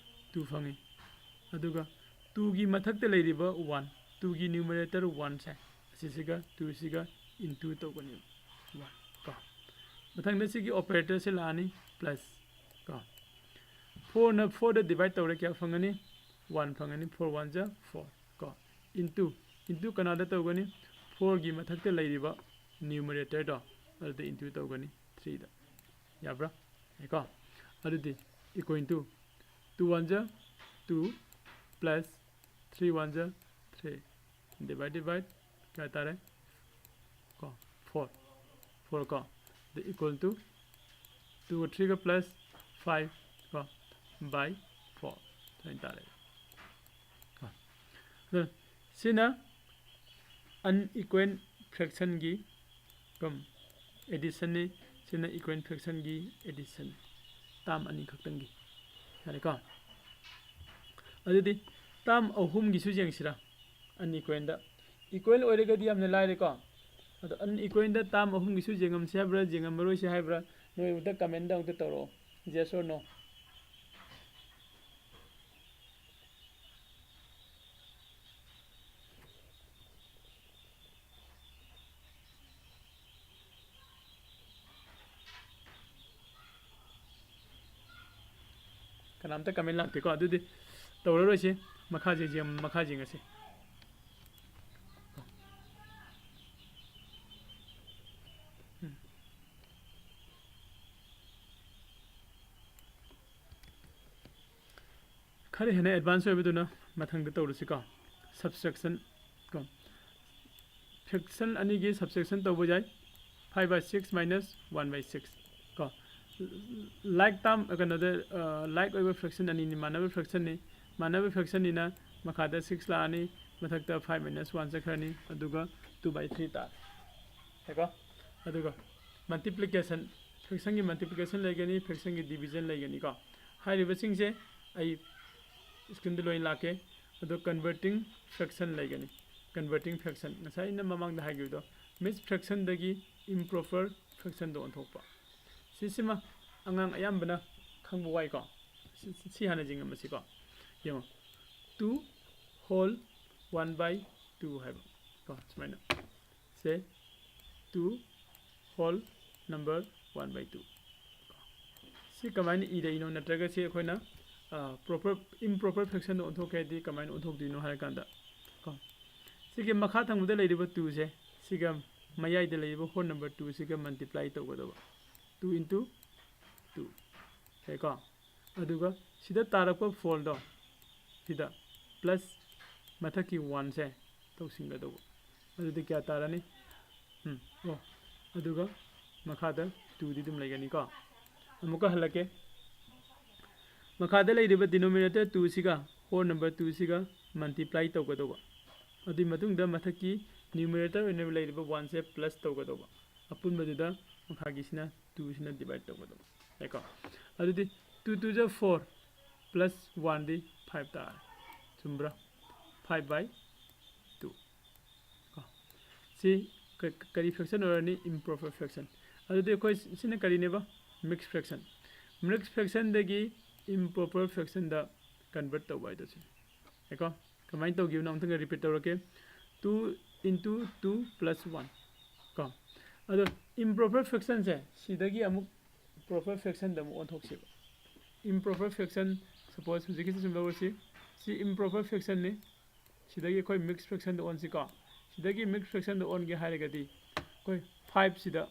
ꯇꯨ ꯐꯪꯉꯤ꯫ ꯑꯗꯨꯒ ꯇꯨꯒꯤ ꯃꯊꯛꯇ ꯂꯩꯔꯤꯕ ꯋꯥꯟ, ꯇꯨꯒꯤ ꯅ꯭ꯌꯨꯃꯔꯦꯇꯔ ꯋꯥꯟꯁꯦ, ꯑꯁꯤꯁꯤꯒ ꯇꯨꯁꯤꯒ ꯏꯟꯇꯨ ꯇꯧꯒꯅꯤ, ꯋꯥꯟ ꯀꯣ꯫ ꯃꯊꯪꯗ ꯁꯤꯒꯤ ꯑꯣꯄꯔꯦꯇꯔꯁꯦ ꯂꯥꯛꯑꯅꯤ, ꯄ꯭ꯂꯁ ꯀꯣ꯫ ꯐꯣꯔꯅ ꯐꯣꯔꯗ ꯗꯤꯚꯥꯏꯠ ꯇꯧꯔꯦ, ꯀꯌꯥ ꯐꯪꯒꯅꯤ? ꯋꯥꯟ ꯐꯪꯒꯅꯤ꯫ ꯐꯣꯔ ꯋꯥꯟ ꯖ ꯐꯣꯔ ꯀꯣ, ꯏꯟꯇꯨ, ꯏꯟꯇꯨ ꯀꯅꯥꯗ ꯇꯧꯒꯅꯤ? ꯐꯣꯔꯒꯤ ꯃꯊꯛꯇ ꯂꯩꯔꯤꯕ ꯅ꯭ꯌꯨꯃꯔꯦꯇꯔꯗꯣ ꯑꯗꯨꯗ ꯏꯟꯇꯨ ꯇꯧꯒꯅꯤ, ꯊ꯭ꯔꯤꯗ꯫ ꯌꯥꯕ꯭ꯔꯥ? ꯌꯥꯏꯀꯣ? ꯑꯗꯨꯗꯤ ꯏꯀ꯭ꯋꯦꯟ ꯇꯨ ꯇꯨ ꯋꯥꯟ ꯖ ꯇꯨ ꯄ꯭ꯂꯁ ꯊ꯭ꯔꯤ ꯋꯥꯟ ꯖ ꯊ꯭ꯔꯤ, ꯗꯤꯚꯥꯏꯠ ꯗꯤꯚꯥꯏꯠ ꯀꯌꯥ ꯇꯥꯔꯦ? ꯀꯣ, ꯐꯣꯔ, ꯐꯣꯔ ꯀꯣ, ꯗ ꯏꯀ꯭ꯋꯦꯜ ꯇꯨ ꯇꯨꯒ ꯊ꯭ꯔꯤꯒ ꯄ꯭ꯂꯁ ꯐꯥꯏꯚ ꯀꯣ, ꯕꯥꯏ ꯐꯣꯔ ꯁꯨꯃꯥꯏꯅ ꯇꯥꯔꯦ ꯀꯣ꯫ ꯑꯗꯨ ꯁꯤꯅ ꯑꯟꯏꯀ꯭ꯋꯦꯟ ꯐ꯭ꯔꯦꯛꯁꯟꯒꯤ ꯀꯝ ꯑꯦꯗꯤꯁꯟꯅꯤ, ꯁꯤꯅ ꯏꯀ꯭ꯋꯦꯟ ꯐ꯭ꯔꯦꯛꯁꯟꯒꯤ ꯑꯦꯗꯤꯁꯟ, ꯇꯥꯝ ꯑꯅꯤ ꯈꯛꯇꯪꯒꯤ꯫ ꯌꯥꯔꯦꯀꯣ? ꯑꯗꯨꯗꯤ ꯇꯥꯝ ꯑꯍꯨꯝꯒꯤꯁꯨ ꯌꯦꯡꯁꯤꯔꯥ? ꯑꯟꯏꯀ꯭ꯋꯦꯟꯗ꯫ ꯏꯀ꯭ꯋꯦꯟ ꯑꯣꯏꯔꯒꯗꯤ ꯌꯥꯝꯅ ꯂꯥꯏꯔꯦꯀꯣ꯫ ꯑꯗꯣ ꯑꯟꯏꯀ꯭ꯋꯦꯟꯗ ꯇꯥꯝ ꯑꯍꯨꯝꯒꯤꯁꯨ ꯌꯦꯡꯉꯝꯁꯤ ꯍꯥꯏꯕ꯭ꯔꯥ, ꯌꯦꯡꯉꯝꯃꯔꯣꯏꯁꯤ ꯍꯥꯏꯕ꯭ꯔꯥ? ꯅꯣꯏ ꯑꯃꯨꯛꯇ ꯀꯃꯦꯟꯗ ꯑꯃꯨꯛꯇ ꯇꯧꯔꯛꯑꯣ, yes or no꯫ ꯀꯅꯥꯝꯇ comment ꯂꯥꯛꯇꯦꯀꯣ꯫ ꯑꯗꯨꯗꯤ ꯇꯧꯔꯔꯣꯏꯁꯤ, ꯃꯈꯥꯁꯦ ꯌꯦꯡ-, ꯃꯈꯥ ꯌꯦꯡꯉꯁꯤ꯫ ꯎꯝ꯫ ꯈꯔ ꯍꯦꯟꯅ advance ꯑꯣꯏꯕꯗꯨꯅ ꯃꯊꯪꯗ ꯇꯧꯔꯁꯤꯀꯣ꯫ Subtraction ꯀꯣ, fraction ꯑꯅꯤꯒꯤ subtraction ꯇꯧꯕ ꯌꯥꯏ꯫ Five by six minus one by six ꯀꯣ꯫ Like term, ꯀꯩꯅꯣꯗ, like ꯑꯣꯏꯕ fraction ꯑꯅꯤꯅꯤ, ꯃꯥꯟꯅꯕ fractionꯅꯤ꯫ ꯃꯥꯟꯅꯕ fractionꯅꯤꯅ ꯃꯈꯥꯗ six ꯂꯥꯛꯑꯅꯤ, ꯃꯊꯛꯇ five minus one ꯆꯠꯈ꯭ꯔꯅꯤ, ꯑꯗꯨꯒ two by three ꯇꯥꯔꯦ꯫ ꯌꯥꯏꯀꯣ? ꯑꯗꯨꯒ multiplication, fractionꯒꯤ multiplication ꯂꯩꯒꯅꯤ, fractionꯒꯤ division ꯂꯩꯒꯅꯤꯀꯣ꯫ ꯍꯥꯏꯔꯤꯕꯁꯤꯡꯁꯦ ꯑꯩ screenꯗ ꯂꯣꯏ ꯂꯥꯛꯀꯦ꯫ ꯑꯗꯣ converting fraction ꯂꯩꯒꯅꯤ꯫ Converting fraction, ꯉꯁꯥꯏ ꯑꯩꯅ ꯃꯃꯥꯡꯗ ꯍꯥꯏꯈꯤꯕꯗꯣ, mixed fractionꯗꯒꯤ improper fractionꯗ ꯑꯣꯟꯊꯣꯛꯄ꯫ ꯁꯤꯁꯤꯃ ꯑꯉꯥꯡ ꯑꯌꯥꯝꯕꯅ ꯈꯪꯕ ꯋꯥꯏꯀꯣ꯫ ꯁꯤ, ꯁꯤ ꯍꯥꯟꯅ ꯌꯦꯡꯉꯝꯃꯁꯤꯀꯣ꯫ ꯌꯦꯡꯉꯣ, two whole one by two ꯍꯥꯏꯕ ꯀꯣ, ꯁꯨꯃꯥꯏꯅ꯫ ꯁꯦ, two whole number one by two꯫ ꯁꯤ ꯀꯃꯥꯏꯅ ꯏꯔꯛꯏꯅꯣ? ꯅꯠꯇ꯭ꯔꯒ ꯁꯤ ꯑꯩꯈꯣꯏꯅ, ꯑ, proper, improper fractionꯗ ꯑꯣꯟꯊꯣꯛꯀꯦ ꯍꯥꯏꯗꯤ ꯀꯃꯥꯏꯅ ꯑꯣꯟꯊꯣꯛꯇꯣꯏꯅꯣ ꯍꯥꯏꯔꯀꯥꯟꯗ ꯀꯣ, ꯁꯤꯒꯤ ꯃꯈꯥ ꯊꯪꯕꯗ ꯂꯩꯔꯤꯕ twoꯁꯦ, ꯁꯤꯒ ꯃꯌꯥꯏꯗ ꯂꯩꯔꯤꯕ whole number twoꯁꯤꯒ multiply ꯇꯧꯒꯗꯕ꯫ Two into two꯫ ꯌꯥꯏꯀꯣ? ꯑꯗꯨꯒ ꯁꯤꯗ ꯇꯥꯔꯛꯄ fourꯗꯣ, ꯁꯤꯗ plus ꯃꯊꯛꯀꯤ oneꯁꯦ ꯇꯧꯁꯤꯟꯒꯗꯧꯕ꯫ ꯑꯗꯨꯗꯤ ꯀꯌꯥ ꯇꯥꯔꯅꯤ? ꯎꯝ, ꯑꯣ, ꯑꯗꯨꯒ ꯃꯈꯥꯗ twoꯗꯤ ꯑꯗꯨꯝ ꯂꯩꯒꯅꯤꯀꯣ꯫ ꯑꯃꯨꯛꯀ ꯍꯜꯂꯛꯀꯦ꯫ ꯃꯈꯥꯗ ꯂꯩꯔꯤꯕ denominator twoꯁꯤꯒ whole number twoꯁꯤꯒ multiply ꯇꯧꯒꯗꯧꯕ꯫ ꯑꯗꯨꯒꯤ ꯃꯇꯨꯡꯗ ꯃꯊꯛꯀꯤ numerator ꯑꯣꯏꯅ ꯂꯩꯔꯤꯕ oneꯁꯦ plus ꯇꯧꯒꯗꯧꯕ꯫ ꯑꯄꯨꯟꯕꯗꯨꯗ ꯃꯈꯥꯒꯤꯁꯤꯅ twoꯁꯤꯅ divide ꯇꯧꯒꯗꯧꯕ꯫ ꯌꯥꯏꯀꯣ? ꯑꯗꯨꯗꯤ two two ꯖ four plus oneꯗꯤ five ꯇꯥꯔꯦ꯫ ꯆꯨꯝꯕ꯭ꯔꯥ? Five by two꯫ ꯀꯣ꯫ ꯁꯤ ꯀ-, ꯀꯔꯤ fraction ꯑꯣꯏꯔꯅꯤ? Improper fraction꯫ ꯑꯗꯨꯗꯤ ꯑꯩꯈꯣꯏ ꯁꯤꯅ ꯀꯔꯤꯅꯦꯕ? Mixed fraction꯫ Mixed fractionꯗꯒꯤ improper fractionꯗ convert ꯇꯧꯕ ꯍꯥꯏꯗꯣ ꯁꯤꯅꯤ꯫ ꯌꯥꯏꯀꯣ? ꯀꯃꯥꯏꯅ ꯇꯧꯈꯤꯕꯅꯣ ꯑꯃꯨꯛꯇꯪꯒ repeat ꯇꯧꯔꯛꯀꯦ꯫ Two into two plus one ꯀꯣ꯫ ꯑꯗꯣ improper fractionꯁꯦ ꯁꯤꯗꯒꯤ ꯑꯃꯨꯛ proper fractionꯗ ꯑꯃꯨꯛ ꯑꯣꯟꯊꯣꯛꯁꯦꯕ꯫ Improper fraction, suppose ꯍꯧꯖꯤꯛꯀꯤꯁꯤ ꯁꯨꯝ ꯂꯧꯔꯁꯤ, ꯁꯤ improper fraction ꯅꯤ꯫ ꯁꯤꯗꯒꯤ ꯑꯩꯈꯣꯏ mixed fraction ꯗ ꯑꯣꯟꯁꯤꯀꯣ꯫ ꯁꯤꯗꯒꯤ mixed fraction ꯗ ꯑꯣꯟꯒꯦ ꯍꯥꯏꯔꯒꯗꯤ ꯑꯩꯈꯣꯏ five ꯁꯤꯗ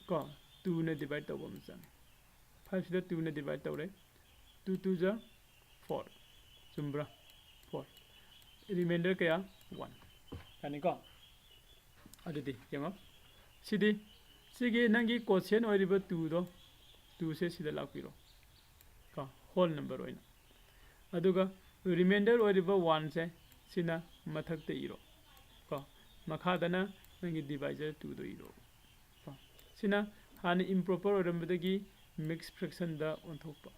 ꯀꯣ two ꯅ divide ꯇꯧꯕ ꯑꯃ ꯆꯪꯉꯤ꯫ Five ꯁꯤꯗ two ꯅ divide ꯇꯧꯔꯦ꯫ Two two ꯖ four꯫ ꯆꯨꯝꯕ꯭ꯔꯥ? Four꯫ Remainder ꯀꯌꯥ? One꯫ ꯌꯥꯅꯤꯀꯣ? ꯑꯗꯨꯗꯤ ꯌꯦꯡꯉꯣ꯫ ꯁꯤꯗꯤ, ꯁꯤꯒꯤ ꯅꯪꯒꯤ quotient ꯑꯣꯏꯔꯤꯕ two ꯗꯣ, two ꯁꯦ ꯁꯤꯗ ꯂꯥꯛꯄꯤꯔꯣ ꯀꯣ, whole number ꯑꯣꯏꯅ꯫ ꯑꯗꯨꯒ remainder ꯑꯣꯏꯔꯤꯕ one ꯁꯦ ꯁꯤꯅ ꯃꯊꯛꯇ ꯏꯔꯣ ꯀꯣ, ꯃꯈꯥꯗꯅ ꯅꯪꯒꯤ divisor two ꯗꯣ ꯏꯔꯣ ꯀꯣ꯫ ꯁꯤꯅ ꯍꯥꯟꯅ improper ꯑꯣꯏꯔꯝꯕꯗꯒꯤ mixed fraction ꯗ ꯑꯣꯟꯊꯣꯛꯄ꯫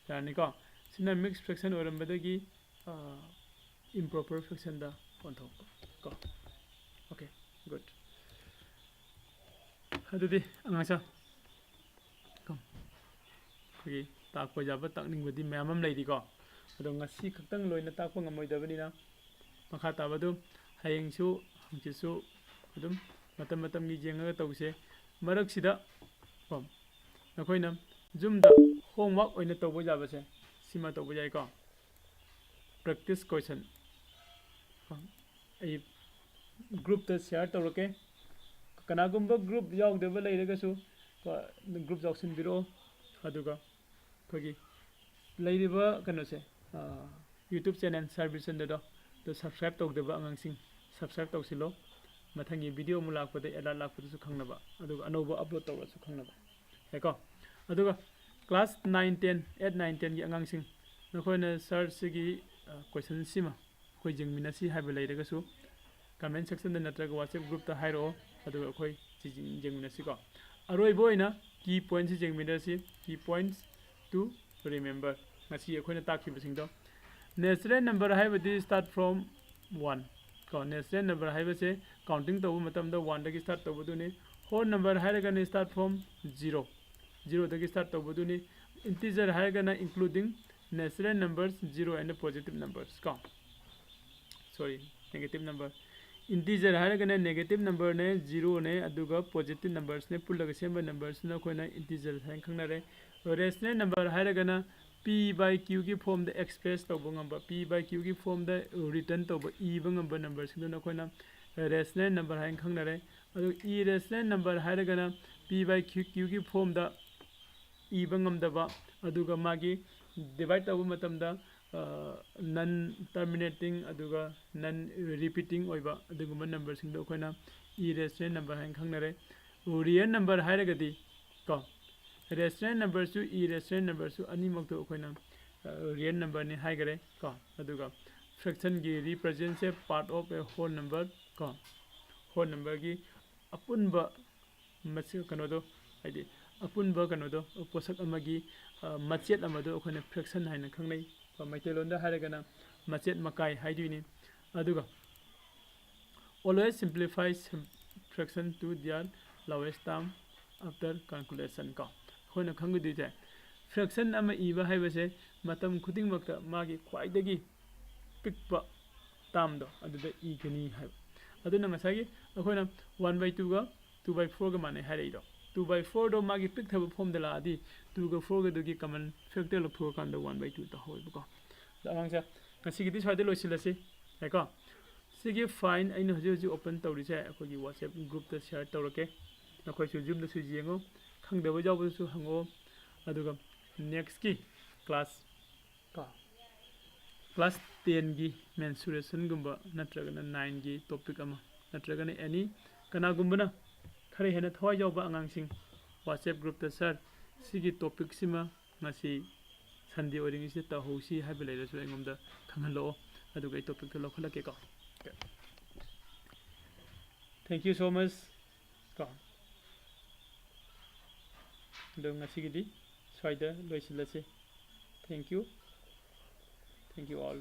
ꯌꯥꯔꯅꯤꯀꯣ? ꯁꯤꯅ mixed fraction ꯑꯣꯏꯔꯝꯕꯗꯒꯤ, ꯑ, improper fraction ꯗ ꯑꯣꯟꯊꯣꯛꯄ ꯀꯣ꯫ Okay, good꯫ ꯑꯗꯨꯗꯤ ꯑꯉꯥꯡꯁꯥ, ꯀꯣ, ꯑꯩꯈꯣꯏꯒꯤ ꯇꯥꯛꯄ ꯌꯥꯕ ꯇꯥꯛꯅꯤꯡꯕꯗꯤ ꯃꯌꯥꯝ ꯑꯃ ꯂꯩꯔꯤꯀꯣ꯫ ꯑꯗꯣ ꯉꯁꯤ ꯈꯛꯇꯪ ꯂꯣꯏꯅ ꯇꯥꯛꯄ ꯉꯝꯃꯣꯏꯗꯕꯅꯤꯅ ꯃꯈꯥ ꯇꯥꯕꯗꯨ ꯍꯌꯦꯡꯁꯨ ꯍꯪꯆꯤꯠꯁꯨ ꯑꯗꯨꯝ ꯃꯇꯝ ꯃꯇꯝꯒꯤ ꯌꯦꯡꯉꯒ ꯇꯧꯁꯦ꯫ ꯃꯔꯛꯁꯤꯗ ꯀꯣ, ꯅꯈꯣꯏꯅ ꯌꯨꯝꯗ homework ꯑꯣꯏꯅ ꯇꯧꯕ ꯌꯥꯕꯁꯦ ꯁꯤꯃ ꯇꯧꯕ ꯌꯥꯏꯀꯣ꯫ Practice question꯫ ꯑꯩ group ꯇ share ꯇꯧꯔꯛꯀꯦ꯫ ꯀꯅꯥꯒꯨꯝꯕ group ꯌꯥꯎꯗꯕ ꯂꯩꯔꯒꯁꯨ ꯀꯣ, group ꯌꯥꯎꯁꯤꯟꯕꯤꯔꯛꯑꯣ꯫ ꯑꯗꯨꯒ ꯑꯩꯈꯣꯏꯒꯤ ꯂꯩꯔꯤꯕ ꯀꯩꯅꯣꯁꯦ, ꯑ, YouTube channel ꯁꯥꯔ ꯕꯤꯔꯆꯟꯗ꯭ꯔꯗꯣ, ꯑꯗꯨ subscribe ꯇꯧꯗꯕ ꯑꯉꯥꯡꯁꯤꯡ subscribe ꯇꯧꯁꯤꯜꯂꯣ꯫ ꯃꯊꯪꯒꯤ video ꯑꯃꯨꯛ ꯂꯥꯛꯄꯗ alert ꯂꯥꯛꯄꯗꯁꯨ ꯈꯪꯅꯕ, ꯑꯗꯨꯒ ꯑꯅꯧꯕ upload ꯇꯧꯔꯁꯨ ꯈꯪꯅꯕ꯫ ꯌꯥꯏꯀꯣ? ꯑꯗꯨꯒ class nine ten, eight, nine, ten ꯒꯤ ꯑꯉꯥꯡꯁꯤꯡ, ꯅꯈꯣꯏꯅ ꯁꯥꯔ ꯁꯤꯒꯤ, ꯑ, question ꯁꯤꯃ ꯑꯩꯈꯣꯏ ꯌꯦꯡꯃꯤꯟꯅꯁꯤ ꯍꯥꯏꯕ ꯂꯩꯔꯒꯁꯨ comment section ꯗ ꯅꯠꯇ꯭ꯔꯒ WhatsApp group ꯇ ꯍꯥꯏꯔꯛꯑꯣ, ꯑꯗꯨꯒ ꯑꯩꯈꯣꯏ ꯆꯤꯖꯤꯟ-, ꯌꯦꯡꯃꯤꯟꯅꯁꯤꯀꯣ꯫ ꯑꯔꯣꯏꯕ ꯑꯣꯏꯅ key points ꯁꯤ ꯌꯦꯡꯃꯤꯟꯅꯁꯤ, key points to remember꯫ ꯉꯁꯤ ꯑꯩꯈꯣꯏꯅ ꯇꯥꯛꯈꯤꯕꯁꯤꯡꯗꯣ, natural number ꯍꯥꯏꯕꯗꯤ start from one ꯀꯣ, natural number ꯍꯥꯏꯕꯁꯦ counting ꯇꯧꯕ ꯃꯇꯝꯗ one ꯗꯒꯤ start ꯇꯧꯕꯗꯨꯅꯤ꯫ Whole number ꯍꯥꯏꯔꯒꯅ start from zero, zero ꯗꯒꯤ start ꯇꯧꯕꯗꯨꯅꯤ꯫ Integer ꯍꯥꯏꯔꯒꯅ including natural numbers, zero and positive numbers ꯀꯣ, sorry, negative number꯫ Integer ꯍꯥꯏꯔꯒꯅ negative number ꯅꯦ, zero ꯅꯦ, ꯑꯗꯨꯒ positive numbers ꯅꯦ, ꯄꯨꯜꯂꯒ ꯁꯦꯝꯕ numbers ꯇꯨꯅ ꯑꯩꯈꯣꯏꯅ integer ꯍꯥꯏꯅ ꯈꯪꯅꯔꯦ꯫ Rational number ꯍꯥꯏꯔꯒꯅ P by Q ꯒꯤ form ꯗ express ꯇꯧꯕ ꯉꯝꯕ, P by Q ꯒꯤ form ꯗ return ꯇꯧꯕ, ꯏꯕ ꯉꯝꯕ number ꯁꯤꯡꯗꯨꯅ ꯑꯩꯈꯣꯏꯅ rational number ꯍꯥꯏꯅ ꯈꯪꯅꯔꯦ꯫ ꯑꯗꯨ irrational number ꯍꯥꯏꯔꯒꯅ P by Q ꯒꯤ form ꯗ ꯏꯕ ꯉꯝꯗꯕ, ꯑꯗꯨꯒ ꯃꯥꯒꯤ divide ꯇꯧꯕ ꯃꯇꯝꯗ non terminating ꯑꯗꯨꯒ non repeating ꯑꯣꯏꯕ ꯑꯗꯨꯒꯨꯝꯕ number ꯁꯤꯡꯗꯣ ꯑꯩꯈꯣꯏꯅ irrational number ꯍꯥꯏꯅ ꯈꯪꯅꯔꯦ꯫ Real number ꯍꯥꯏꯔꯒꯗꯤ ꯀꯣ, rational number ꯁꯨ irrational number ꯁꯨ ꯑꯅꯤꯃꯛꯇꯣ ꯑꯩꯈꯣꯏꯅ real number ꯅꯤ ꯍꯥꯏꯈꯔꯦ ꯀꯣ꯫ ꯑꯗꯨꯒ fraction ꯒꯤ represent say part of a whole number ꯀꯣ, whole number ꯒꯤ ꯑꯄꯨꯟꯕ ꯃꯁꯤ ꯀꯩꯅꯣꯗꯣ, ꯍꯥꯏꯗꯤ ꯑꯄꯨꯟꯕ ꯀꯩꯅꯣꯗꯣ, ꯄꯣꯠꯁꯛ ꯑꯃꯒꯤ ꯃꯆꯦꯠ ꯑꯃꯗꯣ ꯑꯩꯈꯣꯏꯅ fraction ꯍꯥꯏꯅ ꯈꯪꯅꯩ꯫ ꯃꯩꯇꯩꯂꯣꯟꯗ ꯍꯥꯏꯔꯒꯅ ꯃꯆꯦꯠ ꯃꯀꯥꯏ ꯍꯥꯏꯗꯣꯏꯅꯤ꯫ ꯑꯗꯨꯒ always simplify fraction to their lowest term after calculation ꯀꯣ꯫ ꯑꯩꯈꯣꯏꯅ ꯈꯪꯒꯗꯣꯏꯁꯦ, fraction ꯑꯃ ꯏꯕ ꯍꯥꯏꯕꯁꯦ ꯃꯇꯝ ꯈꯨꯗꯤꯡꯃꯛꯇ ꯃꯥꯒꯤ ꯈ꯭ꯋꯥꯏꯗꯒꯤ ꯄꯤꯛꯄ term ꯗꯣ ꯑꯗꯨꯗ ꯏꯒꯅꯤ ꯍꯥꯏꯕ꯫ ꯑꯗꯨꯅ ꯉꯁꯥꯏꯒꯤ ꯑꯩꯈꯣꯏꯅ one by two ꯒ two by four ꯒ ꯃꯥꯟꯅꯩ ꯍꯥꯏꯔꯛꯏꯗꯣ, two by four ꯗꯣ ꯃꯥꯒꯤ ꯄꯤꯛꯊꯕ form ꯗ ꯂꯥꯛꯑꯗꯤ two ꯒ four ꯒꯗꯨꯒꯤ common factor ꯂꯧꯊꯣꯛꯑꯀꯥꯟꯗ one by two ꯇꯧꯍꯧꯋꯦꯕꯀꯣ꯫ ꯑꯗꯣ ꯑꯉꯥꯡꯁꯦ, ꯉꯁꯤꯒꯤꯗꯤ ꯁ꯭ꯋꯥꯏꯗ ꯂꯣꯏꯁꯤꯜꯂꯁꯤ꯫ ꯌꯥꯏꯀꯣ? ꯁꯤꯒꯤ file ꯑꯩꯅ ꯍꯧꯖꯤꯛ ꯍꯧꯖꯤꯛ open ꯇꯧꯔꯤꯁꯦ ꯑꯩꯈꯣꯏꯒꯤ WhatsApp group ꯇ share ꯇꯧꯔꯛꯀꯦ꯫ ꯅꯈꯣꯏꯁꯨ ꯌꯨꯝꯗꯁꯨ ꯌꯦꯡꯉꯣ, ꯈꯪꯗꯕ ꯌꯥꯎꯕꯗꯁꯨ ꯍꯪꯉꯛꯑꯣ꯫ ꯑꯗꯨꯒ next ꯀꯤ class ꯀꯣ, class ten ꯒꯤ mensuration ꯒꯨꯝꯕ ꯅꯠꯇ꯭ꯔꯒꯅ nine ꯒꯤ topic ꯑꯃ ꯅꯠꯇ꯭ꯔꯒꯅ any ꯀꯅꯥꯒꯨꯝꯕꯅ ꯈꯔ ꯍꯦꯟꯅ ꯊꯋꯥꯏ ꯌꯥꯎꯕ ꯑꯉꯥꯡꯁꯤꯡ WhatsApp group ꯇ "Sir, ꯁꯤꯒꯤ topic ꯁꯤꯃ ꯉꯁꯤ Sunday ꯑꯣꯏꯔꯤꯉꯩꯁꯤꯗ ꯇꯧꯍꯧꯁꯤ" ꯍꯥꯏꯕ ꯂꯩꯔꯁꯨ ꯑꯩꯉꯣꯟꯗ ꯈꯪꯍꯜꯂꯛꯑꯣ, ꯑꯗꯨꯒ ꯑꯩ topic to ꯂꯧꯈꯠꯂꯛꯀꯦꯀꯣ꯫ Thank you so much ꯀꯣ꯫ ꯑꯗꯣ ꯉꯁꯤꯒꯤꯗꯤ ꯁ꯭ꯋꯥꯏꯗ ꯂꯣꯏꯁꯤꯜꯂꯁꯤ꯫ Thank you. Thank you all.